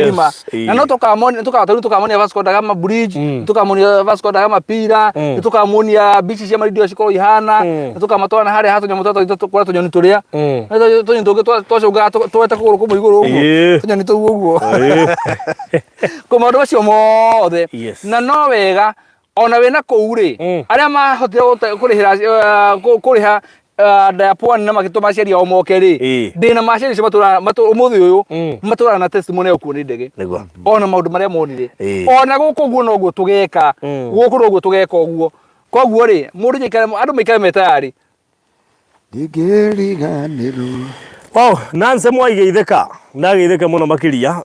irima. Na no tũkamonia, tũkatwarwo, tũkamonia Vasco da Gama bridge, tũkamonia Vasco da Gama pillar, tũkamonia beach cia Malindi ũrĩa cikoragwo ihana, na tũkamatwara na harĩa ha tũnyamũ twa tũkũra tũnyoni tũrĩa. Na tũnyoni tũngĩ twacũngaga twete kũgũrũ kũmwe igũrũ ũguo. Tũnyoni tũu ũguo. Kũ maũndũ macio mothe. Na no wega ona wĩna kũu rĩ, arĩa mahotire kũrĩhĩra, kũrĩha nda ya pwani na magĩtũma aciari ao moke rĩ, ndĩna ma aciari acio matũraga, ũmũthĩ ũyũ, matũraga na testimony ya gũkuo nĩ ndege. Ona maũndũ marĩa monire. Ona gũkũ ũguo noguo tũgeka. Gũkũ noguo tũgeka ũguo. Koguo rĩ, mũndũ nĩaikare, andũ maikare me tayari. Ndingĩriganĩrwo. Wow, Nancy mwaigĩithĩka, ndageithĩka mũno makĩria.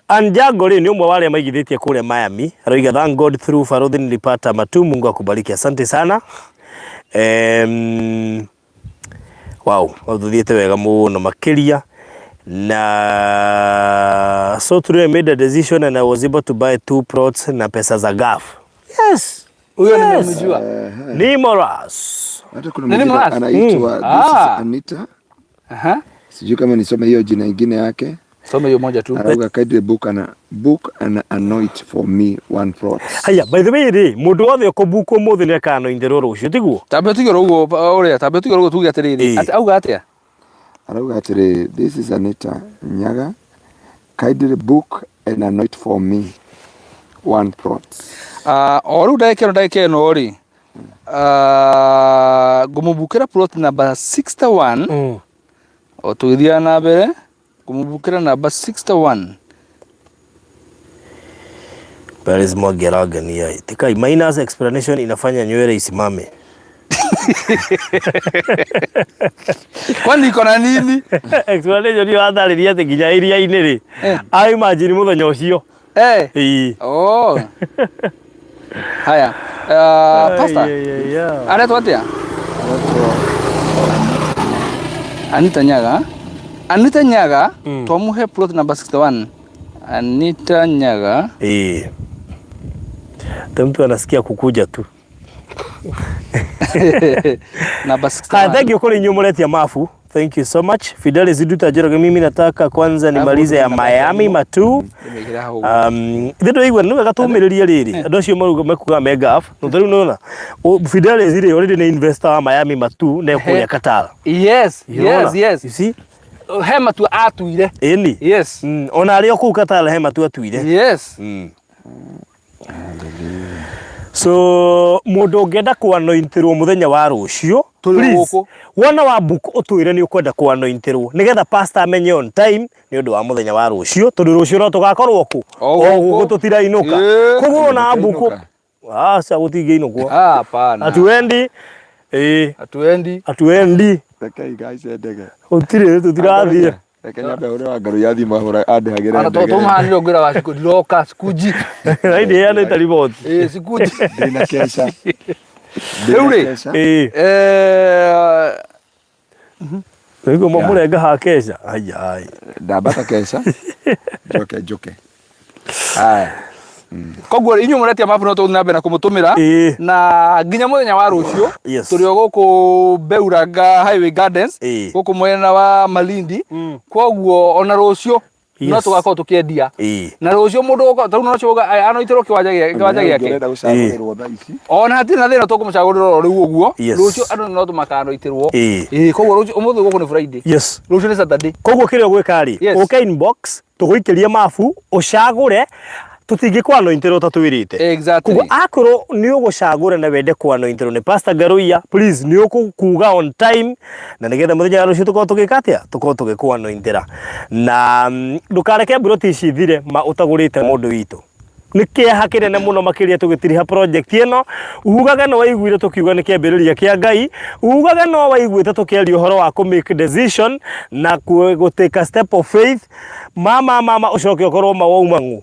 Anjago rĩ nĩ ũmwe wa arĩa maigithĩtie kũrĩa Miami. Aroiga thank God through Farodhi nilipata matu, Mungu akubariki. Asante sana. Wow, tũthiĩte wega mũno makĩria. Na so today I made a decision and I was able to buy 2 plots na pesa za GAF. Yes. Huyo nimemjua. Ni Moras. Hata kuna Nani mwingine Moras? anaitwa, this is Anita. Sijui kama nisome hiyo jina ingine yake. Soma hiyo moja tu. Arauga kindly book and anoint for me one plot. Haya, by the way ri, mundu wothe ukubukwo muthi ni akanoindirwo rucio tiguo? Tambe tuge ruguo uria, tambe tuge ruguo tuge atiriri. Ati auga atia? Arauga atiri, this is Anita Nyaga. Kindly book and anoint for me one plot. O riu ndagika ĩno, ndagika ĩno rĩ, ngũmũbukĩra plot number 61. O tũgĩthiaga na mbere, ngũmũbukĩra number 61. Paris Mwangi arangenia. Tikai minus explanation inafanya nywele isimame. Kwani iko na nini? Explanation hiyo atarĩria atĩ nginya iria-inĩ rĩ. I imagine mũthenya ũcio. Ĩĩ. Oh. Haya. Pastor. Ai, ai, ai, ai. Aretwo atĩa? Anita Nyaga. Anita Nyaga, twamuhe plot number 61. Anita Nyaga. Ta mtu anasikia kukuja tu. Number 61. Thank you kuri inyuĩ mũretia mabu. Thank you so much. Fidelis Nduta Njoroge, mimi nataka kwanza nimalize ya Miami matu. Nimekira hau. Ithe ndũraigua nĩ wega tũmĩrĩrie rĩrĩ. Andũ acio maruga mekuga me Gulf. No tarĩu nĩwona, Fidelis rĩ, already nĩ investor wa Miami matu na kũrĩa Qatar. Yes, You know yes, ona? yes. You see? He matua atuire. Ĩni. Yes. Ona arĩ o kũu Qatar he matua atuire. Yes. So mũndũ ũngĩenda kũanointirwo mũthenya wa rũciũ, Tũrĩ please, gũkũ. wona wa book ũtwĩre nĩ ũkwenda kũanointirwo nĩgetha pastor amenye on time nĩ ũndũ wa mũthenya wa rũciũ, tondũ rũciũ no tũgakorwo kũ? O O gũkũ. gũkũ tũtirainũka. Ĩĩ. Koguo wona wa book Tũtingainũka. aca gũtingĩinũkwo. Ah, hapana. Hatuendi. Ĩĩ, Hatuendi. hatuendi. Rekei ngaice ndege. Gũtirĩ tũtirathiĩ. Reke nyambe hũre wa Ngarũ ya thimũ ahũra andĩhagĩre Ana ndege. tũmahanire ũngĩra wa siku ndiroka sikuji. Na ndĩheanĩte riboti. Ĩĩ sikuji. Ndĩna keca. Rĩu rĩ, Ndĩna keca. Ĩĩ. Eh, Nĩguo mũrenga ha keca. Ai ai. Ndambata keca. Njoke njũke. Haya. Koguo inyuĩ mũretia mabu no tũgũthiĩ na mbere na kũmũtũmĩra Ĩĩ. na nginya mũthenya wa rũciũ. Yes. Tũrĩ o gũkũ Beuranga Highway Gardens, Ĩĩ. gũkũ mwena wa Malindi. Koguo ona rũciũ no Yes. tũgakorwo tũkĩendia. Ĩĩ. Na rũciũ mũndũ ũgũkorwo tarĩu no rũciũ anoitĩrwo kĩwanja kĩwanja gĩake. Ũrenda gũcagũrĩrwo thaa ici. Ona hatirĩ na thĩna tũkũmũcagũrĩra oro rĩu ũguo. Yes. Rũciũ andũ no tũmakanoitĩrwo. Ĩĩ. Ĩĩ, koguo rũciũ ũmũthĩ gũkũ nĩ Friday. Yes. Rũciũ nĩ Saturday. Koguo kĩrĩa ũgwĩka rĩ, Yes. ũke inbox tũgũikĩrie mabu ũcagũre, tũtingĩkũanointĩrwo ta twĩrĩte. Exactly. Koguo akorwo nĩ ũgũcagũra na wende kũanointĩrwo nĩ Pastor Ngaruiya, please nĩ ũkũkuga on time na nĩgetha mũthenya wa rũciũ tũkorwo tũgĩka atĩa, tũkorwo tũgĩkũanointĩra. Na ndũkareke mburoti ici ithire ma ũtagũrĩte mũndũ witũ. Nĩ kĩeha kĩnene mũno makĩria tũgĩtiriha project ĩno, ugage no waiguire tũkiuga nĩ kĩambĩrĩria kĩa Ngai, ugage no waiguĩte tũkĩaria ũhoro wa kũ make decision na gũ take a step of faith, mama mama ũcoke ũkorwo ma wauma ng'ũ.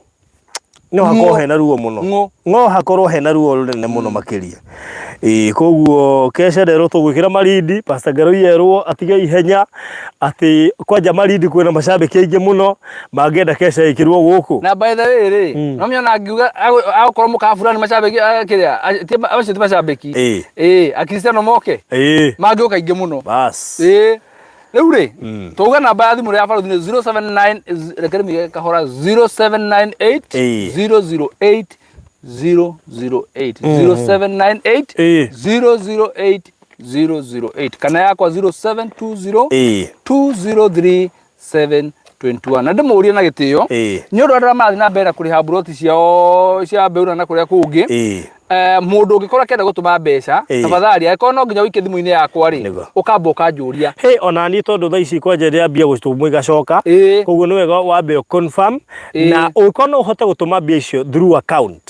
No hakorwo Ng'ũ. hena ruo mũno. Ng'ũ. No hakorwo hena ruo rũnene mũno makĩria. Ĩĩ, koguo kesha rero tũgwĩkĩra Malindi, Pastor Ngaruiya erwo atige ihenya atĩ kwanja Malindi kwĩna macambĩki aingĩ mũno mangĩenda kesha ĩkĩrwo gũkũ. Na by the way rĩ, no mĩona angiuga agũkorwo mũkabura nĩ macambĩki kĩrĩa, acio ti macambĩki. Ĩĩ. Ĩĩ, akristiano moke. Ĩĩ. Mangĩũka aingĩ mũno. Bas. Ĩĩ. Rĩu rĩ, twauga namba ya thimũ ya barothi nĩ 079, reke ndĩmĩige kahora, 0798 Ĩĩ. 008 008, 0798 Ĩĩ. 008 008, kana yakwa 0720 Ĩĩ. 203 721. Na ndĩmũrie na gĩtĩo Ĩĩ. nĩ ũndũ andũ arĩa marathiĩ na mbere na kũrĩha mburoti ciao cia Mbeura na kũrĩa kũngĩ. Ĩĩ. Mũndũ ũngĩkorwo akĩenda gũtũma mbeca, Ĩĩ. tafadhali angĩkorwo no nginya ũikie thimũ-inĩ yakwa rĩ, Nĩguo. ũkamba ũkanjũria. Hey, ona niĩ tondũ thaa ici kwanja ndĩrambia gũtũmwo igacoka. Ĩĩ. Koguo nĩ wega wambe ũ confirm Ĩĩ. na ũngĩkorwo no ũhote gũtũma mbia icio through account.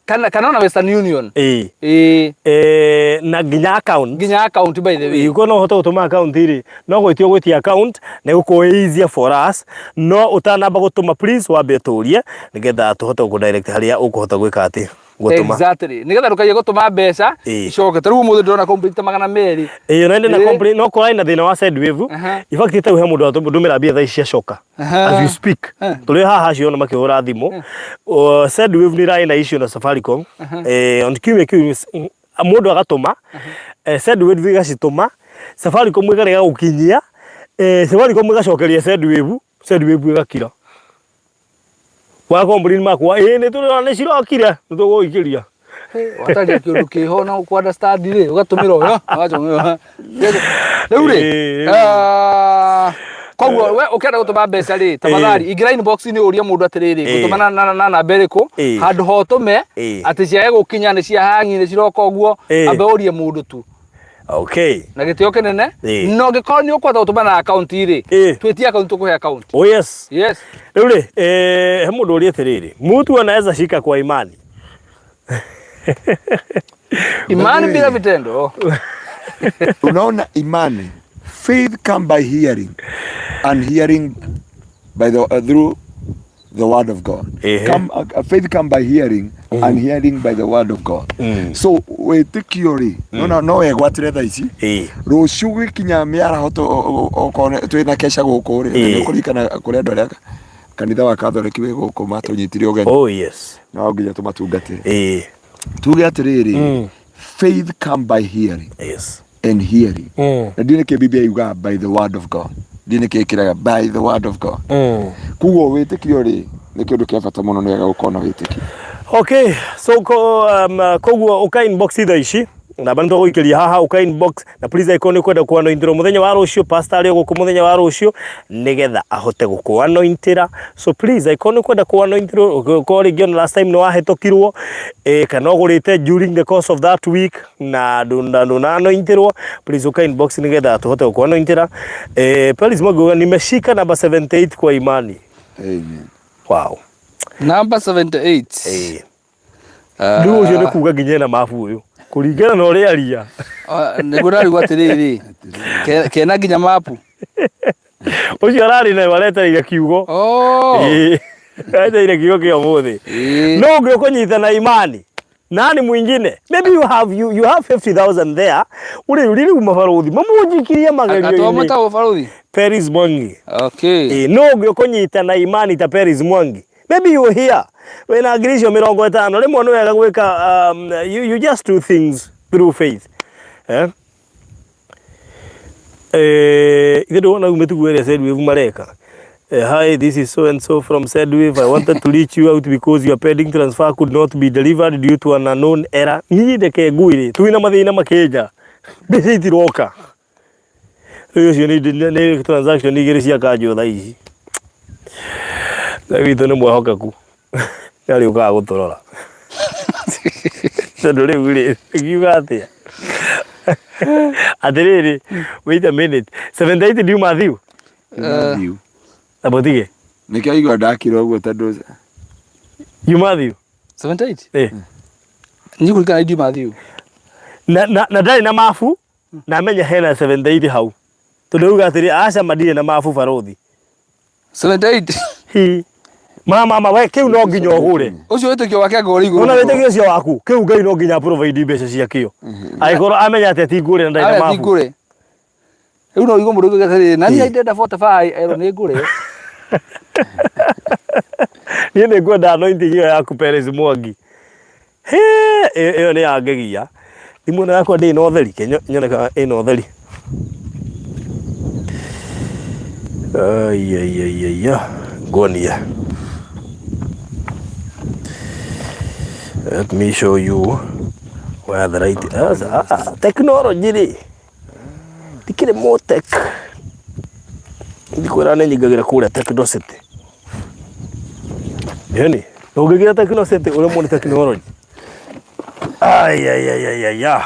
Kana ona Western Union. Ĩĩ. Ĩĩ. Na nginya account. Nginya account by the way. Ĩĩ, ũngĩkorwo no ũhote gũtũma account rĩ, no gwĩtia ũgwĩtia account na ĩgũkorwo ĩ easier for us, no ũtanamba gũtũma please wambe ũtũrie nĩgetha tũhote gũkũ direct harĩa ũkũhota gwĩka atĩ gũtũma. Exactly. Nĩgetha ndũkaiye gũtũma mbeca Ĩĩ. icoke. Ta rĩu ũmũthĩ ndĩrona complaint ta 200. Ĩĩ, ona ndĩ na Ĩĩ. complaint, no kũrarĩ na thĩna wa Sendwave. Aha. In fact ta rĩu he mũndũ watũmĩra mbia thaa ici ciacoka. Aha. As we speak. Tũrĩ haha acio ona makĩhũra thimũ. Sendwave nĩ ĩrarĩ na issue na Safaricom. On kiumia kĩu mũndũ agatũma, Sendwave ĩgacitũma, Safaricom ĩkarega gũkinyia, Safaricom ĩgacokeria Sendwave, Sendwave ĩgakira. Wa complain makwa, ĩĩ nĩ tũrona nĩ cirokire, nĩ tũgũgũikĩria. Wataria kĩũndũ kĩho na ũkũ understand rĩ, ũgatũmĩra ũyũ, ũgatũmĩra. Rĩu rĩ, Ĩĩ. Koguo we ũkĩenda gũtũma mbeca rĩ, tafadhali ingĩra inbox-inĩ ũrie mũndũ atĩrĩrĩ, Ĩĩ. ngũtũma na namba ĩrĩkũ, Ĩĩ. handũ ha ũtũme Ĩĩ. atĩ ciage gũkinya nĩ cia hangi nĩ ciroka ũguo, Ĩĩ. ambe ũrie mũndũ tu. Okay. Na gĩtĩo kĩnene. Ĩĩ. Na ũngĩkorwo nĩ ũkũhota gũtũma na account rĩ, Ĩĩ. twĩtie account tũkũhe account. Oh yes. Yes. Rĩu rĩ, he mũndũ ũria atĩrĩrĩ, mtu anaweza shika kwa imani. Imani bila vitendo. Unaona imani, faith come by hearing and hearing by the through the word of God. Ehe. Faith come by hearing and hearing by the word of God. So wĩtĩkio rĩ, no no wegwatĩre thaa ici. Ĩĩ. Rũciũ gwĩkinya mĩaraho okorwo twĩna kesha gũkũ rĩ, Ĩĩ. nĩ ũkũririkana kũrĩ andũ arĩa kanitha wa Catholic wĩ gũkũ matũnyitire ũgeni. Oh yes. No nginya tũmatungatĩre. Ĩĩ. Tuge atĩrĩrĩ, faith come by hearing Yes. and hearing. Na ndiũĩ nĩkĩ Biblia yugaga by the word of God. Ndiũĩ nĩkĩ ĩkĩraga by the word of God. Koguo wĩtĩkio rĩ, nĩ kĩũndũ kĩa bata mũno, nĩ wega gũkorwo na wĩtĩkio. Okay, so koguo ũka inbox thaa ici. Namba nĩ tũgũikĩria haha ũka inbox na please angĩkorwo nĩ ũkwenda kũanointirwo mũthenya wa rũciũ, pastor arĩ o gũkũ mũthenya wa rũciũ nĩgetha ahote gũkũanointĩra. So please angĩkorwo nĩ ũkwenda kũanointirwo, ũkorwo rĩngĩ ona last time nĩ wahĩtũkirwo eh, kana ũgũrĩte during the course of that week na ndũnanointĩrwo, please ũka inbox nĩgetha tũhote gũkũanointĩra. Eh, Peris Mwangi nimeshika namba 78 kwa imani. Amen. Wow. Number 78. Eh. Rĩu ũcio nĩ kuga nginya ena mabu ũyũ kũringana na ũrĩa aria. Ah, nĩguo ndarigwo atĩrĩrĩ kena nginya mapu. Ũcio ararĩ nayo aretereire kiugo. Oh. Ĩĩ, aretereire kiugo kĩa ũmũthĩ. Ĩĩ. No ũngĩ ũkũnyita na imani nani mwingine maybe you have you, you have 50000 there uri uri riu mabaruthi mamunjikirie magerio-inĩ. Atwamwĩta ũbaruthi. Peris Mwangi. Okay. Ĩĩ, no ũngĩ ũkũnyita na imani ta Peris Mwangi. Maybe you here wĩna ngiri icio mĩrongo ĩtano rĩmwe nĩ wega gwĩka you just do things through faith eh? Eh, ithe ndĩwona rĩu mĩtugo ĩrĩa Sendwave mareka. Eh, hi, this is so and so from Sendwave. I wanted to reach you out because your pending transfer could not be delivered due to an unknown error. Niĩ ndeke ngwĩre, twĩna mathĩna makĩnja. Mbeca itiroka. Rĩu ũcio nĩ transaction igĩrĩ cia kanjũ thaa ici. Ngai witũ nĩ mwĩhokeku. Nĩ arĩũkaga gũtũrora. Tondũ rĩu rĩ, ngiuga atĩa? Atĩrĩrĩ, wait a minute. 78 ndiuma thiu? Matthew. Na mũtige. Nĩkĩo aigua ndakira ũguo tondũ Yuma thiu? 78? Eh. Niĩ kũringana ndiuma thiu. Na ndarĩ na mabu na amenya hena 78 hau. Tondũ auga atĩrĩ, aca ma ndirĩ na mabu barothi. 78. Hi. Mama mama we kĩu no nginya ũgũre. Ũcio wĩtĩkio wake anga ũrĩ igũrũ. Ona wĩtĩkio ũcio waku, kĩu Ngai no nginya provide mbeca ciakĩo. Angĩkorwo amenya atĩ ti ngũre na ndarĩ na Arĩa ti mabu. ngũre. Rĩu no ũigue mũndũ oigaga atĩrĩrĩ, na niĩ ndĩrenda 45 erwo nĩ ngũre. Niĩ nĩ ngwenda anointing ĩyo yaku Perez Mwangi. Hĩ, ĩyo nĩ yangegia. Thimũ ĩno yakwa ndĩrĩ na ũtheri, ke nyone kana ĩna ũtheri. Ai, ai, ai, ai, ai, nguonie. Let me show you where the right is. Ah, technology rĩ. Ndikĩrĩ mũtek. Ndikwĩra nĩ nyingagĩra kũrĩa Techno City. Yaani, ũngĩingĩra Techno City ũremwo nĩ technology. Ai, ai, ai, ai, ai, ai.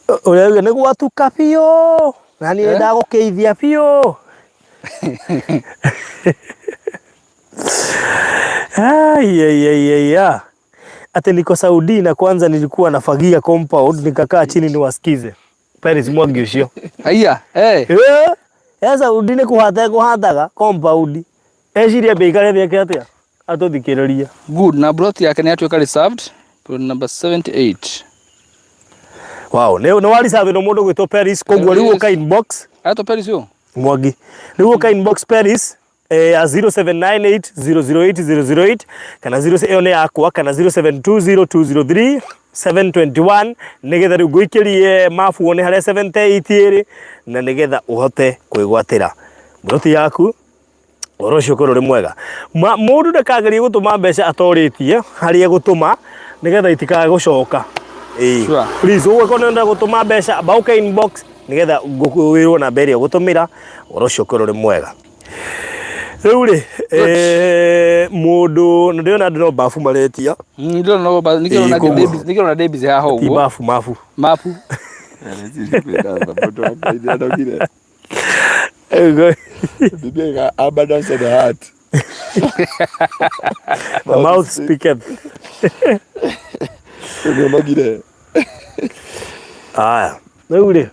Ũrĩa uga nĩ gwatuka biũ na niĩ Eh? ndagũkĩithia biũ. Ai, ai, ai, ai, ai. Ati niko Saudi na kwanza nilikuwa nafagia compound nikakaa chini niwasikize. Paris Mwangi ucio. Haiya, eh. Eh, ya Saudi nĩ kũhata ekũhataga compound. Eciria mbĩikare mĩeke atĩa? Atũthikĩrĩrie. Good. Na plot yake nĩ yatuĩka reserved. Plot number 78. Wow, nĩ nĩ waricathĩrwo mũndũ gwĩtwo Paris koguo rĩu ũka inbox Ato Paris yo. Mwangi. Rĩu ũka inbox Paris ya 0798008008 kana 0 ĩyo nĩ yakwa kana 0720203721 nĩgetha rĩu ngũikĩrie mabu wone harĩa 78 ĩrĩ na nĩgetha ũhote kwĩgwatĩra mburoti yaku ũhoro ũcio ũkorwo ũrĩ mwega. Mũndũ ndakagerie gũtũma mbeca atorĩtie harĩa egũtũma nĩgetha itikae gũcoka. Ĩĩ. Sure. Please ũguo korwo nĩũrenda gũtũma mbeca amba ũke inbox nĩgetha wĩrwo namba ĩrĩa ũgũtũmĩra ũhoro ũcio ũkorwo ũrĩ mwega. Rĩu rĩ, mũndũ nĩ ndĩrona andũ no babu maretia. Ndĩrona no babu, nĩkĩo Ĩĩ, na koguo. nĩkĩo na Davis haha Ti ũguo. babu mabu. Mapu. Mũndũ wa Ngai nĩanogire. Biblia ika abundance of the heart. The mouth speaketh. Nĩonogire. Aya. Rĩu rĩ.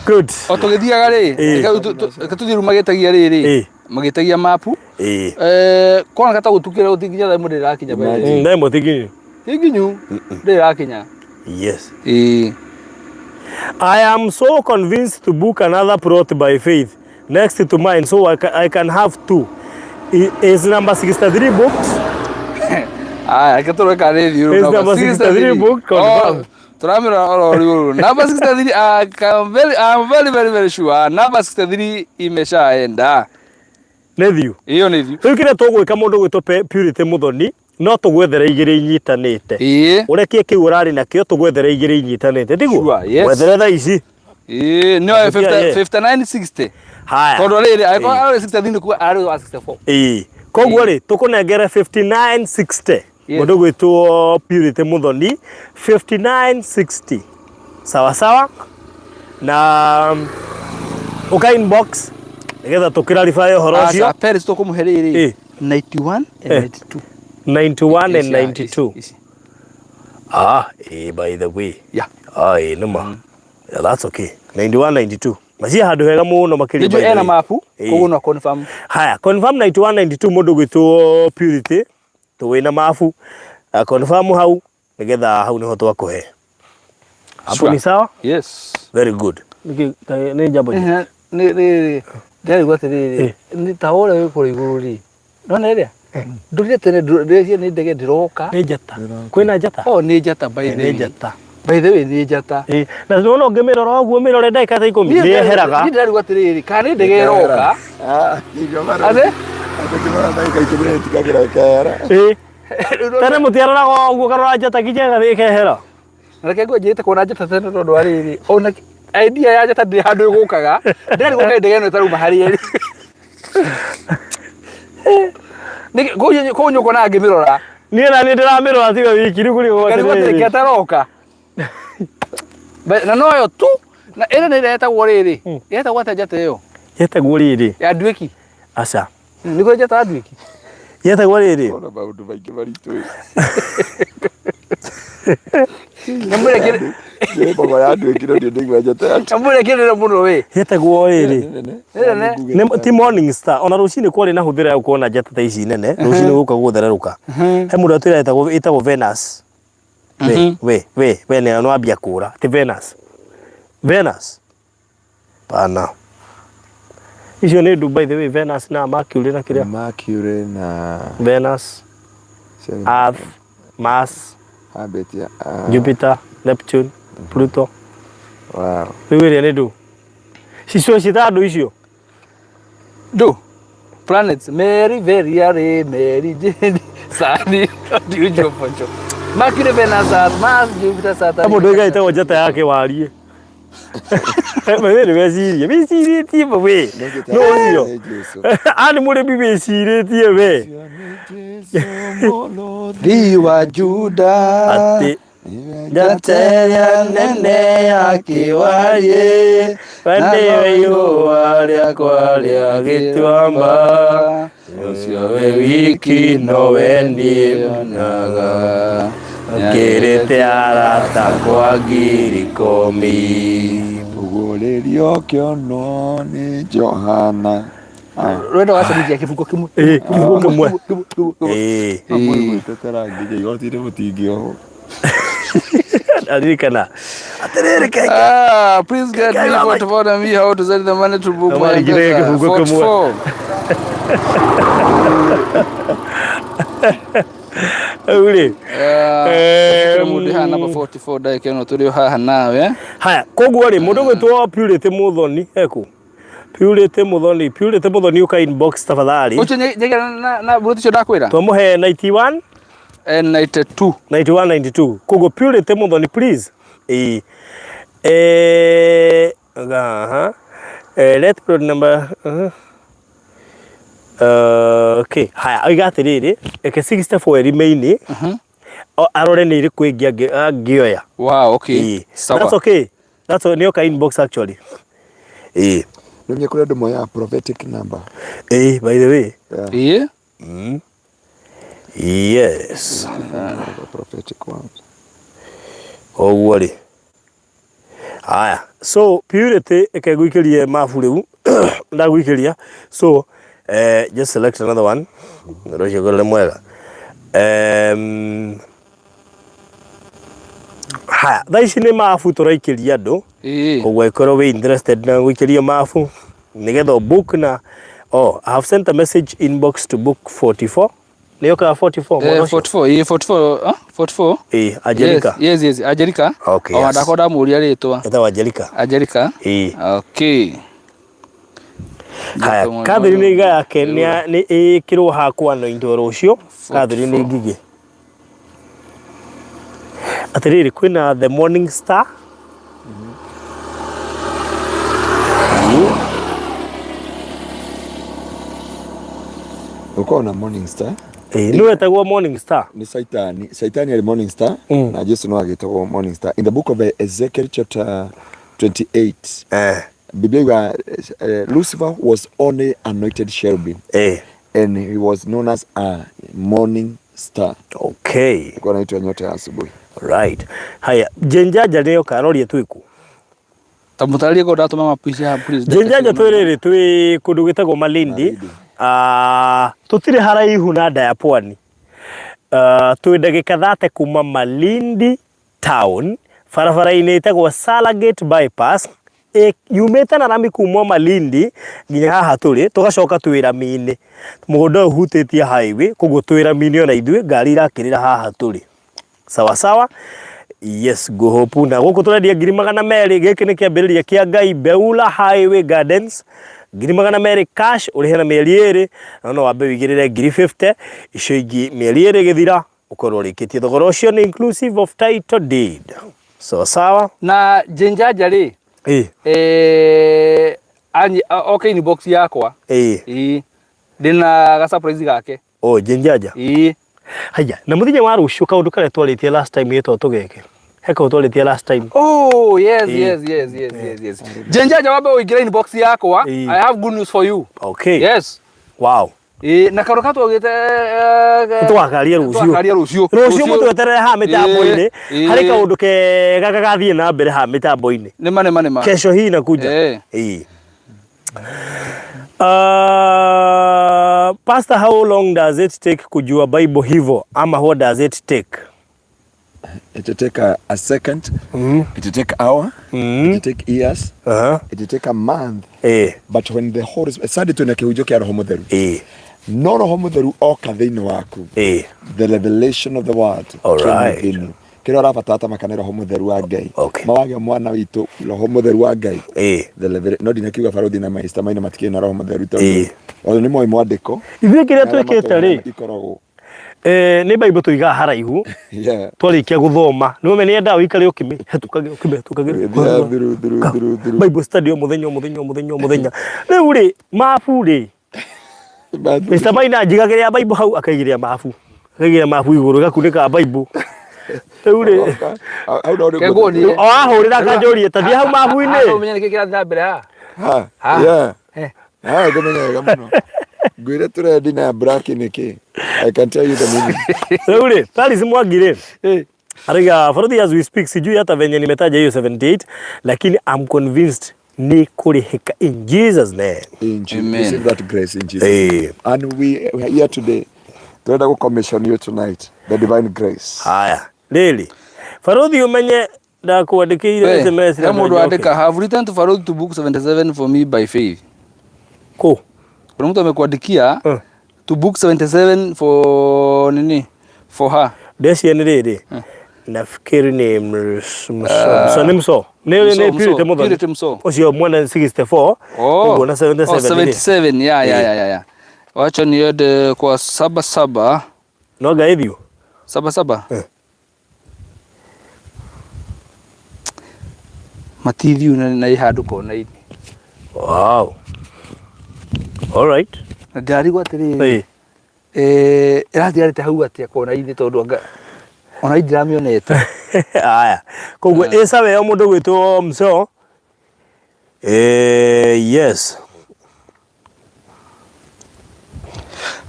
Good. O tũgĩthiaga rĩ, Ĩĩ. reke tũthiĩ rĩu magĩtagia rĩrĩ. Ĩĩ. Magĩtagia mapu. Ĩĩ. Kwana ta gũtukĩra gũtinginya thaa ĩmwe ndĩrakinya by the way. Thaa ĩmwe ti nginyu. Ti nginyu ndĩrakinya. Yes. Ĩĩ. I am so convinced to book another plot by faith next to mine so I can have two. Is number 63 booked? Aya, reke tũrore kana nĩ thiũrũ. Is number 63 booked? Confirmed. Oh, tũramĩrora oro rĩu. Number 63, I'm very, I'm very, very, very sure. Number 63 imeshaenda. Nĩ thiu. Ĩyo nĩ thiu. Rĩu kĩrĩa tũgwĩka mũndũ gwĩtwo Purity Muthoni no tũgwethere igĩrĩ inyitanĩte. Ĩĩ. Ũrekie kĩu ũrarĩ nakĩo tũgwethere igĩrĩ inyitanĩte tiguo? Sure, yes. Wethere thaa ici. Ĩĩ no Abutia, ye. 59 60. Haya. Tondũ rĩrĩ angĩkorwo arĩ 60 thini kuga arĩ wa 64. Ĩĩ. Koguo rĩ tũkũnengere 5960. Yes. Mũndũ gwĩtwo Purity Muthoni 5960. Sawa sawa. Na ũka inbox nĩgetha tũkĩrarify ũhoro ũcio. Aca Paris tũkũmũhe rĩrĩ Ĩĩ. 91 and Eh. 92. 91 and Ici, 92. ici, ici. Ah, by the way. Yeah. Ah, nĩma. Yeah, that's okay. 91 92. Macia handũ hega mũno makĩria. Nĩnjũĩ by the ena way. mapu Ĩĩ. koguo no confirm. Haya, confirm 91 92 mũndũ gwĩtwo Purity tũwĩ na mabu. Confirm hau nĩgetha hau nĩho twakũhe. Hapo Sure. ni sawa? Yes. Very good. Nĩkĩ nĩ jambo Nĩ rĩrĩ ndĩraigua atĩrĩrĩ nĩ ta ũrĩa wĩ kũrĩa igũrũ rĩ nona ĩrĩa ndũrire tene ndĩreciria nĩ ndege ndĩroka. Nĩ njata. Kwĩna njata? Oh nĩ njata by the Nĩ way. njata. By the way nĩ njata. Ĩ, na nĩwona ũngĩmĩrora ũguo mĩrore ndagĩka ta ikũmi nĩ yeheraga. Niĩ ndĩrarigwo atĩrĩrĩ kana nĩ ndege ĩroka. Ah, ingĩmara- Atĩ? Ingĩmara ndagĩka ikũmi nĩ ĩtigagĩra ĩkehera. Ĩ. Tene mũtiaroraga ũguo ũkarora njata nginya ĩgathiĩ ĩkehera. Na reke ngwe njĩrĩte kuona njata tene tondũ wa rĩrĩ ona idea ya njata ndĩ handũ ĩgũkaga ndĩrarigwo kaĩ ndege ĩno ĩtarauma harĩa ĩrĩ. Nĩkĩ- kũu nyũkwa ngĩmĩrora Niĩ na niĩ ndĩramĩrora tiwe wiki rĩu kũrĩ ngarigwo atĩrĩ ketaroka na noyo tu na ĩrĩa nĩ ĩrĩa ĩtagwo rĩrĩ ĩtagwo atĩa njata ĩyo Yetagwo rĩrĩ. ya nduĩki? Aca. Nĩ kũrĩ njata ya nduĩki? Yetagwo rĩrĩ. Ona maũndũ maingĩ maritũ. Nyamũ ĩrĩa kĩrĩ Nĩ mbogo ya nduĩki no ndiĩ ndaigua njata ya nyamũ ĩrĩa kĩrĩre mũno wĩ. Yetagwo rĩrĩ. nene. Nĩ nene. Nĩ ti morning star. Ona rũcinĩ kwarĩ na hũthĩra ya gũkorwo na njata ta ici nene. Rũcinĩ gũka gũthererũka. He mũndũ atwĩra ĩtagwo Venus. We we we we nĩ wambia kũra. Ti Venus. Venus. Pana. Icio nĩ ndu by the way Venus na Mercury na kĩrĩa. Mercury na Venus, Earth, Mars, Habit ya ah, Jupiter, Neptune, Pluto. Wow. Rĩu ĩrĩa nĩ ndũ. Cicio ciĩtaga ndũ icio. Ndu. Planets Mary, Very, Are, Mary, Jane, Sani, Ndiujo, Poncho. Mercury, Venus, Earth, Mars, Jupiter, Saturn. Mũndũ ũyũ ĩtagwo njata yake warie. We nĩ weciria. Wĩcirĩtie we. No ũcio. Nĩ Jesu. A nĩ mũrĩmi wĩcirĩtie we. Thi wa Juda. Atĩ Njata ĩrĩa nene ya kĩwariĩ we nĩwe riũa rĩakwa rĩa gĩtuamba. Ũcio we wiki nowe niĩ nyonaga. Ngĩrĩte arata kwa 10,000. Ũguũrĩrio kĩonwo nĩ Johana. Rwenda wacenjia kĩbungo kĩmwe. Ĩĩ, kĩbungo kĩmwe. Ĩĩ. Gwĩtetera nginya igoti-inĩ mũtingĩohwo. Aririkana. Atĩrĩrĩ keke. Ah, please get me 44 and me how to send the money to book my Amarigire M-Pesa. kĩbungo kĩmwe. 44. Rĩu rĩ. Mũndũ haha namba 44 ndagĩka ĩno tũrĩ o haha nawe. Haya, koguo rĩ mũndũ gwĩtwo Purity Muthoni eku. Purity Muthoni, Purity Muthoni ũka inbox tafadhali. Ũcio njegera na mburuti ũcio ndakwĩra? Twamũhe 91 92. 91 92. Koguo Purity Muthoni please. Ĩĩ. Eh, aha. Let plot number okay. Haya, oiga atĩrĩrĩ, reke 64 ĩrĩ-inĩ. Arore nĩ ĩrĩkũ ĩngĩ angĩoya. Wow, okay. Ĩĩ. Sawa. That's okay. That's nĩ oka inbox actually. Ĩĩ. Nĩ kũrĩ andũ moyaga prophetic number. Ĩĩ, by the way. Yeah. Ĩĩ. Yes. Prophetic ones. Koguo rĩ. Haya. So Purity ĩke ngũikĩrie mabu rĩu. Ndagũikĩria. So just select another one. Ũndũ ũcio ũkorwo mwega. Haya, thaa ici nĩ mabu tũraikĩria andũ. Ĩĩ. Koguo ĩkorwo wĩ interested na gũikĩrio mabu nĩgetha book na oh, I have sent a message inbox to book 44. Nĩyo ka 44 mwana ũcio? 44, ĩĩ 44, ah, 44. Ĩĩ, Angelica. Yes, yes, yes, Angelica. Okay, O yes. ndakwa ndamũria rĩtwa. Ĩtagwo Angelica. Angelica. Ĩĩ. Okay. Haya, Catherine iga yake nĩ ĩkĩrwo hakwa no indo rũciũ. Catherine Ngigĩ. Atĩrĩrĩ, kwĩna The Morning Star. Ũkoragwo na Morning Star. Ĩĩ, nĩ wetagwo Morning Star. Nĩ Saitani. Saitani arĩ Morning Star na Jesu no agĩtagwo Morning Star. In the book of Ezekiel chapter 28. Biblia yuga Lucifer was only anointed cherubim and he was known as a morning star. Alikuwa anaitwa nyota ya asubuhi. Right. Haya, Jenjaja nĩyo karoria twĩku. Ta mũtarĩrie korwo ndatũma mapu ici haha please. Jenjaja twĩ rĩrĩ twĩ kũndũ gwĩtagwo Malindi. Malindi. Ah, tũtirĩ haraihu na nda ya pwani. Ah, twĩ ndagĩka thate kuma Malindi town barabara-inĩ ĩtagwo Salagate bypass yumĩte na rami kuma Malindi nginya haha tũrĩ tũgacoka twĩ rami-inĩ. Mũgũnda ũyũ ũhutĩtie highway koguo twĩ rami-inĩ ona ithuĩ ngari irakĩrĩra haha tũrĩ. Sawa sawa. Yes, ngũhopu na gũkũ tũrendia 200,000. Gĩkĩ nĩ kĩambĩrĩria kĩa Ngai Beula Highway Gardens 200,000 cash ũrĩhe na mĩeri ĩrĩ na no wambe wĩigĩrĩre 50,000 icio ingĩ mĩeri ĩrĩ ĩgĩthira ũkorwo ũrĩkĩtie. Thogora ũcio nĩ inclusive of title deed. Sawa sawa. Na Jenjaja rĩ oke inbox yakwa. Ndĩna ga surprise gake. Oh, Jenjaja. Haya, na muthenya wa rũciũ kaũndũ karĩa twarĩtie last time gĩtwo tũgeke. He kaũndũ twarĩtie last time. Oh, yes, yes, yes, yes, yes, yes. Jenjaja wambe ũingĩre inbox yakwa. I have good news for you. Okay. Yes. Wow. Na kaũndũ ka twaugĩte Tũgakaria rũciũ. Tũgakaria rũciũ. Rũciũ mũtweterere haha mĩtambo-inĩ. Harĩ kaũndũ kega gagathiĩ na mbere haha mĩtambo-inĩ. Nĩma, nĩma, nĩma. Kesho hii inakuja. Pastor, how long does it take kujua Bible hivo ama what does it take? It will take a second. It will take hour. It will take years. It will take a month. But when the Holy Spirit, Sunday twina kĩhunjio kĩa Roho Mũtheru. No Roho Mũtheru oka thĩinĩ waku. The revelation of the word All came right. within you. Kĩrĩa ũrabatara ta maka nĩ Roho Mũtheru wa Ngai. Okay. Mawagĩa mwana witũ Roho Mũtheru wa Ngai. The revelation. No ndinakiuga barothi na maista maina matikĩrĩ na Roho Mũtheru tondũ o nĩ moĩ mwandĩko. Ithuĩ kĩrĩa Na arĩa twĩkĩte rĩ, mathomaga ikoragwo. Nĩ Bible tũigaga haraihu. Twarĩkia gũthoma. Nĩ ũmenye nĩendaga ũikare ũkĩmĩhetũkagĩra, ũkĩmĩhetũkagĩra. Ũgĩthiaga through, through, through, through. Bible study o mũthenya, o mũthenya, o mũthenya, o mũthenya. Rĩu rĩ, mabu rĩ, Mabu. Mr. Maina anjigagĩrĩra Bible hau akaigĩrĩra mabu. Akaigĩrĩra mabu igũrũ ĩgakunĩka Bible. Rĩu rĩ, Hau no nĩguo Kegwo niĩ. o ahũrĩra akanjũria ta thiĩ hau mabu-inĩ. Haha ũmenye nĩkĩ kĩrathiĩ na mbere haha. Ha, Ha. yeah. Ha, ngũmenya wega mũno. Ngwĩre tũrendi na black nĩkĩ. I can tell you the meaning. Rĩu rĩ, Paris Mwangi rĩ, arauga for the as we speak sijui hata venye nimetaja hiyo 78 lakini I'm convinced ni kũrĩhĩka in Jesus name. In Jesus, Amen. receive that grace in Jesus. And we are here today. Turenda gũ commission you tonight the divine grace. Haya, rĩrĩ barothi ũmenye ndakwandĩkĩire We, SMS he na mũndũ ndũnjoke. andĩka have written to Farouk to book 77 for me by faith. Kũ? Kuna mtu amekuandikia to book 77 for nini for her. Ndeciria nĩ rĩrĩ nafikiri ni mso nĩ mso nĩ Mso, nĩ Mso, Purity Muthoni Purity Mso. ũcio mwene 64 Oh. ũguo na 77 Oh, rĩ. 77 ya ya ya ya ya. Wacha niende kwa saba saba. No ngai thiũ Saba saba. Matithiu na ĩ handũ kona-inĩ. Wow. All right. Na ndĩrarigwo atĩrĩrĩ, ĩratigarĩte hau atĩa kona-inĩ tondũ anga ona niĩ ndiramĩonete. Haya. Koguo ĩ sawa ĩyo mũndũ gwĩtwo Msoo. Yes.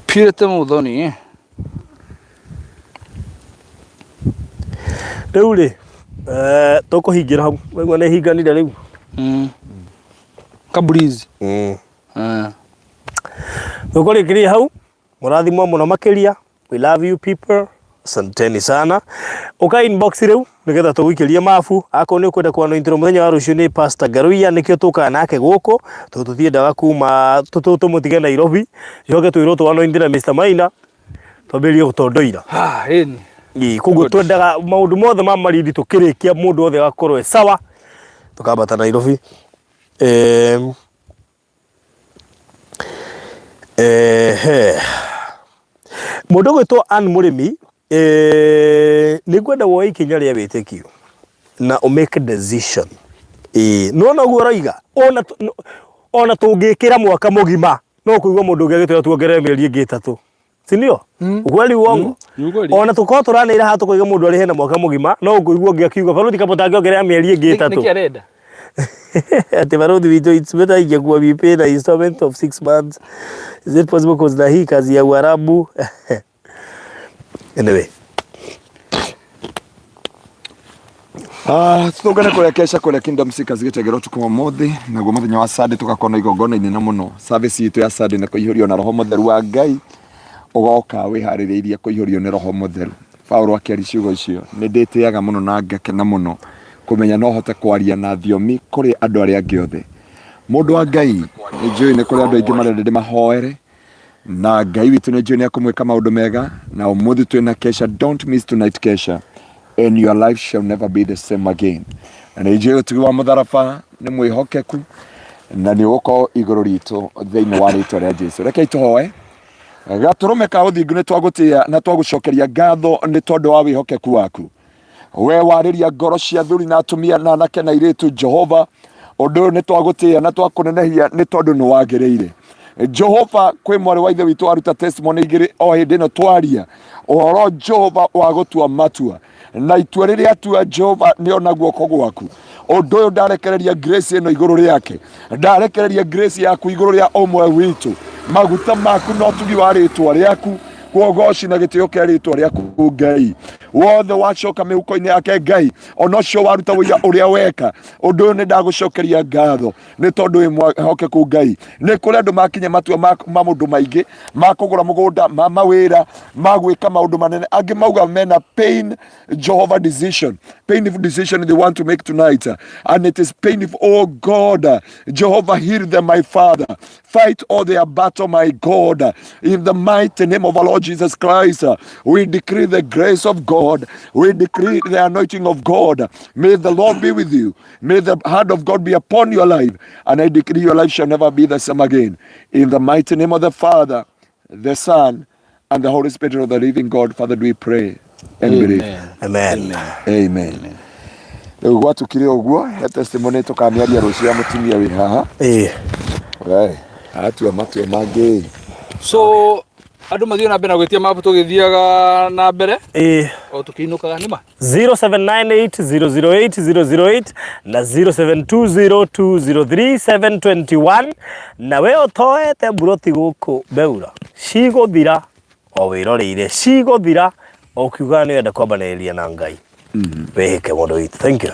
Purity Muthoni. Rĩu rĩ, tũkũhingĩra hau. Waigua nĩ hinganire rĩu. Kaburizi. Tũkũrĩkĩria hau. Mũrathimwo mũno makĩria. We love you people. Asanteni sana. Ũka inbox rĩu nĩgetha tũgũikĩrie mabu. Akorwo nĩ ũkwenda kũanointirwo mũthenya wa rũciũ nĩ Pastor Ngaruiya nĩkĩo tũkaga nake gũkũ tondũ tũtiendaga kuma tũmũtige Nairobi coke twĩrwo tũanointire Mr Maina twambĩrĩrie gũtondoira. Ah, ĩni. Ĩĩ, koguo twendaga maũndũ mothe ma Malindi tũkĩrĩkia mũndũ wothe agakorwo e sawa tũkambata Nairobi. Ehe, mũndũ gwĩtwo Ann Mũrĩmi, nĩ ngwenda woe ikinya rĩa wĩtĩkio na ũ make decision. Ĩĩ, nĩwona ũguo ũroiga, ona ona tũngĩkĩra mwaka mũgima no kũigua mũndũ ũngĩ agĩtwĩra tuongerere mĩeri ĩngĩ ĩtatũ, si ndio? Ukweli uongo? Ni ukweli. Ona tũkorwo tũranĩra haha tũkoiga mũndũ arĩhe na mwaka mũgima, no ũkũigua ũngĩ akiuga baruthi kaba ũtangĩongerera mĩeri ĩngĩ ĩtatũ. Nĩkĩ arenda? Ati baruthi witũ, it's better ingekuwa we pay na installment of 6 months. Is it possible? Cause na hii kazi ya Uarabu. Anyway. Ah, tũtũngane kũrĩa kesha kũrĩa Kingdom Seekers gĩtegero ũtukũ wa ũmũthĩ, naguo mũthenya wa Sunday tũgakorwo na igongona inene mũno. Service itũ ya Sunday nĩ kũihũrio na Roho Mũtheru wa Ngai, ũgoka wĩharĩrĩirie kũihũrio nĩ Roho Mũtheru. Paulo akĩaria ciugo icio, nĩ ndĩtĩaga mũno na ngakena mũno kũmenya no hote kwaria na thiomi kũrĩ andũ arĩa angĩ othe. Mũndũ wa Ngai, nĩ njũĩ nĩ kũrĩ andũ aingĩ marenda ndĩmahoere, na Ngai witũ nĩ njũĩ nĩ ekũmwĩka maũndũ mega, na ũmũthĩ twĩna kesha. Don't miss tonight kesha and your life shall never be the same again. Na nĩ njũĩ ũtugi wa mũtharaba nĩ mwĩhokeku na nĩ ũgũkorwo igũrũ ritũ thĩinĩ wa rĩtwa rĩa Jesu. Rekei tũhoe. Gatũrũme ka ũthingu, nĩ twagũtĩĩa na twagũcokeria ngatho nĩ tondũ wa wĩhokeku waku. We warĩria ngoro cia athuri na atumia na anake na airĩtu. Jehova, ũndũ ũyũ nĩ twagũtĩĩa na twakũnenehia nĩ tondũ nĩ wagĩrĩire. Jehova, kwĩ mwarĩ wa ithe witũ aruta testimony igĩrĩ o hĩndĩ ĩno twaria ũhoro, Jehova, wa gũtua matua, na itua rĩrĩa atua, Jehova, nĩ ona guoko gwaku. Ũndũ ũyũ ndarekereria grace ĩno igũrũ rĩake, ndarekereria grace yaku igũrũ rĩa ũmwe witũ, maguta maku na ũtugi wa rĩtwa rĩaku, kuogoci na gĩtĩo kĩa rĩtwa rĩaku. Ngai wothe wacoka mĩhuko-inĩ yake, Ngai, ona ũcio waruta ũira ũrĩa weka ũndũ ũyũ, nĩ ndagũcokeria ngatho nĩ tondũ wĩ mwĩhokeku. Ngai, nĩ kũrĩ andũ makinya matua ma maũndũ maingĩ, ma kũgũra mũgũnda, ma mawĩra, ma gwĩka maũndũ manene. Angĩ mauga mena pain, Jehovah, decision, painful decision they want to make tonight, and it is painful. Oh God, Jehovah, heal them, my Father. Fight all their battle, my God. In the mighty name of our Lord Jesus Christ, we decree the grace of God. We decree the anointing of God. May the Lord be with you. May the hand of God be upon your life. And I decree your life shall never be the same again. In the mighty name of the Father, the Son, and the Holy Spirit of the living God, Father, do we pray and believe. Amen. Amen. Rĩu gwatukire ũguo, he testimony tũkamĩaria rũciũ ya mũtumia wĩ haha. We, atua matua mangĩ. So andũ mathiĩ na mbere na gwĩtia mabu tũgĩthiaga na mbere o tũkĩinũkaga nĩma. 0798008008 na 0720203721. Na we ũtoete mburoti gũkũ Beura, cigũthira o wĩroreire, cigũthira o ũkiugaga nĩ wenda kwambanĩrĩria na Ngai. Wĩhĩke mũndũ witũ. Thank you.